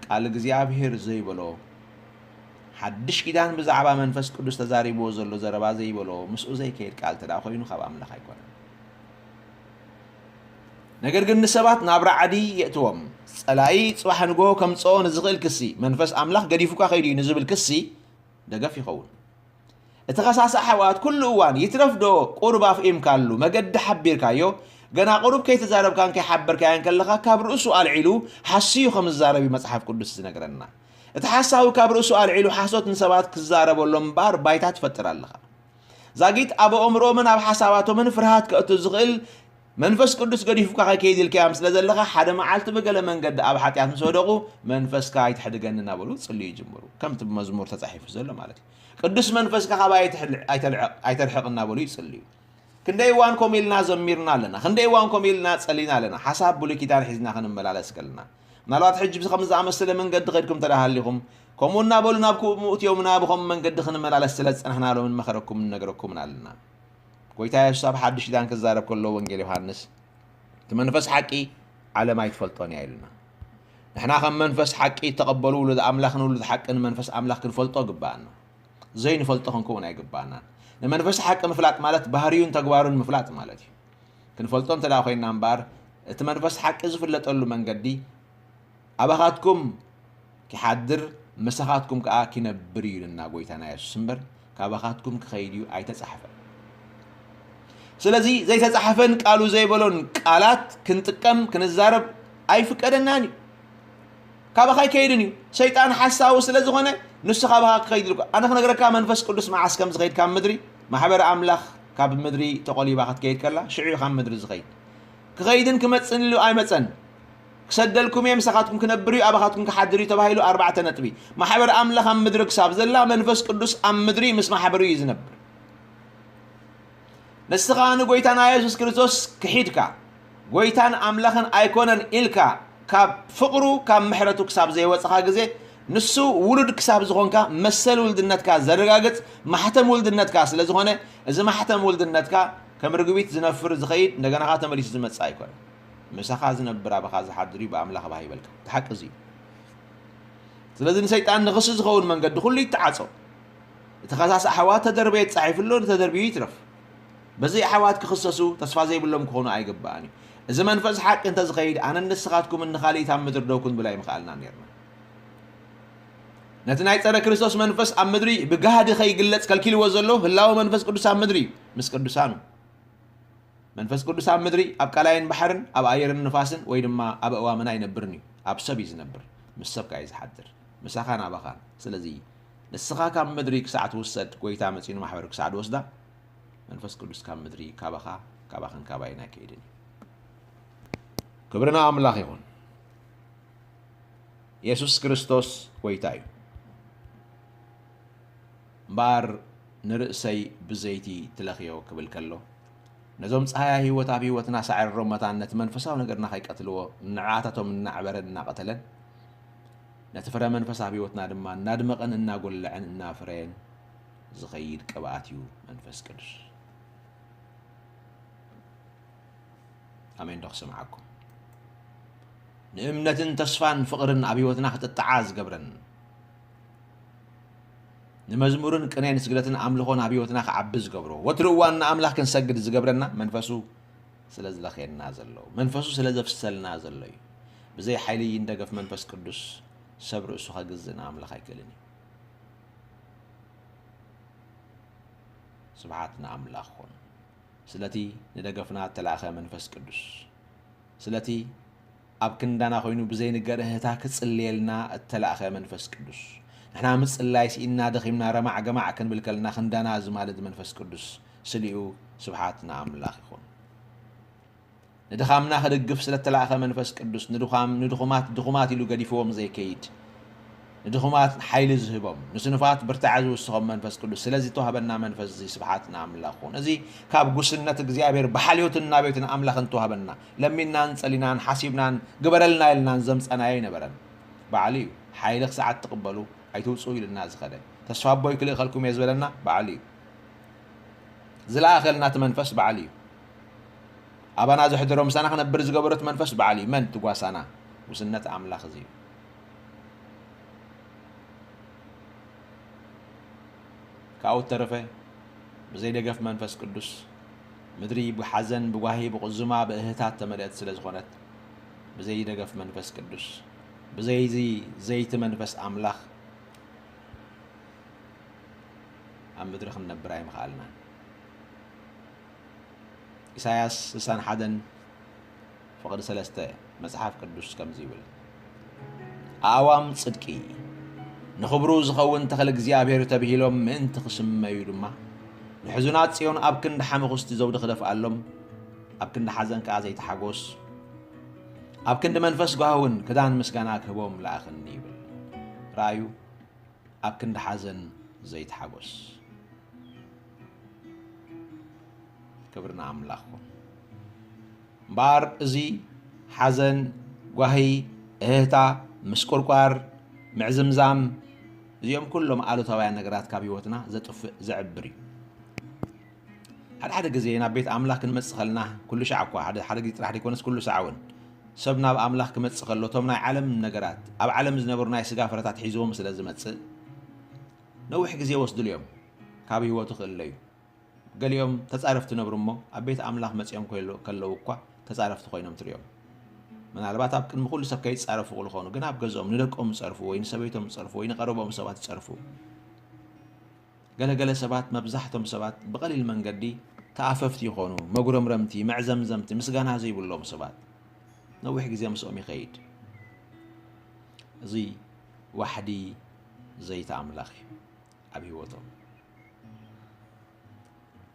ቃል እግዚኣብሔር ዘይበሎ ሓድሽ ኪዳን ብዛዕባ መንፈስ ቅዱስ ተዛሪብዎ ዘሎ ዘረባ ዘይበሎ ምስኡ ዘይከይድ ቃል እንተ ደኣ ኮይኑ ካብ ኣምላኽ ኣይኮነን። ነገር ግን ንሰባት ናብ ራዕዲ የእትዎም። ጸላኢ ጽባሕ ንግሆ ከምጽኦ ንዝኽእል ክሲ መንፈስ ኣምላኽ ገዲፉካ ከይዱ እዩ ንዝብል ክሲ ደገፍ ይኸውን። እቲ ኸሳሲ ኣሕዋት ኩሉ እዋን ይትረፍ ዶ ቁሩብ ኣፍኢምካሉ መገዲ ሓቢርካዮ ገና ቁሩብ ከይተዛረብካን ከይሓበርካዮን ከለኻ ካብ ርእሱ ኣልዒሉ ሓስዩ ከም ዝዛረብ እዩ መጽሓፍ ቅዱስ ዝነግረና። እቲ ሓሳዊ ካብ ርእሱ ኣልዒሉ ሓሶት ንሰባት ክዛረበሎም እምበኣር ባይታ ትፈጥር ኣለኻ። ዛጊት ኣብ ኣእምሮኦምን ኣብ ሓሳባቶምን ፍርሃት ከእቱ ዝኽእል መንፈስ ቅዱስ ገዲፉካ ከይከይድ ኢልካዮም ስለ ዘለኻ ሓደ መዓልቲ ብገለ መንገዲ ኣብ ሓጢኣት ምስ ወደቑ መንፈስካ ኣይትሕድገኒ እናበሉ ክጽልዩ ይጅምሩ። ከምቲ ብመዝሙር ተጻሒፉ ዘሎ ማለት እዩ። ቅዱስ መንፈስካ ካባይ ኣይትሕል- ኣይተልዕቕ ኣይተርሕቕ እናበሉ ይጽልዩ። ክንደይ እዋን ኮም ኢልና ዘሚርና ኣለና፣ ክንደይ እዋን ኮም ኢልና ጸሊና ኣለና። ሓሳብ ብሉይ ኪዳን ሒዝና ክንመላለስ ከለና ምናልባት ሕጂ ብከም ዝኣመሰለ መንገዲ ኸድኩም ተዳሃሊኹም ከምኡ እናበሉ ናብ ክኡ ምእትዮምና ብኸም መንገዲ ክንመላለስ ስለ ዝጸናሕና ሎም ንመኸረኩም ንነገረኩምን ኣለና። ጎይታ የሱስ ኣብ ሓድሽ ኪዳን ክዛረብ ከሎ ወንጌል ዮሃንስ እቲ መንፈስ ሓቂ ዓለም ኣይትፈልጦን እያ ኢሉና። ንሕና ከም መንፈስ ሓቂ እተቐበሉ ውሉድ ኣምላኽን ውሉድ ሓቅን መንፈስ ኣምላኽ ክንፈልጦ ግባኣና። ዘይንፈልጦ ክንከውን ኣይግባኣናን። ንመንፈስ ሓቂ ምፍላጥ ማለት ባህርዩን ተግባሩን ምፍላጥ ማለት እዩ። ክንፈልጦ እንተ ኮይንና እምበኣር እቲ መንፈስ ሓቂ ዝፍለጠሉ መንገዲ ኣባኻትኩም ኪሓድር ምሳኻትኩም ከኣ ኪነብር እዩ ኢሉና ጎይታና የሱስ እምበር ካባኻትኩም ክኸይድ እዩ ኣይተጻሕፈን። ስለዚ ዘይተጻሕፈን ቃሉ ዘይበሎን ቃላት ክንጥቀም ክንዛረብ ኣይፍቀደናን እዩ። ካባኻ ኣይከይድን እዩ። ሰይጣን ሓሳዊ ስለ ዝኾነ ንሱ ካባኻ ክኸይድ ኢልኳ። ኣነ ክነግረካ መንፈስ ቅዱስ መዓስ ከም ዝኸይድ ካብ ምድሪ ማሕበር ኣምላኽ ካብ ምድሪ ተቖሊባ ክትከይድ ከላ ሽዑ እዩ ካብ ምድሪ ዝኸይድ። ክኸይድን ክመጽን ኢሉ ኣይመጸን። ክሰደልኩም እየ፣ ምሳኻትኩም ክነብር እዩ፣ ኣባኻትኩም ክሓድር እዩ ተባሂሉ ኣርባዕተ ነጥቢ። ማሕበር ኣምላኽ ኣብ ምድሪ ክሳብ ዘላ መንፈስ ቅዱስ ኣብ ምድሪ ምስ ማሕበሩ እዩ ዝነብር። ንስኻ ንጎይታና የሱስ ክርስቶስ ክሒድካ ጎይታን ኣምላኽን ኣይኮነን ኢልካ ካብ ፍቕሩ ካብ ምሕረቱ ክሳብ ዘይወጽኻ ግዜ ንሱ ውሉድ ክሳብ ዝኾንካ መሰል ውልድነትካ ዘረጋግጽ ማሕተም ውልድነትካ ስለ ዝኾነ፣ እዚ ማሕተም ውልድነትካ ከም ርግቢት ዝነፍር ዝኸይድ፣ እንደገና ኸኣ ተመሊሱ ዝመጽእ ኣይኮነን። ምሳኻ ዝነብር፣ ኣባኻ ዝሓድር እዩ፣ ብኣምላኽ ባህ ይበልካ። እቲ ሓቂ እዚ እዩ። ስለዚ ንሰይጣን ንኽሲ ዝኸውን መንገዲ ኩሉ ይተዓጾ። እቲ ኸሳሲ ኣሕዋት ተደርበየ ተጻሒፉ ኣሎ፣ ንተደርብዩ ይትረፍ። በዚ ኣሕዋት ክኽሰሱ ተስፋ ዘይብሎም ክኾኑ ኣይግባእን እዩ። እዚ መንፈስ ሓቂ እንተዝኸይድ፣ ኣነን ንስኻትኩምን ንኻልኢት ኣብ ምድሪ ደው ክንብል ኣይምኸኣልናን ነይርና። ነቲ ናይ ጸረ ክርስቶስ መንፈስ ኣብ ምድሪ ብጋህዲ ከይግለጽ ከልኪልዎ ዘሎ ህላወ መንፈስ ቅዱስ ኣብ ምድሪ እዩ፣ ምስ ቅዱሳኑ። መንፈስ ቅዱስ ኣብ ምድሪ፣ ኣብ ቀላይን ባሕርን፣ ኣብ ኣየርን ንፋስን፣ ወይ ድማ ኣብ ኣእዋምን ኣይነብርን እዩ። ኣብ ሰብ እዩ ዝነብር። ምስ ሰብ ከኣ እዩ ዝሓድር። ምሳኻን ኣባኻን። ስለዚ፣ ንስኻ ካብ ምድሪ ክሳዕ ትውሰድ፣ ጐይታ መጺኡ ንማሕበሩ ክሳዕ ዝወስዳ፣ መንፈስ ቅዱስ ካብ ምድሪ፣ ካባኻ፣ ካባኽን ካባይን ኣይከይድን እዩ። ክብሪ ንኣምላኽ ይኹን። የሱስ ክርስቶስ ጐይታ እዩ። እምበኣር ንርእሰይ ብዘይቲ ትለኽዮ ክብል ከሎ፣ ነዞም ጸሃያ ህይወት ኣብ ህይወትና ሳዒሮም መታን ነቲ መንፈሳዊ ነገርና ከይቀትልዎ፣ ንዓታቶም እናዕበረን እናቐተለን፣ ነቲ ፍረ መንፈስ ኣብ ህይወትና ድማ እናድመቐን እናጎልዐን እናፍረየን ዝኸይድ ቅብኣት እዩ መንፈስ ቅዱስ። ኣሜን ዶ ክስምዓኩም? ንእምነትን ተስፋን ፍቕርን ኣብ ህይወትና ክጥጥዓ ዝገብረን፣ ንመዝሙርን ቅኔን ስግደትን ኣምልኾን ኣብ ህይወትና ክዓቢ ዝገብሮ፣ ወትሩ እዋን ንኣምላኽ ክንሰግድ ዝገብረና መንፈሱ ስለ ዝለኽየና ዘሎ፣ መንፈሱ ስለ ዘፍሰልና ዘሎ እዩ። ብዘይ ሓይሊ ይንደገፍ መንፈስ ቅዱስ ሰብ ርእሱ ከግዝእ ንኣምላኽ ኣይክእልን እዩ። ስብሓት ንኣምላኽ ኹን። ስለቲ ንደገፍና እተላእኸ መንፈስ ቅዱስ፣ ስለቲ ኣብ ክንዳና ኮይኑ ብዘይንገር እህታ ክጽልየልና እተላእኸ መንፈስ ቅዱስ፣ ንሕና ምጽላይ ስኢንና ደኺምና ረማዕ ገማዕ ክንብል ከለና ክንዳና ዝማልድ መንፈስ ቅዱስ ስሊኡ ስብሓት ንኣምላኽ ይኹን። ንድኻምና ክድግፍ ስለ እተላእኸ መንፈስ ቅዱስ ንድኻም ንድኹማት ድኹማት ኢሉ ገዲፍዎም ዘይከይድ፣ ንድኹማት ሓይሊ ዝህቦም፣ ንስኑፋት ብርታዐ ዝውስኾም መንፈስ ቅዱስ ስለ ዝተዋህበና መንፈስ እዚ ስብሓት ንኣምላኽ ይኹን። እዚ ካብ ጉስነት እግዚኣብሔር ብሓልዮትን ናብዮትን ኣምላኽ እንተዋህበና፣ ለሚንናን ጸሊናን ሓሲብናን ግበረልና ኢልናን ዘምጸናዮ ኣይነበረን። ባዕሉ እዩ። ሓይሊ ክሳዕ እትቕበሉ ኣይትውጽኡ ኢሉና ዝኸደ። ተስፋ ኣቦይ ክልእኸልኩም እየ ዝበለና ባዕሉ እዩ። ዝለኣኸልና እቲ መንፈስ ባዕሉ እዩ። ኣባና ዘሕደሮ ምሳና ክነብር ዝገበሮ እቲ መንፈስ ባዕሉ እዩ። መን እቲ ጓሳና? ጉስነት ኣምላኽ እዚ እዩ። ካብኡ እተረፈ ብዘይ ደገፍ መንፈስ ቅዱስ ምድሪ ብሓዘን፣ ብጓሂ፣ ብቁዝማ፣ ብእህታት ተመልአት ስለ ዝኾነት፣ ብዘይ ደገፍ መንፈስ ቅዱስ፣ ብዘይ እዚ ዘይቲ መንፈስ ኣምላኽ ኣብ ምድሪ ክንነብር ኣይምኸኣልናን። ኢሳያስ ስሳን ሓደን ፍቕዲ ሰለስተ መጽሓፍ ቅዱስ ከምዚ ይብል፣ ኣእዋም ጽድቂ ንኽብሩ ዝኸውን ተኽሊ እግዚኣብሔር ተብሂሎም ምእንቲ ክስመዩ ድማ፣ ንሕዙናት ጽዮን ኣብ ክንዲ ሓመኹስቲ ዘውዲ ክደፍኣሎም፣ ኣብ ክንዲ ሓዘን ከኣ ዘይትሓጎስ፣ ኣብ ክንዲ መንፈስ ጓህውን ክዳን ምስጋና ክህቦም ለኣኽኒ ይብል። ረኣዩ፣ ኣብ ክንዲ ሓዘን ዘይትሓጎስ። ክብሪ ንኣምላኽ ይኹን። እምበኣር እዚ ሓዘን፣ ጓሂ፣ እህህታ፣ ምስቁርቋር፣ ምዕዝምዛም፣ እዚኦም ኩሎም ኣሉታውያን ነገራት ካብ ህይወትና ዘጥፍእ፣ ዘዕብር እዩ። ሓደ ሓደ ግዜ ናብ ቤት ኣምላኽ ክንመጽእ ከለና፣ ኩሉ ሻዕ እኳ፣ ሓደ ሓደ ግዜ ጥራሕ ዘይኮነስ ኩሉ ሳዕ እውን፣ ሰብ ናብ ኣምላኽ ክመጽእ ከሎ፣ እቶም ናይ ዓለም ነገራት፣ ኣብ ዓለም ዝነበሩ ናይ ስጋ ፍረታት ሒዝዎም ስለ ዝመጽእ፣ ነዊሕ ግዜ ይወስድሉ እዮም ካብ ህይወቱ ክእለዩ። ገሊኦም ተጻረፍቲ ነብሩ እሞ፣ ኣብ ቤት ኣምላኽ መጺኦም ኮይሎ-፣ ከለዉ እኳ ተጻረፍቲ ኮይኖም ትርእዮም። ምናልባት ኣብ ቅድሚ ኩሉ ሰብ ከይጻረፉ ክኾኑ፣ ግን ኣብ ገዝኦም ንደቆም ይጸርፉ፣ ወይ ንሰበይቶም ይጸርፉ፣ ወይ ንቐረብኦም ሰባት ይጸርፉ። ገለ ገለ ሰባት፣ መብዛሕቶም ሰባት ብቐሊል መንገዲ ተኣፈፍቲ ይኾኑ፣ መጉረምረምቲ፣ መዕዘምዘምቲ፣ ምስጋና ዘይብሎም ሰባት። ነዊሕ ግዜ ምስኦም ይኸይድ። እዚ ዋሕዲ ዘይቲ ኣምላኽ እዩ ኣብ ህይወቶም።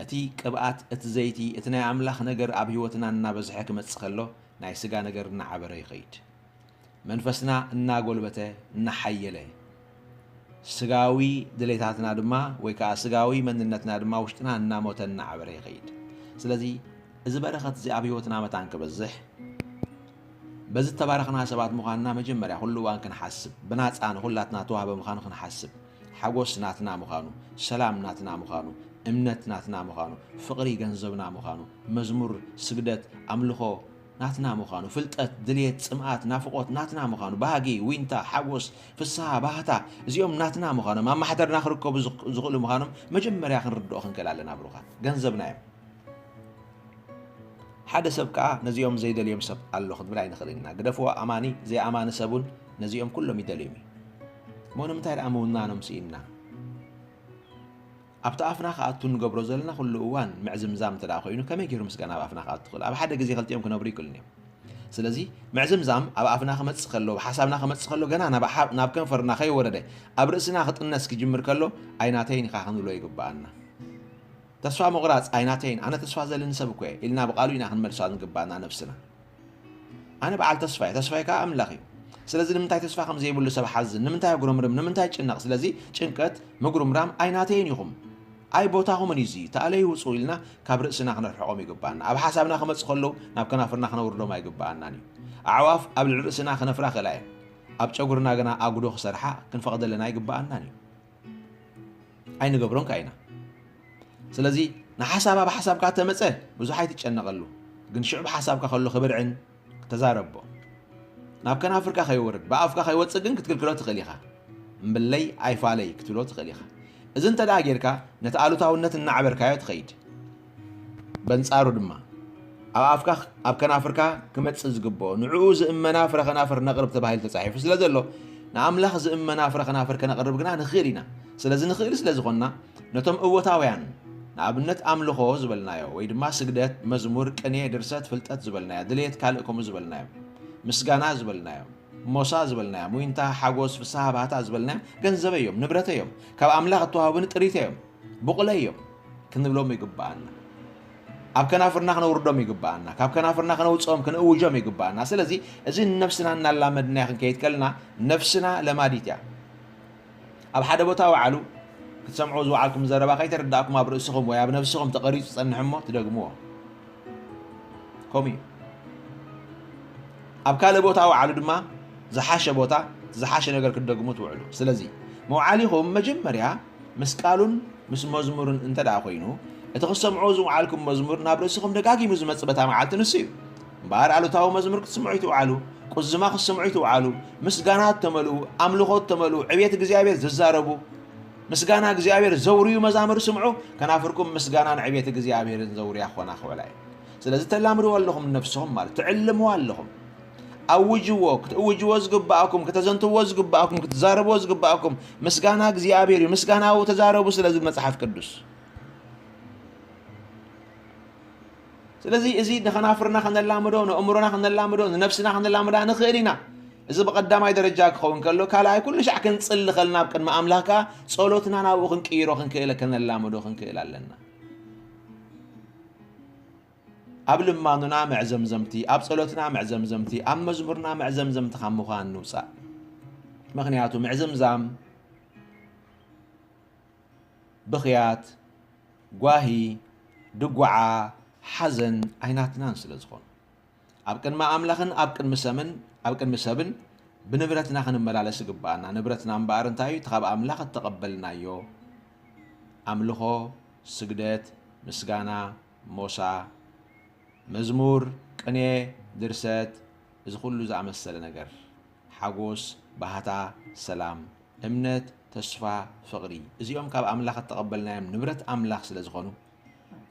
እቲ ቅብኣት፣ እቲ ዘይቲ፣ እቲ ናይ ኣምላኽ ነገር ኣብ ህይወትና እናበዝሐ ክመጽእ ከሎ፣ ናይ ስጋ ነገር እናዓበረ ይኸይድ። መንፈስና እናጎልበተ፣ እናሓየለ፣ ስጋዊ ድሌታትና ድማ፣ ወይ ከኣ ስጋዊ መንነትና ድማ ውሽጥና እናሞተ፣ እናዓበረ ይኸይድ። ስለዚ፣ እዚ በረኸት እዚ ኣብ ህይወትና መታን ክበዝሕ፣ በዚ እተባረኽና ሰባት ምዃንና መጀመርያ ኩሉ እዋን ክንሓስብ፣ ብናጻ ንኹላትና ተዋህበ ምዃኑ ክንሓስብ፣ ሓጎስ ናትና ምዃኑ፣ ሰላም ናትና ምዃኑ፣ እምነት ናትና ምዃኑ፣ ፍቕሪ ገንዘብና ምዃኑ፣ መዝሙር፣ ስግደት፣ ኣምልኾ ናትና ምዃኑ፣ ፍልጠት፣ ድልየት፣ ጽምኣት፣ ናፍቖት ናትና ምዃኑ፣ ባህጊ፣ ዊንታ፣ ሓጎስ፣ ፍስሃ፣ ባህታ፣ እዚኦም ናትና ምዃኖም፣ ኣብ ማሕደርና ክርከቡ ዝኽ-፣ ዝኽእሉ ምዃኖም መጀመርያ ክንርድኦ ክንክእል ኣለና ብሩኻት። ገንዘብና እዮም። ሓደ ሰብ ከኣ ነዚኦም ዘይደልዮም ሰብ ኣሎ ክንብል ኣይንኽእልን ኢና። ግደፍዎ ኣማኒ ዘይኣማኒ ሰብ እውን ነዚኦም ኩሎም ይደልዮም እዩ። እሞ ንምንታይ ደኣ ምውናኖም ስኢንና? ኣብቲ ኣፍና ክኣቱ እንገብሮ ዘለና ኩሉ እዋን ምዕዝምዛም እንተ ደኣ ኮይኑ ከመይ ገይሩ ምስጋና ኣብ ኣፍና ክኣቱ ይኽእል? ኣብ ሓደ ግዜ ክልቲኦም ክነብሩ ይክእሉን እዮም። ስለዚ ምዕዝምዛም ኣብ ኣፍና ክመጽእ ከሎ፣ ኣብ ሓሳብና ክመጽእ ከሎ ገና ናብ ሓ-፣ ናብ ከንፈርና ከይወረደ ኣብ ርእስና ክጥነስ ክጅምር ከሎ ኣይናተይን ኢኻ ክንብሎ ይግብኣና። ተስፋ ምቑራጽ ኣይናተይን፣ ኣነ ተስፋ ዘለኒ ሰብ እኮ እየ ኢልና ብቓሉ ኢና ክንመልሳ ዝግባና ነብስና። ኣነ በዓል ተስፋ እየ፣ ተስፋይ ከኣ ኣምላኽ እዩ። ስለዚ ንምንታይ ተስፋ ከም ዘይብሉ ሰብ ሓዝን፣ ንምንታይ ኣጉረምርም፣ ንምንታይ ጭነቕ? ስለዚ ጭንቀት፣ ምጉርምራም ኣይናተይን ኢኹም፣ ኣይ ቦታኹምን እዩ እዚ፣ ተኣለዩ ውጹ ኢልና ካብ ርእስና ክነርሕቖም ይግባኣና። ኣብ ሓሳብና ክመጽእ ከለዉ ናብ ከናፍርና ክነውርዶም ኣይግባኣናን እዩ። ኣዕዋፍ ኣብ ልዕሊ ርእስና ክነፍራ ክእላ እየን፣ ኣብ ጨጉርና ግና ኣጉዶ ክሰርሓ ክንፈቕደለን ኣይግባኣናን እዩ። ኣይንገብሮን ከኣ ኢና። ስለዚ ንሓሳብ ኣብ ሓሳብካ ተመጸ ብዙሕ ኣይትጨነቐሉ፣ ግን ሽዑ ብሓሳብካ ከሎ ክብርዕን ተዛረቦ። ናብ ከናፍርካ ከይወርድ ብኣፍካ ከይወጽእ ግን ክትክልክሎ ትኽእል ኢኻ። እምብለይ ኣይፋለይ ክትብሎ ትኽእል ኢኻ። እዚ እንተ ደኣ ጌርካ ነቲ ኣሉታውነት እናዕበርካዮ ትኸይድ። በንጻሩ ድማ ኣብ ኣፍካ ኣብ ከናፍርካ ክመጽእ ዝግብኦ ንዕኡ ዝእመና ፍረ ከናፍር ነቕርብ ተባሂሉ ተጻሒፉ ስለ ዘሎ ንኣምላኽ ዝእመና ፍረ ከናፍር ከነቕርብ ግና ንኽእል ኢና። ስለዚ ንኽእል ስለ ዝኾንና ነቶም እወታውያን ንኣብነት ኣምልኾ ዝበልናዮ ወይ ድማ ስግደት፣ መዝሙር፣ ቅኔ፣ ድርሰት፣ ፍልጠት ዝበልናዮ፣ ድልየት ካልእ ከምኡ ዝበልናዮ፣ ምስጋና ዝበልናዮ፣ ሞሳ ዝበልናዮ፣ ሙይንታ፣ ሓጎስ፣ ፍስሃ፣ ባህታ ዝበልናዮ ገንዘበይ እዮም፣ ንብረተይ እዮም፣ ካብ ኣምላኽ እተዋህቡኒ ጥሪተይ እዮም፣ ብቑለይ እዮም ክንብሎም ይግብኣና። ኣብ ከናፍርና ክነውርዶም ይግብኣና። ካብ ከናፍርና ክነውጽኦም፣ ክንእውጆም ይግብኣና። ስለዚ እዚ ንነብስና እናላመድናዮ ክንከይድ ከለና ነብስና ለማዲት እያ። ኣብ ሓደ ቦታ ውዓሉ፣ ክትሰምዕዎ ዝወዓልኩም ዘረባ ከይተረዳእኩም ኣብ ርእስኹም ወይ ኣብ ነብስኹም ተቐሪጹ ይጸንሕ እሞ ትደግምዎ። ከምኡ እዩ። ኣብ ካልእ ቦታ ውዓሉ ድማ ዝሓሸ ቦታ፣ ዝሓሸ ነገር ክትደግሙ ትውዕሉ። ስለዚ መውዓሊኹም መጀመርያ ምስ ቃሉን ምስ መዝሙርን እንተ ደኣ ኮይኑ፣ እቲ ክትሰምዕዎ ዝወዓልኩም መዝሙር ናብ ርእስኹም ደጋጊሙ ዝመጽእ በታ መዓልቲ ንሱ እዩ። እምበኣር ኣሉታዊ መዝሙር ክትስምዑ ይትውዓሉ፣ ቁዝማ ክትስምዑ ይትውዓሉ፣ ምስጋና እተመልኡ፣ ኣምልኾ እተመልኡ፣ ዕብየት እግዚኣብሔር ዝዛረቡ፣ ምስጋና እግዚኣብሔር ዘውርዩ መዛሙር ስምዑ፣ ከናፍርኩም ምስጋናን ዕብየት እግዚኣብሔርን ዘውርያ ክኾና ክውዕላ እየን። ስለዚ ተላምድዎ ኣለኹም ንነፍስኹም ማለት ትዕልምዎ ኣለኹም። ኣውጅዎ፣ ክትእውጅዎ ዝግብኣኩም፣ ከተዘንትዎ ዝግብኣኩም፣ ክትዛረብዎ ዝግብኣኩም ምስጋና እግዚኣብሔር እዩ። ምስጋናኡ ተዛረቡ ስለ ዝብል መጽሓፍ ቅዱስ። ስለዚ እዚ ንኸናፍርና ከነላምዶ፣ ንእምሮና ከነላምዶ፣ ንነፍስና ከነላምዳ ንኽእል ኢና። እዚ ብቐዳማይ ደረጃ ክኸውን ከሎ፣ ካልኣይ ኩሉ ሻዕ ክንጽሊ ከልና ኣብ ቅድሚ ኣምላኽ ከኣ ጸሎትና ናብኡ ክንቅይሮ ክንክእል፣ ከነላምዶ ክንክእል ኣለና። ኣብ ልማኑና መዕዘምዘምቲ፣ ኣብ ጸሎትና መዕዘምዘምቲ፣ ኣብ መዝሙርና መዕዘምዘምቲ ካብ ምዃን ንውጻእ። ምኽንያቱ ምዕዝምዛም፣ ብኽያት፣ ጓሂ፣ ድጓዓ፣ ሓዘን ኣይናትናን ስለ ዝኾኑ። ኣብ ቅድሚ ኣምላኽን ኣብ ቅድሚ ሰምን፣ ኣብ ቅድሚ ሰብን ብንብረትና ክንመላለስ ይግብኣና። ንብረትና እምበኣር እንታይ እዩ? እቲ ካብ ኣምላኽ እተቐበልናዮ ኣምልኾ፣ ስግደት፣ ምስጋና፣ ሞሳ፣ መዝሙር፣ ቅኔ፣ ድርሰት፣ እዚ ኩሉ ዝኣመሰለ ነገር፣ ሓጎስ፣ ባህታ፣ ሰላም፣ እምነት፣ ተስፋ፣ ፍቕሪ፣ እዚኦም ካብ ኣምላኽ እተቐበልናዮም ንብረት ኣምላኽ ስለ ዝኾኑ፣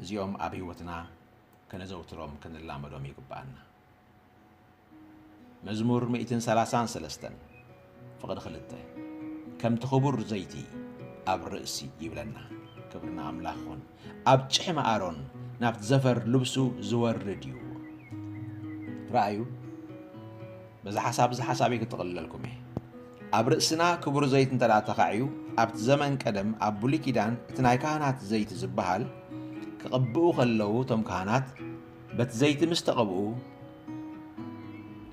እዚኦም ኣብ ህይወትና ከነዘውትሮም፣ ክንላመዶም ይግብኣና። መዝሙር ሚእትን ሰላሳን ሰለስተን ፍቕዲ ክልተ፣ ከምቲ ክቡር ዘይቲ ኣብ ርእሲ ይብለና። ክብሪ ንኣምላኽ ይኹን። ኣብ ጭሕሚ ኣሮን ናብቲ ዘፈር ልብሱ ዝወርድ እዩ። ረኣዩ፣ በዚ ሓሳብ፣ እዚ ሓሳብ ክጥቕልለልኩም እየ። ኣብ ርእስና ክቡር ዘይቲ እንተ ደኣ ተኻዕዩ፣ ኣብቲ ዘመን ቀደም፣ ኣብ ብሉይ ኪዳን፣ እቲ ናይ ካህናት ዘይቲ ዝበሃል፣ ክቕብኡ ከለዉ፣ እቶም ካህናት በቲ ዘይቲ ምስ ተቐብኡ፣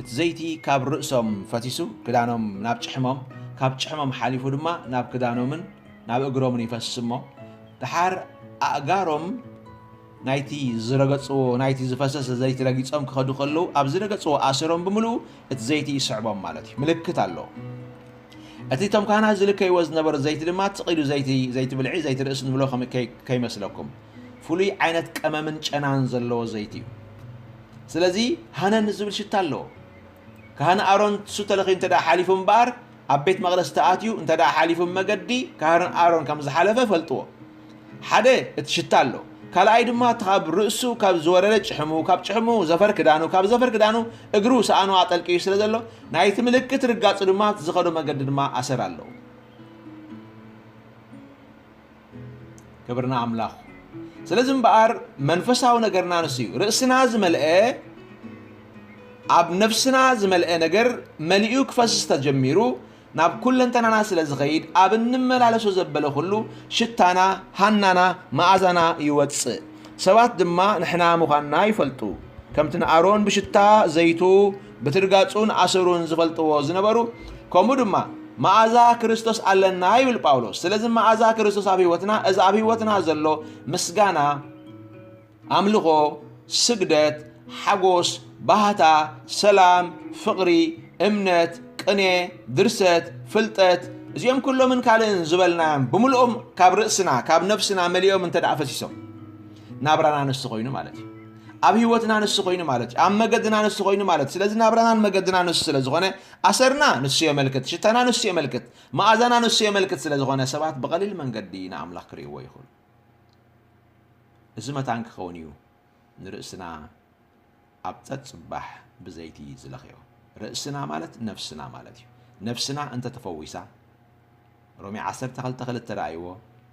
እቲ ዘይቲ ካብ ርእሶም ፈሲሱ፣ ክዳኖም ናብ ጭሕሞም፣ ካብ ጭሕሞም ሓሊፉ ድማ ናብ ክዳኖምን ናብ እግሮምን ይፈስስ እሞ፣ ደሓር ኣእጋሮም ናይቲ ዝረገጽዎ፣ ናይቲ ዝፈሰሰ ዘይቲ ረጊጾም ክኸዱ ከለዉ፣ ኣብ ዝረገጽዎ ኣሰሮም ብምልኡ እቲ ዘይቲ ይስዕቦም ማለት እዩ። ምልክት ኣለዎ። እቲ እቶም ካህናት ዝልከይዎ ዝነበሩ ዘይቲ ድማ ትቕ ኢሉ ዘይቲ፣ ዘይቲ ብልዒ፣ ዘይቲ ርእሲ ንብሎ ከም-፣ ከይ-፣ ከይመስለኩም። ፍሉይ ዓይነት ቀመምን ጨናን ዘለዎ ዘይቲ እዩ። ስለዚ ሃነን ዝብል ሽታ ኣለዎ። ካህን ኣሮን እሱ ተለኺዩ እንተ ደኣ ሓሊፉ እምበኣር፣ ኣብ ቤት መቕደስ ተኣትዩ እንተ ደኣ ሓሊፉ መገዲ ካህን ኣሮን ከም ዝሓለፈ ፈልጥዎ። ሓደ እቲ ሽታ ኣሎ። ካልኣይ ድማ እቲ ካብ ርእሱ ካብ ዝወረደ ጭሕሙ፣ ካብ ጭሕሙ ዘፈር ክዳኑ፣ ካብ ዘፈር ክዳኑ እግሩ ሰኣኑ ኣጠልቅዩ ስለ ዘሎ፣ ናይቲ ምልክት ርጋጹ ድማ እቲ ዝኸዶ መገዲ ድማ ኣሰር ኣለዎ። ክብርና ኣምላኽ። ስለዚ እምበኣር መንፈሳዊ ነገርና ንሱ እዩ። ርእስና ዝመልአ፣ ኣብ ነፍስና ዝመልአ ነገር መሊኡ ክፈስስ ተጀሚሩ፣ ናብ ኩለንተናና ስለ ዝኸይድ፣ ኣብ እንመላለሶ ዘበለ ኩሉ ሽታና፣ ሃናና፣ መኣዛና ይወጽእ። ሰባት ድማ ንሕና ምዃንና ይፈልጡ። ከምቲ ንኣሮን ብሽታ ዘይቱ፣ ብትርጋጹን ኣሰሩን ዝፈልጥዎ ዝነበሩ፣ ከምኡ ድማ መኣዛ ክርስቶስ ኣለና ይብል ጳውሎስ። ስለዚ መኣዛ ክርስቶስ ኣብ ህይወትና፣ እዚ ኣብ ህይወትና ዘሎ ምስጋና፣ ኣምልኾ፣ ስግደት፣ ሓጎስ፣ ባህታ፣ ሰላም፣ ፍቕሪ፣ እምነት፣ ቅኔ፣ ድርሰት፣ ፍልጠት፣ እዚኦም ኩሎምን ካልእን ዝበልናዮም ብምልኦም ካብ ርእስና፣ ካብ ነፍስና መሊኦም እንተ ደኣ ፈሲሶም፣ ናብራና ንሱ ኮይኑ ማለት እዩ። ኣብ ህይወትና ንሱ ኮይኑ ማለት እዩ። ኣብ መገድና ንሱ ኮይኑ ማለት እዩ። ስለዚ ናብራናን መገድና ንሱ ስለ ዝኾነ፣ ኣሰርና ንሱ የመልክት፣ ሽታና ንሱ የመልክት፣ መኣዛና ንሱ የመልክት ስለ ዝኾነ፣ ሰባት ብቐሊል መንገዲ ንኣምላኽ ክርእይዎ ይኽእሉ። እዚ መታን ክኸውን እዩ ንርእስና ኣብ ጸጽባሕ ብዘይቲ ዝለኽዮ። ርእስና ማለት ነፍስና ማለት እዩ። ነፍስና እንተ ተፈዊሳ፣ ሮሜ ዓሰርተ ክልተ ክልተ ረኣይዎ፣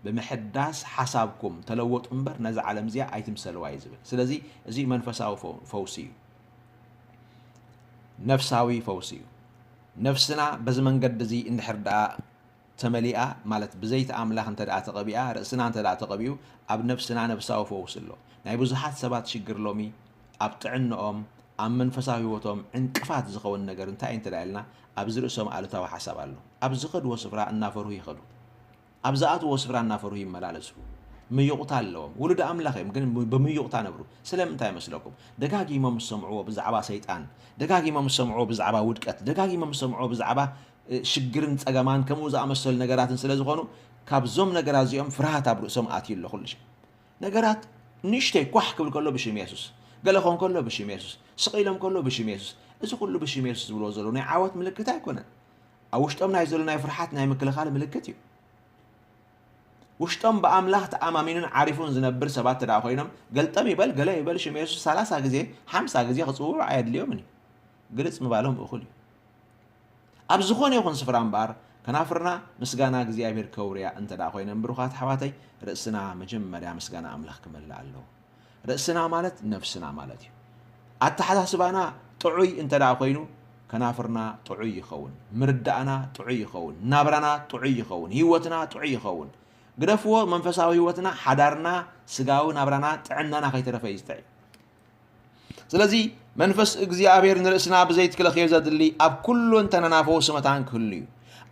"ብምሕዳስ ሓሳብኩም ተለወጡ እምበር ነዛ ዓለም እዚኣ ኣይትምሰልዋ" እዩ ዝብል። ስለዚ እዚ መንፈሳዊ ፈው-፣ ፈውሲ እዩ። ነፍሳዊ ፈውሲ እዩ። ነፍስና በዚ መንገዲ እዚ እንድሕር ደኣ ተመሊኣ፣ ማለት ብዘይቲ ኣምላኽ እንተ ደኣ ተቐቢኣ፣ ርእስና እንተ ደኣ ተቐቢኡ፣ ኣብ ነፍስና ነፍሳዊ ፈውሲ ኣሎ። ናይ ብዙሓት ሰባት ሽግር ሎሚ ኣብ ጥዕንኦም፣ ኣብ መንፈሳዊ ህይወቶም ዕንቅፋት ዝኸውን ነገር እንታይ እዩ እንተ ደኣ ኢልና፣ ኣብዚ ርእሶም ኣሉታዊ ሓሳብ ኣሎ። ኣብ ዝኸድዎ ስፍራ እናፈርሁ ይኸዱ። ኣብ ዝኣትዎ ስፍራ እናፈርሁ ይመላለሱ። ምዩቕታ ኣለዎም። ውሉድ ኣምላኽ እዮም፣ ግን ብምዩቕታ ነብሩ። ስለምንታይ ይመስለኩም? ደጋጊሞም ዝሰምዕዎ ብዛዕባ ሰይጣን፣ ደጋጊሞም ዝሰምዕዎ ብዛዕባ ውድቀት፣ ደጋጊሞም ዝሰምዕዎ ብዛዕባ፣ እ፣ ሽግርን ጸገማን ከምኡ ዝኣመሰሉ ነገራትን ስለ ዝኾኑ፣ ካብዞም ነገራት እዚኦም ፍርሃት ኣብ ርእሶም ኣትዩ ኣሎ ኩሉ ሽም። ነገራት ንእሽተይ ኳሕ ክብል ከሎ ብሽም የሱስ፣ ገለ ኾን ከሎ ብሽም የሱስ፣ ስቕ ኢሎም ከሎ ብሽም የሱስ፣ እዚ ኩሉ ብሽም የሱስ ዝብልዎ ዘለዉ ናይ ዓወት ምልክት ኣይኮነን። ኣብ ውሽጦም ናይ ዘሎ ናይ ፍርሓት ናይ ምክልኻል ምልክት እዩ። ውሽጦም ብኣምላኽ ተኣማሚኑን ዓሪፉን ዝነብር ሰባት እንተ ደኣ ኮይኖም፣ ገልጠም ይበል፣ ገለ ይበል፣ ሽም የሱስ ሰላሳ ግዜ፣ ሓምሳ ግዜ ክጽውዑ ኣየድልዮምን እዩ። ግልጽ ምባሎም እኹል እዩ። ኣብ ዝኾነ ይኹን ስፍራ እምበኣር፣ ከናፍርና ምስጋና እግዚኣብሔር ከውርያ እንተ ደኣ ኮይነን፣ ብሩኻት ኣሕዋተይ፣ ርእስና መጀመርያ ምስጋና ኣምላኽ ክመልእ ኣለዎ። ርእስና ማለት ነፍስና ማለት እዩ። ኣተሓሳስባና ጥዑይ እንተ ደኣ ኮይኑ፣ ከናፍርና ጥዑይ ይኸውን፣ ምርዳእና ጥዑይ ይኸውን፣ ናብራና ጥዑይ ይኸውን፣ ህይወትና ጥዑይ ይኸውን። ግደፍዎ፣ መንፈሳዊ ህይወትና፣ ሓዳርና፣ ስጋዊ ናብራና፣ ጥዕናና ከይተረፈ እዩ ዝጥዕይ። ስለዚ መንፈስ እግዚኣብሔር ንርእስና ብዘይቲ ክለኽዮ ዘድሊ ኣብ ኩሉ እንተናና ፈውሲ መታን ክህሉ እዩ።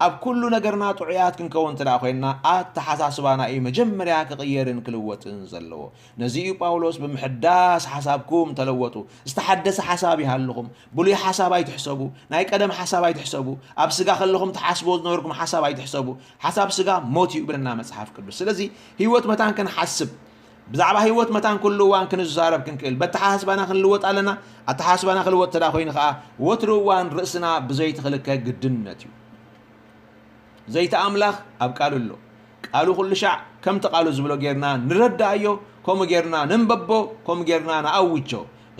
ኣብ ኩሉ ነገርና ጥዑያት ክንከውን እንተ ደኣ ኮይንና፣ ኣተሓሳስባና እዩ መጀመርያ ክቕየርን ክልወጥን ዘለዎ። ነዚ እዩ ጳውሎስ "ብምሕዳስ ሓሳብኩም ተለወጡ"። ዝተሓደሰ ሓሳብ ይሃልኹም። ብሉይ ሓሳብ ኣይትሕሰቡ። ናይ ቀደም ሓሳብ ኣይትሕሰቡ። ኣብ ስጋ ከለኹም ትሓስብዎ ዝነበርኩም ሓሳብ ኣይትሕሰቡ። ሓሳብ ስጋ ሞት እዩ ይብለና መጽሓፍ ቅዱስ። ስለዚ ህይወት መታን ክንሓስብ፣ ብዛዕባ ህይወት መታን ኩሉ እዋን ክንዛረብ ክንክእል፣ በተሓሳስባና ክንልወጥ ኣለና። ኣተሓሳስባና ክልወጥ እንተ ደኣ ኮይኑ ከኣ፣ ወትሩ እዋን ርእስና ብዘይቲ ክልከ ግድነት እዩ። ዘይቲ ኣምላኽ ኣብ ቃሉ ኣሎ። ቃሉ ኩሉ ሻዕ ከምቲ ቃሉ ዝብሎ ጌርና ንረዳእዮ፣ ከምኡ ጌርና ንንበቦ፣ ከምኡ ጌርና ንኣውጆ።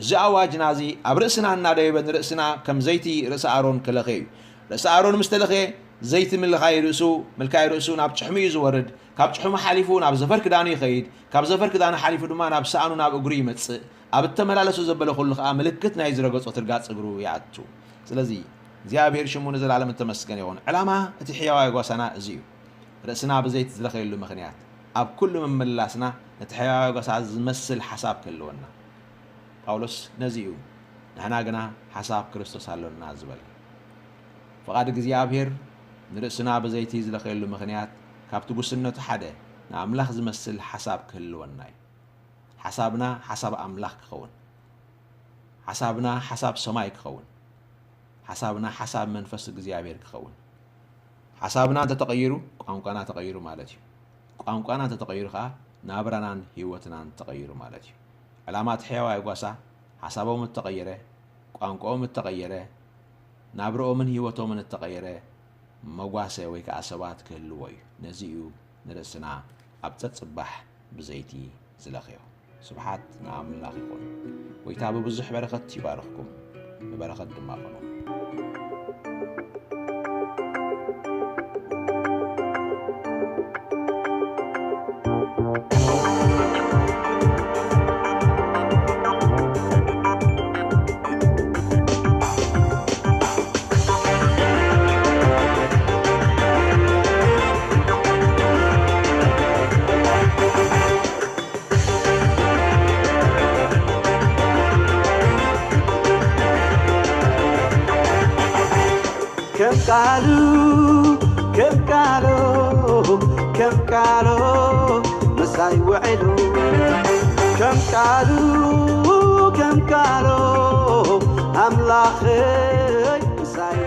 እዚ ኣዋጅና እዚ ኣብ ርእስና እናደየበ ንርእስና ከም ዘይቲ ርእሲ ኣሮን ክለኸ እዩ። ርእሲ ኣሮን ምስ ተለኸየ፣ ዘይቲ ምልካይ ርእሱ፣ ምልካይ ርእሱ ናብ ጭሕሙ እዩ ዝወርድ። ካብ ጭሕሙ ሓሊፉ ናብ ዘፈር ክዳኑ ይኸይድ። ካብ ዘፈር ክዳኑ ሓሊፉ ድማ ናብ ሰኣኑ፣ ናብ እግሩ ይመጽእ። ኣብ እተመላለሶ ዘበለ ኩሉ ከኣ ምልክት ናይ ዝረገጾ ትርጋጽ እግሩ ይኣቱ። ስለዚ እግዚኣብሔር ሽሙ ንዘላለም እተመስገነ ይኹን። ዕላማ እቲ ሕያዋይ ጓሳና እዚ እዩ። ርእስና ብዘይቲ ዝለኸየሉ ምኽንያት፣ ኣብ ኩሉ ምምልላስና ነቲ ሕያዋይ ጓሳ ዝመስል ሓሳብ ክህልወና። ጳውሎስ ነዚ እዩ፣ "ንሕና ግና ሓሳብ ክርስቶስ ኣሎና" ዝበለ። ፍቓድ እግዚኣብሔር ንርእስና ብዘይቲ ዝለኸየሉ ምኽንያት፣ ካብቲ ጉስነቱ ሓደ ንኣምላኽ ዝመስል ሓሳብ ክህልወና እዩ። ሓሳብና ሓሳብ ኣምላኽ ክኸውን፣ ሓሳብና ሓሳብ ሰማይ ክኸውን፣ ሓሳብና ሓሳብ መንፈስ እግዚኣብሔር ክኸውን። ሓሳብና እንተተቐይሩ ቋንቋና ተቐይሩ ማለት እዩ። ቋንቋና እንተተቐይሩ ከዓ ናብራናን ህይወትናን ተቐይሩ ማለት እዩ። ዕላማ እቲ ሕያዋይ ጓሳ ሓሳቦም እተቐየረ፣ ቋንቋኦም እተቐየረ፣ ናብርኦምን ህይወቶምን እተቐየረ መጓሰ ወይ ከዓ ሰባት ክህልዎ እዩ። ነዚ እዩ ንርእስና ኣብ ጸጽባሕ ብዘይቲ ዝለኽዮ። ስብሓት ንኣምላኽ ይኹን። ጎይታ ብብዙሕ በረኸት ይባርኽኩም፣ ብበረኸት ድማ ኹኑ። ከም ቃሉ፣ ከም ቃሉ፣ ከም ቃሉ ምሳይ ውዕሉ። ከም ቃሉ፣ ከም ቃሉ ኣምላኸይ ምሳይ